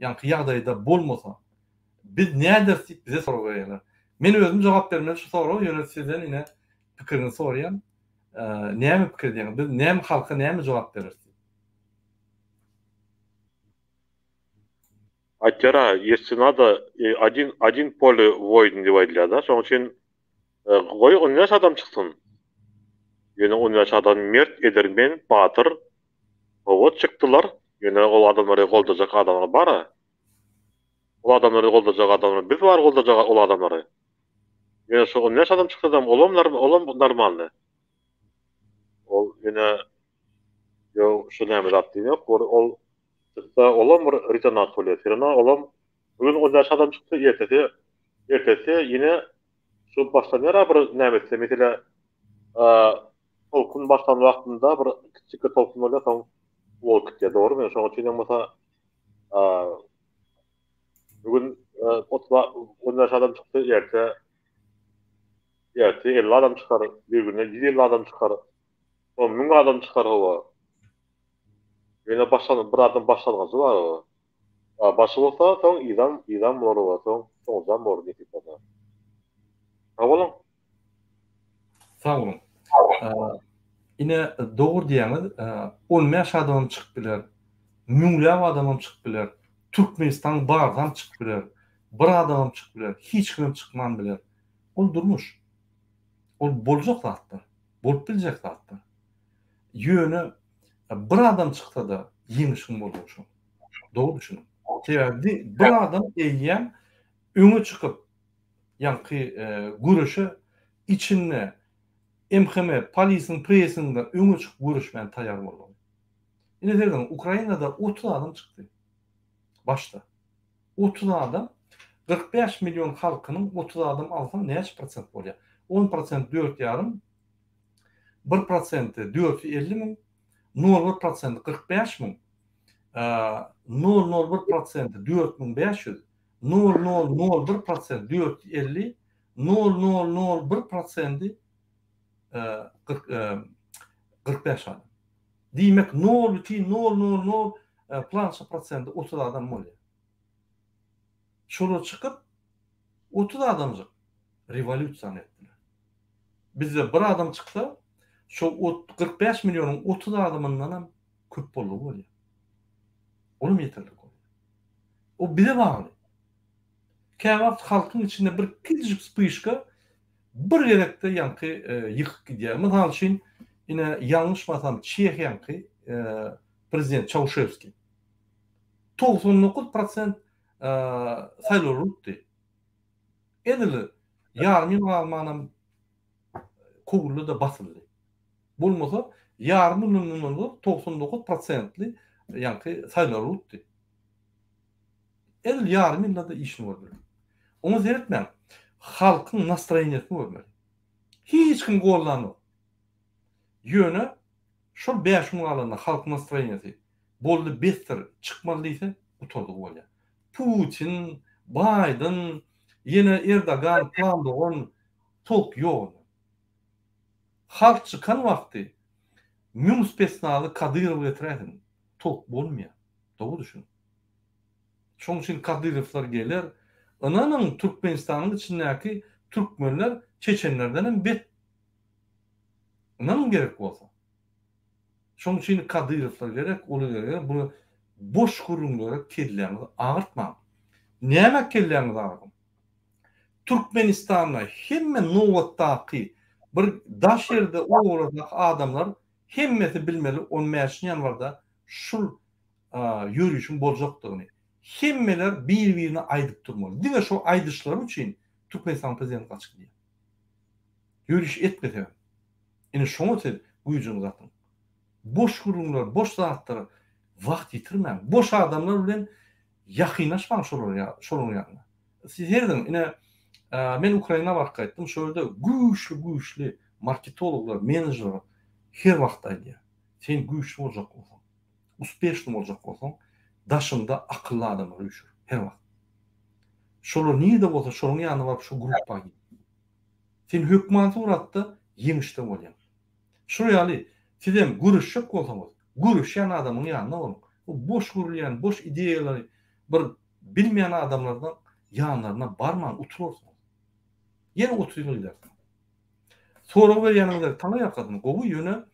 ýaňky ýagdaýda bolmasa, Biz näderis diýip bize sorag berýärler. Men özüm jogap bermeli şu soraga, ýöne sizden ine pikiriňizi soraýan. Näme pikir edýäňiz? Biz näme halka näme jogap bereris diýip. Aýtýar-a, ýesli nada odin odin pole woýn diýip aýdylýar-da. Şonuň üçin goý on bäş adam çyksyn. Ýöne on bäş adam mert, edermen, batyr. Hawa çykdylar. Ýöne ol adamlary goldajak adamlar bar-a. Ol adamlary goldajak adamlar biz bar goldajak ol adamlary. Ýöne şo on bäş adam çyksadam olam olam normalny. Ol ýöne ýo şu näme zat diýmek bor ol çyksa olam bir rezonans bolýar. Serena olam bu gün on bäş adam çyksa ertesi ertesi ýene şu başlanýar bir näme etse meselä tolkun başlan wagtynda bir kiçijik bir tolkun bolýar soň bolup gitýär dogrymy şonuň üçin hem bolsa Bu gün on bäş adam çykdy, erte erte 50 adam çykar, bir günde 150 adam çykar, soň 1000 adam çykar howa. Ýöne başlan bir adam başlangyjy bar o. A başy bolsa soň yzam yzam bolar owa soň soňujam bolar nesip bolsa. Sag boluň. Sag boluň. Ine dogry diýýäňiz, on bäş adamam çykyp biler, müňläp adamam çykyp biler, Türkmenistanyň barsam çykyp biler, bir adamam çykyp biler, hiç kimem çykman biler. Ol durmuş. Ol boljak zatlar, bolup biljek zatlar. Ýöne bir adam çyksa-da ýeňişiň boljagy şol. Dogry düşüniň. Sebäbi bir adam eýýäm öňe çykyp. Ýaňky göreşe içinde MHM, polisiň pressinde öňe çykyp göreşmäne taýýar bolmaly. Ine serediň, Ukrainada 30 adam çykdy. Başda. 30 adam 45 million halkynyň 30 adam alsaň näçe prosent bolýar? 10 prosent dört ýarym, bir prosenti 450 müň, nol bir prosenti 45 müň, nol nol bir prosenti 4500, nol nol nol bir prosent 450, nol nol nol bir prosenti 45 adam. Diýmek nol bütin nol nol nol plança prosenti 30 adam bolýar. Şolar çykyp 30 adamjyk rewolýusiýany etdiler. Bizde bir adam çyksa, şo 45 millionyň 30 adamyndanam köp boldugy bolýar. Olam ýeterlik bolýar. O bize bagly. Käwagt halkyň içinde bir kiçijik spyşka bir gezekde ýaňky ýykyp gidýär. Mysal üçin, ine ýalňyşmasam Çehiýaňky prezident Çauşewskiý 99 prosent saýlawlary utdy. Edil ýarym ýyl galmanam kowuldy-da basyldy. Bolmasa ýarym ýyldan mundan ozal 99 prosentli ýaňky saýlawlary utdy. Edil ýarym ýylda-da işini gördüler. Oňa seretmäň. Halkyň nastroýeniýesini görmeli. Hiç kim gollanok. Ýöne şol 5 gün galanda halkyň nastroýeniýesi boldy besdir çykmaly diýse gutardygy bolýar. Putin, Baýden, ýene Erdogan, plan dogan tolk ýok onda. Halk çykan wagty müň spesnazy Kadyrowy getiräýsin tolk bolmaýar. Dogry düşüniň. Şoň üçin Kadyrowlar geler. Ynanyň Türkmenistanyň içindäki türkmenler çeçenlerdenem bet. Ynanyň gerek bolsa. Şoň üçin Kadyrowlar gerek, olar gerek. Bu boş gürrüňlere kelläňizi agyrtmaň. Nämä kelläňizi agyrdyň? Türkmenistanda hemme nobatdaky bir daş ýerde obalardaky adamlar hemmesi bilmeli on bäşinji ýanwarda şul ýörişiň boljakdygyny hemmeler bir-birine aýdyp durmaly. Diňe şo aýdyşlary üçin Türkmenistanyň prezidenti gaçyp gidýär. Ýöriş etmesegem. Ine şoňa siz güýjüňizi atyň. Boş gürrüňler, boş zatlara wagt ýitirmäň. Boş adamlar bilen ýakynlaşmaň şolaryň şolaryň ýanyna. Siz serediň, ine men Ukraina baryp gaýtdym. Şo ýerde güýçli güýçli marketologlar, menejerler her wagt aýdýar. Sen güýçli boljak bolsaň, uspeşnyý boljak bolsaň, daşyňda akylly adamlary üýşür, her wagt. Şolar nirde bolsa şolaryň ýanyna baryp şo gruppa gir. Sen hökman suratda ýeňişde bolýaň. Şol ýaly sizem göreşjek bolsaňyz, göreşýän adamyň ýanynda boluň. Bu boş gürleýän, boş ideýalary bir bilmeýän adamlardan ýanlaryna barmaň, utularsyňyz. Ýene 30 ýyl gidersiňiz. Sorag berýäniňize taňry ýalkasyn, gowy, ýöne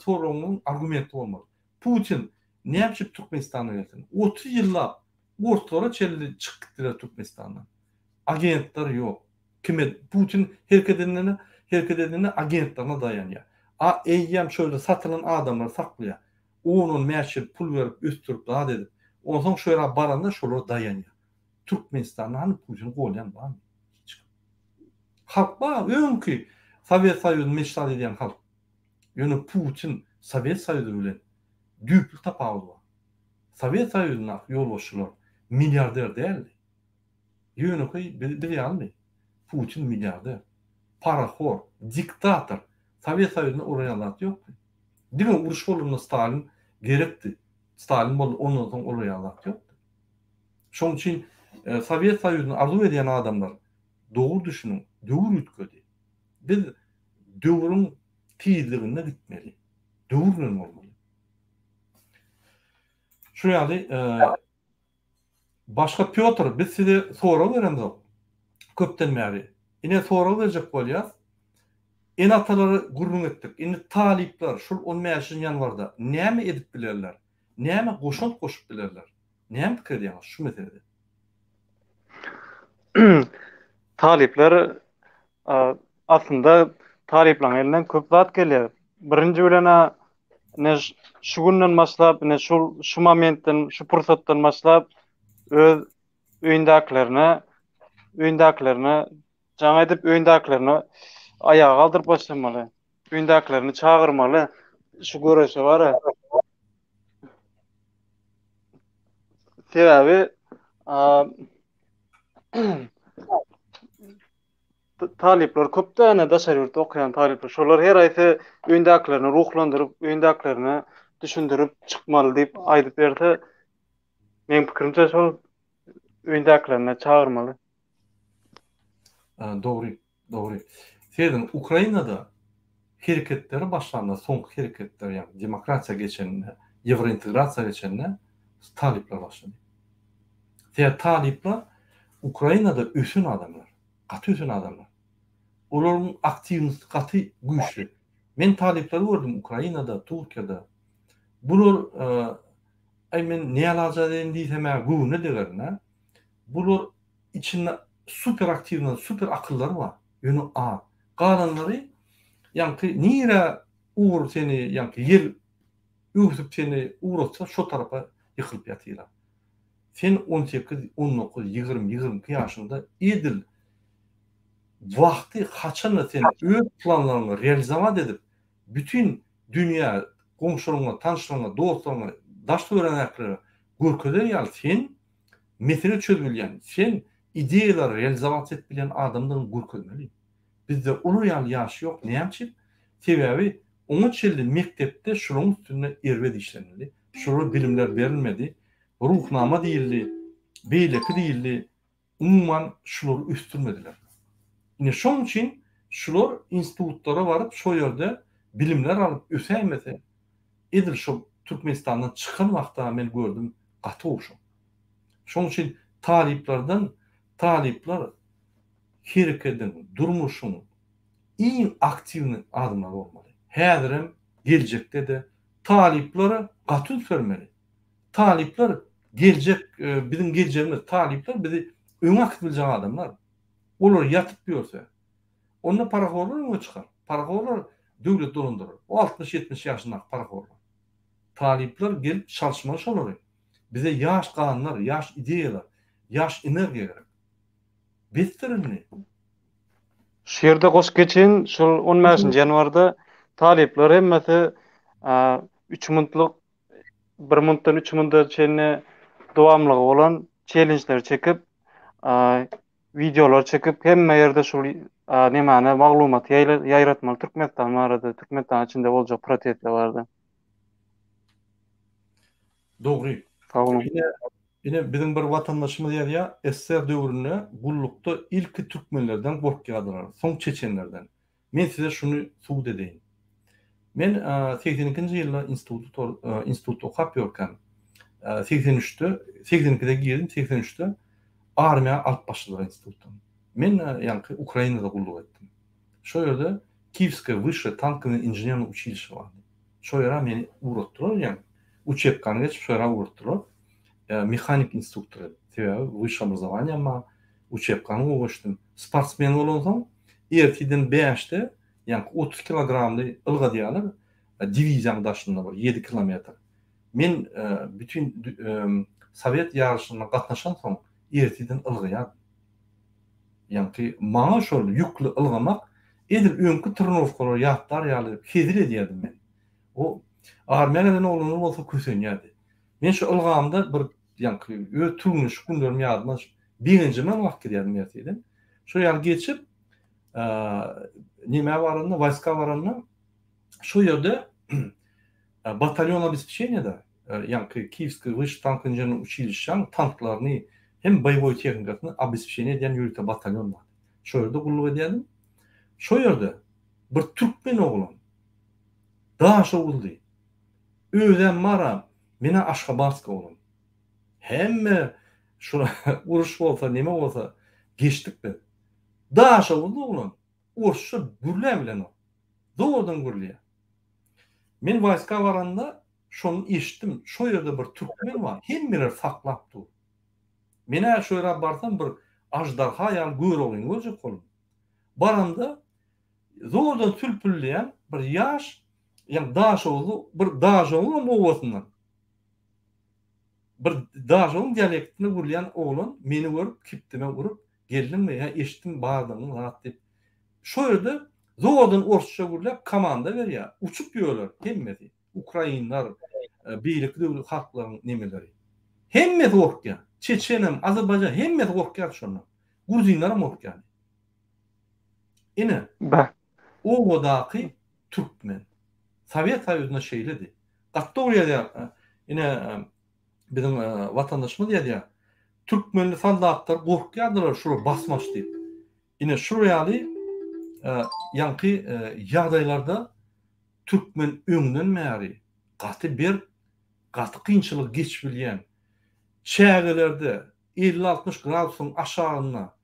soragyňyzyň argumenti bolmaly. Putin näme üçin Türkmenistana gelsin? 30 ýyllap orslara çenli çykyp gitdiler Türkmenistandan. Agentler ýok. Kime Putin hereket edende, hereket edende agentlerine daýanýar. A eýýäm şöyle satylan adamlary saklaýar. On-on bäş ýyl pul berip, ösdürip, zat edip. Onsoň şo ýere baranda şolara daýanýar. Türkmenistanda hany Putini golýan barmy? Hiç kim. Halk bar, öňki Sowet Soýuzyny meçtat edýän halk. Ýöne Putin Sowet Soýuzy bilen düýpli tapawudy bar. Sowet Soýuzyndaky ýolbaşçylar milliarder däldi. Ýönekeý biz biz ýalymy? Putin milliarder, parahor, diktator. Sowet Soýuzynda olar ýaly zat ýokdy. Diňe uruş bolanda Stalin gerekdi. Stalin boldy, ondan soň olar ýaly zat ýokdy. Şonuň üçin Sowet Soýuzyny arzuw edýän adamlar dogry düşüniň, döwür üýtgedi. Biz döwrüň tizliginde gitmeli. Döwür bilen bolmaly. Şu ýaly başga Pýotr biz size sorag beremzok köpden bäri. Ine sorag berjek bolýas. Ene-atalara gürrüň etdik. Indi talyplar şul on bäşinji ýanwarda näme edip bilerler? Näme goşant goşup bilerler? Näme pikir edýäňiz şu meselede? Talyplar aslynda talyplaryň elinden köp zat gelýär. Birinji bilen ine şu günden başlap, ine şu şu momentden, şu pursatdan başlap öz öýündäkilerine öýündäkilerine. Jaň edip öýündäkilerini aýaga galdyryp başlamaly. Öýündäkilerini çagyrmaly. Şu göreşe bara. Sebäbi talyplar köp däne daşary ýurtda okaýan talyplar. Şolar her aýsy öýündäkilerini ruhlandyryp, öýündäkilerine düşündirip çykmaly diýip aýdyp berse, meň pikirimçe şol öýündäkilerine çagyrmaly. Dogry, dogry. Serediň, Ukrainada hereketleri başlanda, soňky hereketler, ýagny demokratiýa geçende, ýewrointegrasiýa geçende talyplar başlady. Sebäbi talyplar Ukrainada ösen adamlar, gaty ösen adamlar. Olaryň aktiwnosty gaty güýçli. Men talyplary gördüm Ukrainada, Türkiýede. Bular, aý men nälaja edeýin diýsem-ä göwne degerin-ä. Bular içinde super aktiwnyý, super akyllary bar, ýöne az. Galanlary ýaňky nirä ugur seni ýaňky ýel öwsüp seni ugratsa şo tarapa ýykylyp ýatylar. Sen 18, 19, 20, 22 ýaşyňda edil wagty haçanda sen öz planlaryňy realizowat edip bütin dünýä goňşularyňa, tanyşlaryňa, dostlaryňa, daş-töweregiňdäkilere görkezer ýaly sen mesele çözüp bilýän, sen ideýalary realizowasiýa edip bilýän adamdygyňy görkezmeli. Bizde olar ýaly ýaş ýok. Näme üçin? Sebäbi oňa çenli mekdepde şularyň üstünde erbet işlenildi. Şulara bilimler berilmedi. Ruhnama diýildi, beýleki diýildi. Umuman şulary ösdürmediler. Ine şoň üçin şular institutlara baryp şo ýerde bilimler alyp ösäýmese edil şo Türkmenistandan çykan wagta men gördüm gaty gowşak. Şoň üçin talyplardan talyplar herekediň, durmuşyň iň aktiwnyý adamlary bolmaly. Häzirem geljekde-de talyplara gaty üns bermeli. Talyplar geljek biziň geljegimiz talyplar bizi öňe akyp biljek adamlar. Olar ýatyp ýörse onda parahorlar öňe çykar. Parahorlar döwlet dolandyrar. O 60-70 ýaşyndaky parahorlar. Talyplar gelip çalyşmaly şolary. Bize ýaş ganlar, ýaş ideýalar, ýaş energiýa gerek. Besdir indi. Şu ýerde goşup geçeýin, şol on bäşinji ýanwarda talyplar hemmesi üç muntlyk bir muntdan üç munta çenli dowamlygy bolan çellenjleri çekip, wideolar çekip, hemme ýerde şul nemäni maglumaty ýaýratmaly Türkmenistan barada, Türkmenistan içinde boljak protestler barada. Dogry. Sag boluň. Ine, ine biziň bir watandaşymyz ýazýar, SSR döwründe gullukda ilki türkmenlerden gorkýardylar, soň çeçenlerden. Men size şuny subut edeýin. Men 82-nji ýylda instituty institutda okap ýörkäm, 83-de, 82-de girdim, 83-de armiýa alyp başladylar institutdan. Men ýaňky Ukrainada gulluk etdim. Şo ýerde Kiýewskoýe wyşşeýe tankowyý inženernyý uçilişe bardy. Şo ýere meni ugratdylar, ýaňy uçebkany geçip şo ýere ugratdylar. Mehanik instruktor edip. Sebäbi wyşşe obrazowaniýam bar, uçebkany gowy geçdim. Sportsmen bolansoň, ertiden bäşde, ýaňky 30 kilogramly ylgadýarlar, diwiziýaň daşynda bir ýedi kilometr. Men bütin sowet ýaryşyna gatnaşansoň, ertiden ylgaýardym. Ýaňky maňa şol ýükli ylgamak edil öňki trenirowkalary ýatlar ýaly hezil edýärdim men. O armiýa gelen oglanlar bolsa kösenýärdi. Men şu ylgamda bir ýaňky öz türgenleşik günlerim ýadyma düşüp, begenjime wagt gidýärdim ertirden. Şo ýaly geçip, nemä baranda, waýska baranda şo ýerde batalýon obespečeniýada ýaňky Kiýewskiý wyşşy tank inženernyý uçilişşäň tanklaryny hem boýewoý tehnikasyny obespečeniýe edýän ýörite batalýon bardy. Şo ýerde gulluk edýärdim. Şo ýerde bir türkmen oglan Daşoguzly. Özem bar-a, men-ä Aşgabatski oglan. Hemme şu uruş bolsa, neme bolsa geçdik biz. Daşoguzly oglan orsça gürläbilenok. Zordan gürleýär. Men waýska baranda şony eşitdim, şo ýerde bir türkmen bar, hemmeler saklap dur. Men-ä şo ýere barsam bir aždarha ýaly Göroglyny görjek boldum. Baramda zordan sülpülleýän bir ýaş, ýagny daşoguzly bir Daşoguzyňam obasyndan bir Daşoguzyň dialektinde gürleýän oglan meni görüp kibtime urup. Geldiňmi? Hä, eşitdim bardygyňy zat diýip. Şo ýerde zordan orsça gürläp komanda berýär. Uçup ýörler hemmesi. Ukrainler, beýleki döwlet halklaryň nemeleri. Hemmesi gorkýar. Çeçenem, Azerbaýjan hemmesi gorkýar şondan. Gruzinlerem gorkýar. Ine, obadaky türkmen. Sowet Soýuzynda şeýledi. Gaty dogry ýazýar. Ine, biziň watandaşymyz ýazýar. Türkmenli soldatlar gorkýardylar şular basmaç diýip. Ine şular ýaly ýaňky ýagdaýlarda türkmen öňden bäri gaty berk, gaty kynçylygy geçip bilýän, çägelerde 50-60 gradusyň aşagynda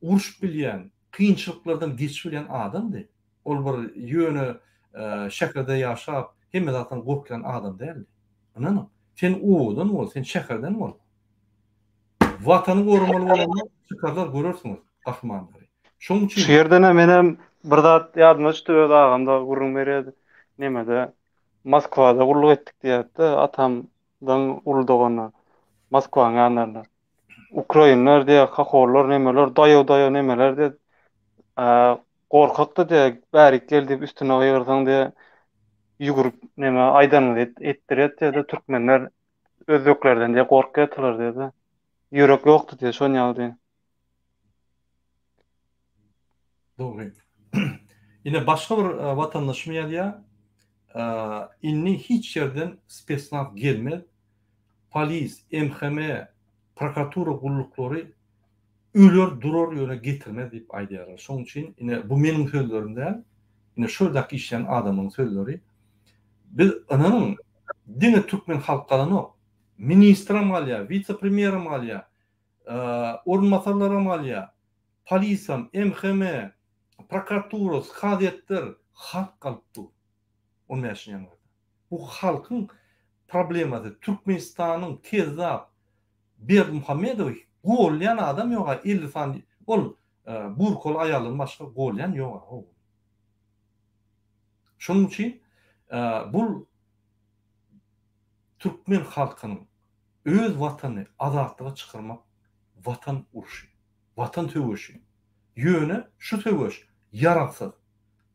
urşup bilýän, kynçylyklardan geçip bilýän adamdy. Ol bir ýöne şäherde ýaşap, hemme zatdan gorkýan adam däldi. Ynanyň, sen obadan bol, sen şäherden bol. Watany goramaly bolanda çykarlar görersiňiz gahrymanlary. Şonuň üçin Şu ýerdenem menem bir zat ýadyma düşdi öz agam da gürrüň berýärdi. Nemede Moskwada gulluk etdik diýýärdi-de atamdan uly dogany Moskwanyň ýanlarynda. Ukrainler diýýär, hohollar nemeler daýaw daýaw nemeler diýýär. Gorkakdy diýýär, bärik gel diýip üstüne gygyrsaň diýýär, ýügürip neme aýdanyňyzy etdirýär diýýär-de türkmenler özbeklerden diýýär gorkýardylar diýýär-de. Ýürek ýokdy diýýär, şon ýaly diýýär. Dogry. Ine başga bir watandaşym ýazýar. Indi hiç ýerden spesnaz gelmez. Polis, MHM, prokuratura gulluklary öler durar ýöne getirmez diýip aýdýarlar. Şonuň üçin ine bu meniň sözlerim däl. Ine şu ýerdäki işleýän adamlaryň sözleri. Biz ynanyň diňe türkmen halk galanok. Ministrem galýar, wise-premýerem galýar, orunbasarlaram galýar. Polisam, MHM, prokuratura, kazyýetler halk galyp dur. On bäşinji ýanwarda. Bu halkyň problemasy. Türkmenistanyň kezzap Berdimuhamedowy golýan adam ýoga 50 sany ol burkaly aýaldan başga golýan ýoga. Şonuň üçin bul türkmen halkynyň öz watanyny azatlyga çykarmak watan urşy. Watan söweşi. Ýöne şu söweş ýaragsyz,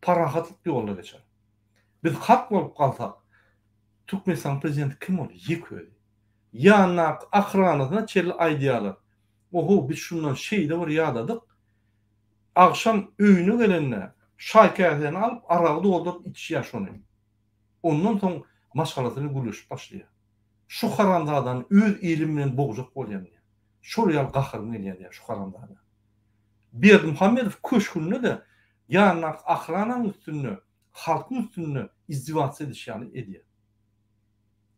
parahatlyk ýolda geçer. Biz halk bolup galsak, Türkmenistanyň prezidenti kim ol? Ýek özi. Ýanyndaky ahranasyna çenli aýdýarlar. Ohow biz şundan şeýle bir ýadadyk. Agşam öýüne gelende şaý käsäni alyp aragy dolduryp içýär şony. Ondan soň maşgalasy bilen gürleşip başlaýar. Şu haramzadany öz elim bilen bogjak bolýan diýýär. Şol ýaly gaharym gelýär diýýär şu haramzada. Berdimuhamedow köşgünde-de ýanyndaky ahrananyň üstünde, halkyň üstünde izdiwatsa ediş ýaly edýär.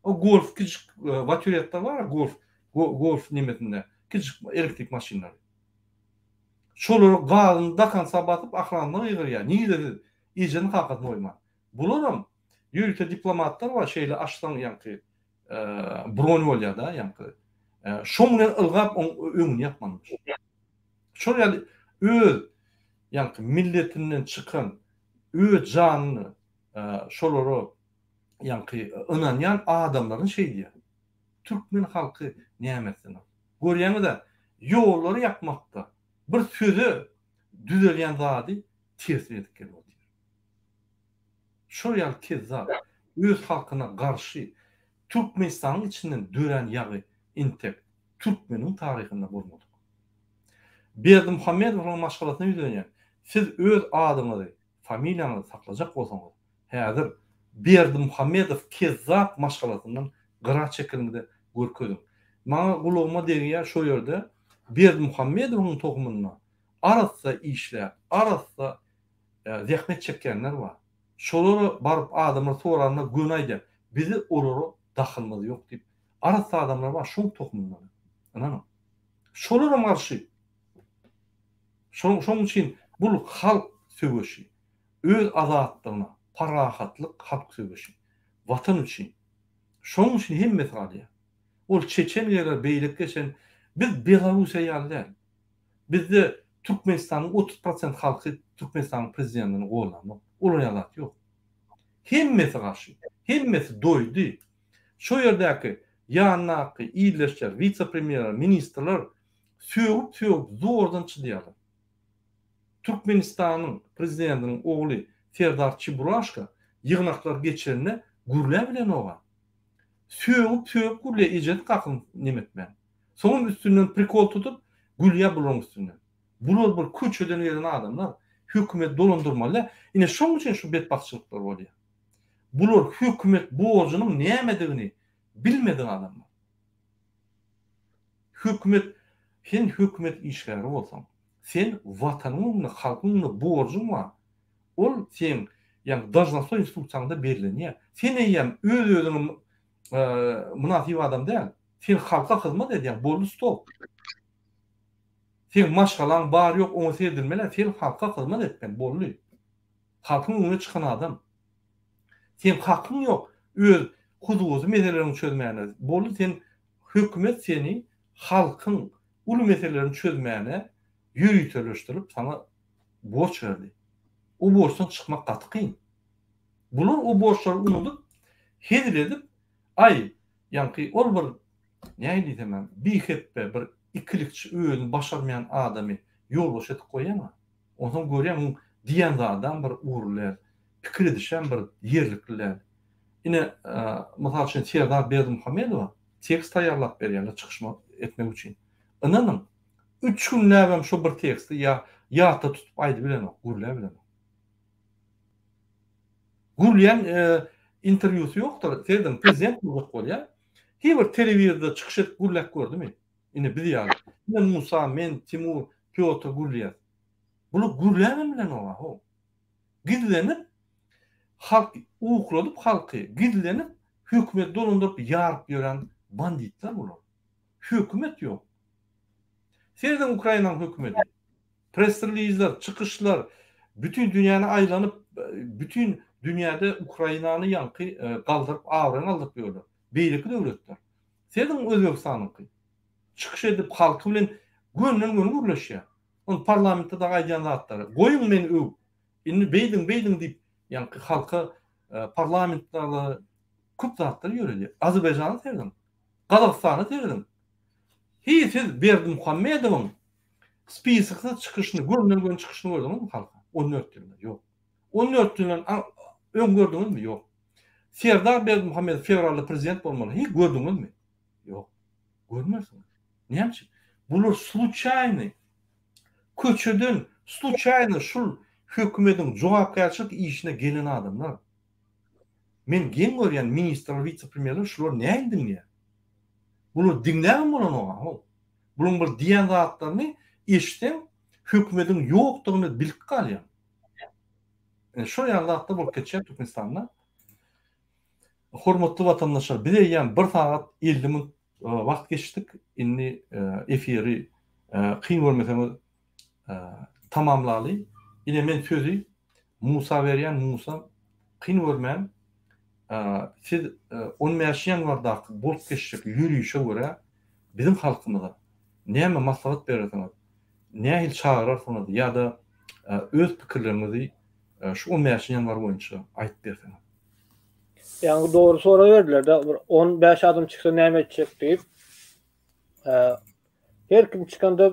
O golf kiçijik watüretler bar, golf, golf nemesinde kiçijik elektrik maşynlary. Şolary gazyny dakansa basyp ahranyna gygyrýar. Nirede siz? Ejeni kakasyny goýman. Bularam ýörite diplomatlar bar, şeýle açsaň ýaňky bron bolýar-da ýaňky. Şoň bilen ylgap oň öňüni ýapmalymyş. Şol ýaly öz ýaňky milletinden çykan öz janyny şolara ýaňky ynanýan adamlaryny şeýdýär. Türkmen halky näme etsin? Görýäňiz-ä, ýollary ýapmakda bir söze düzelýän zady tersine edip gelip otyr. Şol ýaly kezzap öz halkyna garşy Türkmenistanyň içinden dörän ýagy intek türkmeniň taryhynda bolmadyk. Berdimuhamedowlaryň maşgalasyna ýüzlenýän, siz öz adyňyzy, familiýaňyzy saklajak bolsaňyz, häzir Berdimuhamedow kezzap maşgalasyndan gyra çekiliňde görkeziň. Maňa gulagyma degýär şo ýerde Berdimuhamedowyň tohumynda arassa işläp, arassa zähmet çekýänler bar. Şolara baryp adamlar soranda göni aýdýar, bizi olara dahylymyz ýok diýip. Arassa adamlar bar şoň tohumyndan. Ynanyň. Şolaram garşy. Şoň şoň üçin bul halk söweşi. Öz azatlygyna, parahatlyk halk söweşi. Watan üçin. Şoň üçin hemmesi galýar. Ol çeçen geler, beýleki geçen. Biz Belarusiýa ýaly däl. Bizde Türkmenistanyň 30 prosent halky Türkmenistanyň prezidentini gollanok. Olar ýaly zat ýok. Hemmesi garşy. Hemmesi doýdy. Şo ýerdäki ýanyndaky ildeşler, wise-premýerler, ministrler. Sögüp-sögüp zordan çydaýarlar. Türkmenistanyň prezidentiniň ogly Serdar Çiburaşka ýygnaklar geçirende gürläbilenoga. Sögüp-sögüp gürleýär ejesi kakyn neme etmän. Soňam üstünden prikol tutup gülýär bularyň üstünden. Bular bir köçeden gelen adamlar. Hökümeti dolandyrmaly däl. Ine şoň üçin şu betbagtçylyklar bolýar. Bular hökümet borjunyň nämedigini bilmedik adamlar. Hökümet sen hökümet işgäri bolsaň, sen watanyň öňünde, halkyň öňünde borjuň bar. Ol seň ýagny dožnostnoý instruksiýaňda bellenýär. Sen eýýäm öz-özüňe mynasyp adam däl. Sen halka hyzmat edýäň, boldy stop. Seň maşgalaň bar ýok oňa seredilmeli, sen halka hyzmat etmeli, boldy. Halkyň öňüne çykan adam. Seň hakyň ýok öz hususy meseleleriňi çözmäne. Boldy sen hökümet seni halkyň uly meselelerini çözmäne ýöriteleşdirip saňa borç berdi. O borçdan çykmak gaty kyn. Bular o borçlary unudyp hezil edip aý ýaňky ol bir nähili diýsemem bihepbe bir ikilikçi özüni başarmaýan adamy ýolbaşçy edip goýýaňa. Onsoň görýäň muň diýen zadam bir ugurly däl, pikir edişem bir ýerlikli däl. Ine, mysal üçin Serdar Berdimuhamedowa tekst taýýarlap berýärler çykyş etmek üçin. Ynanyň, üç günläbem şo bir teksti ýa ýatda tutup aýdybilenok, gürläbilenok. Gürleýän interwýusy ýokdur. Serediň, prezident boljak bolýar. Hiç bir telewizorda çykyş edip gürläp gördümi? Ine biz ýaly. Ine Musa, men, Timur, Pýotr gürleýäs. Bular gürläbem bilenok-a, how. Gizlenip, halk ukladyp halky, gizlenip hökümeti dolandyryp ýaryp ýören banditler bular. Hökümet ýok. Serediň Ukrainanyň hökümeti. Press-relizler, çykyşlar, bütin dünýäni aýlanyp, bütin dünýäde Ukrainany ýaňky galdyryp, abraýyny galdyryp ýörler. Beýleki döwletler. Serediň Özbegistanyňky. Çykyş edip halky bilen gönden-göni gürleşýär. Ony parlamentde dagy aýdýan zatlary. Goýuň meni öwüp. Indi beýdiň, beýdiň diýip, ýaňky halka parlamentde köp zatlar ýöredýär. Azerbaýjana serediň. Gazagystana serediň. Hiý siz Berdimuhamedowyň spisoksyz çykyşyny, gönden-göni çykyşyny gördüňizmi halka? 14 ýylda ýok. 14 ýyldan öň gördüňizmi? Ýok. Serdar Berdimuhamedow fewralda prezident bolmaly. Hiý gördüňizmi? Ýok. Görmersiňiz. Näme üçin? Bular sluçaýny köçeden sluçaýny şul hökümediň jogapkärçilik işine gelen adamlar. Men geň görýän ministrler, wise-premýerler şular näin diňleýär? Bular diňläbem bolanok-a, how. Bularyň bir diýen zatlaryny eşitseň, hökümediň ýokdugyny bilip galýaň. Ine şol ýaly zatlar bolup geçýär Türkmenistanda. Hormatly watandaşlar, biz eýýäm bir sagat 50 minut wagt geçdik. Indi efiri kyn görmeseňiz tamamlaly. Ine men sözi Musa berýän, Musa kyn görmän siz 15 ýanwardaky bolup geçjek ýörişe görä biziň halkymyza näme maslahat berersiňiz, nähili çagyrarsyňyz ýa-da öz pikirleriňizi şu 15 ýanwar boýunça aýdyp berseňiz. Ýaňy dogry sorag berdiler-de, bir 15 adam çyksa näme etjek diýip. Her kim çykanda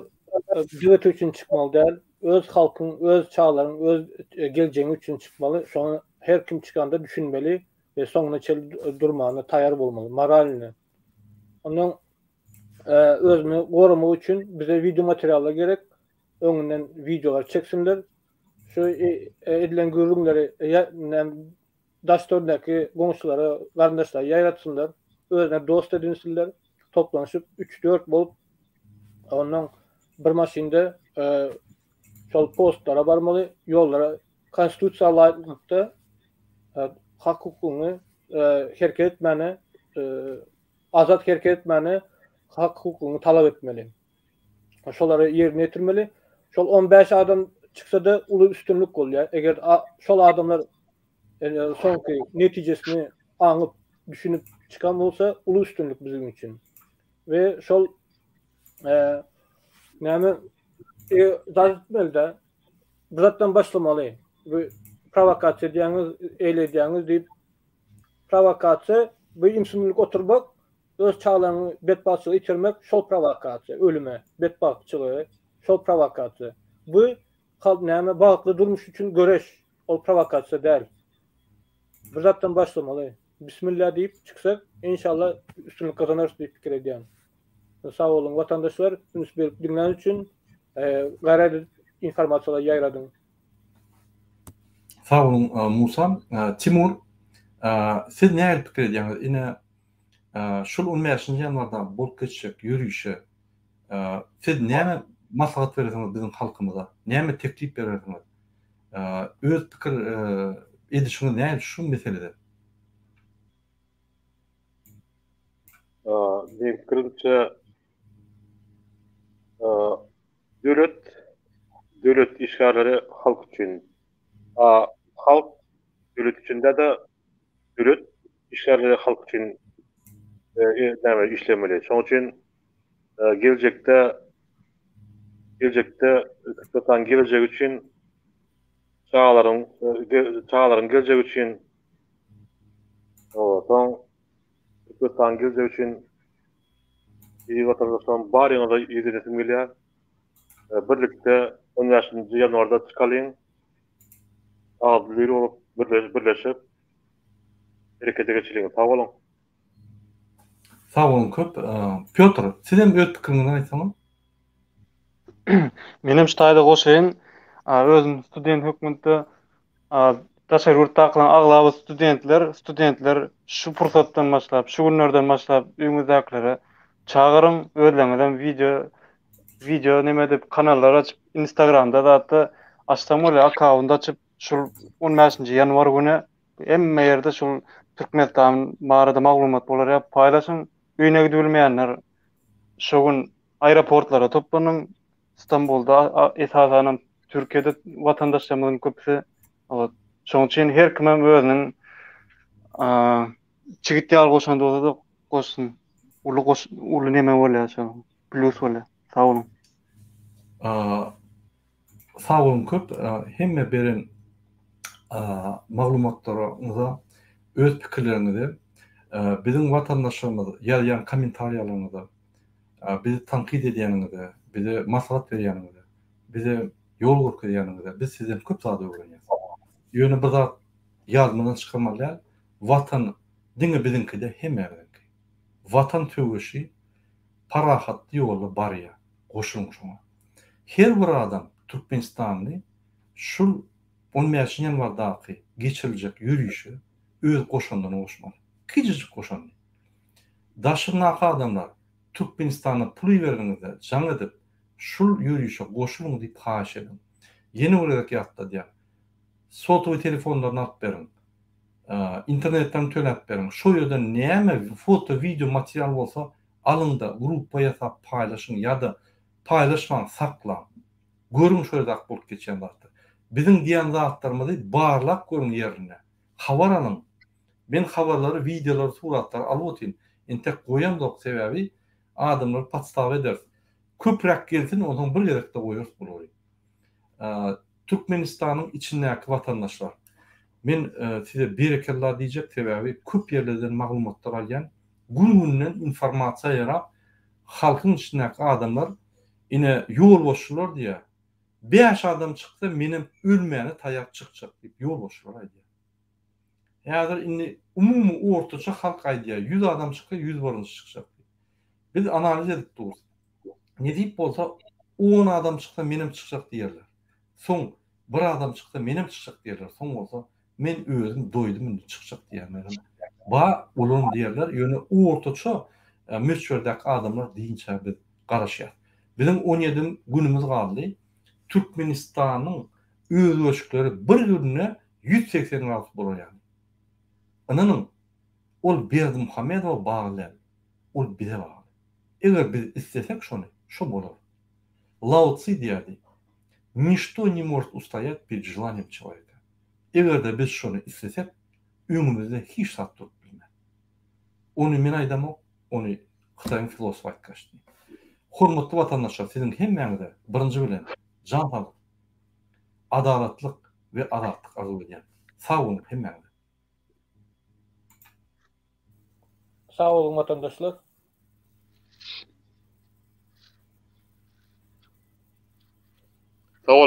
döwlet üçin çykmaly däl, öz halkyň, öz çagalaryň, öz geljegiň üçin çykmaly. Şoňa her kim çykanda düşünmeli we soňuna çenli durmana taýýar bolmaly, moralny. Ondan özüni goramak üçin bize wideo materiallar gerek. Öňünden wideolar çeksinler. Şu edilen gürrüňleri daş-töwerekdäki goňşulara, garyndaşlara ýaýratsynlar, özüne dost edinsinler, toplanyşyp üç-dört bolup, ondan bir maşynda şol postlara barmaly, ýollara konstitusiýa laýyklykda hak-hukugyňy hereket etmäne, azat hereket etmäne hak-hukugyňy talap etmeli. Şolary ýerine ýetirmeli. Şol 15 adam çyksa-da uly üstünlik bolýar. Eger şol adamlar soňky netijesini aňyp, düşünip çykan bolsa, uly üstünlik biziň üçin. We şol e, näme e, zat etmeli-de, bir zatdan başlamaly. Bu prowokasiýa edýäňiz, eýle edýäňiz diýip prowokasiýa bu ümsümlik oturmak. Öz çagalaryňy betbagtçylyga itermek şol prowokasiýa, ölüme, betbagtçylyga şol prowokasiýa. Bu halk näme bagtly durmuş üçin göreş, ol prowokasiýa däl. Bir zatdan başlamaly. Bismillah diýip çyksak, inşallah üstünlik gazanarys diýip pikir edýän. Sag boluň watandaşlar, üns berip diňlän üçin, gaýrat edip informasiýalary ýaýradyň. Sag boluň Musa. Timur, siz nähili pikir edýäňiz? Ine, şul on bäşinji ýanwarda bolup geçjek ýörişe siz näme maslahat berersiňiz biziň halkymyza? Näme teklip berersiňiz? Öz pikir edişiňiz nähili şu meselede? Meň pikirimçe döwlet döwlet işgärleri halk üçin. A halk döwlet üçin däl-de döwlet işgärleri halk üçin näme işlemeli. Şonuň üçin geljekde geljekde Türkmenistanyň gelejegi üçin çagalaryň çagalaryň geljegi üçin soň Türkmenistanyň geljegi üçin eziz watandaşlarym baryňyza ýüzlenesim gelýär. Birlikde on bäşinji ýanwarda çykalyň. Agzybir bolup birleşip herekete geçeliň. Sag boluň. Sag boluň köp. Pýotr, siz hem öz pikiriňizi aýtsaňyz. Menem şu taýda goşaýyn. Özüm student hökmünde daşary ýurtdakylaryň aglaba studentler, studentler şu pursatdan başlap, şu günlerden başlap öýüňizdäkilere çagyryň, özleriňizem wideo wideo neme edip kanallar açyp Instagramda zatda açsaň bolýar, akkaunt açyp şul 15-nji ýanwar güni hemme ýerde şul Türkmenistan barada maglumat bolar ýa paýlaşyň. Öýüne gidibilmeýänler şo gün aeroportlara toplanyň. Stambulda esasanam Türkiýede watandaşlarymyzyň köpüsi. Şonuň üçin her kimem özüniň çigit ýaly goşandy bolsa-da goşsun. Uly goş uly neme bolýar şo plýus bolýar. Sag boluň. Sag boluň köp hemme beren maglumatlaryňyza öz pikirleriňize biziň watandaşlarymyz ýazýan kommentariýalaryňyza bizi tankyt edýäniňize bize maslahat berýäniňize bize ýol görkezýäniňize biz sizden köp zat öwrenýäs. Ýöne bir zat ýadymyzdan çykarmaly däl watan diňe biziňki däl hemmämiziňki. Watan söweşi parahatly ýolda barýar goşulyň şoňa. Her bir adam türkmenistanly şul on bäşinji ýanwardaky geçiriljek ýörişe öz goşandyny goşmaly. Kiçijik goşandy. Daşyndaky adamlar Türkmenistana pul ibereniňizde jaň edip şul ýörişe goşulyň diýip haýyş ediň. Ýene bir gezek ýatladýan. Sotowy telefonlaryny alyp beriň. Internetlerini töläp beriň. Şo ýerden näme foto wideo material bolsa alyňda gruppa ýasap paýlaşyň ýa-da paýlaşmaň saklaň. Görüň şo ýerde bolup geçýän zatlary. Biziň diýen zatlarymyzy barlap görüň ýerinde. Habar alyň. Men habarlary wideolary suratlary alyp otyryn. Entek goýamzok sebäbi adamlary podstawa ederis. Köpräk gelsin onsoň bir gezekde goýarys bulary. Türkmenistanyň içindäki watandaşlar men size berekella diýjek sebäbi köp ýerlerden maglumatlar alýan gün günden informasiýa ýarap halkyň içindäki adamlar ine ýolbaşçylar diýýär bäş adam çyksa menem ölmäne taýar çykjak diýip ýolbaşçylar aýdýar. Häzir indi umumy ortaça halk aýdýar 100 adam çyksa 101-nji çykjak diýip. Biz analiz edip durus. Nesip bolsa on adam çyksa menem çykjak diýerler. Soň bir adam çyksa menem çykjak diýerler. Soň bolsa men özüm doýdum indi çykjak diýenlerem bar, olaram diýerler. Ýöne ortaça möçberdäki adamlar dynça biz garaşýas. Biziň 17 günümiz galdy. Türkmenistanyň özgerişikleri bir günde 180 gradus bolar ýaly. Ynanyň, ol Berdimuhamedowa bagly däl. Ol bize bagly. Eger biz islesek şony, şo bolar. Lao Tszy diýerdi, Niçto ne может ustoýat перед желанием человека. Eger-de biz şony islesek, öňümizde hiç zat durup bilmez. Ony men aýdamok, ony Hytaýyň filosofy aýtgaçdy. Hormatly watandaşlar, siziň hemmäňize birinji bilen jan saglyk, adalatlyk we azatlyk arzuw edýän. Sag boluň hemmäňize. Sag boluň watandaşlar. Sag boluň.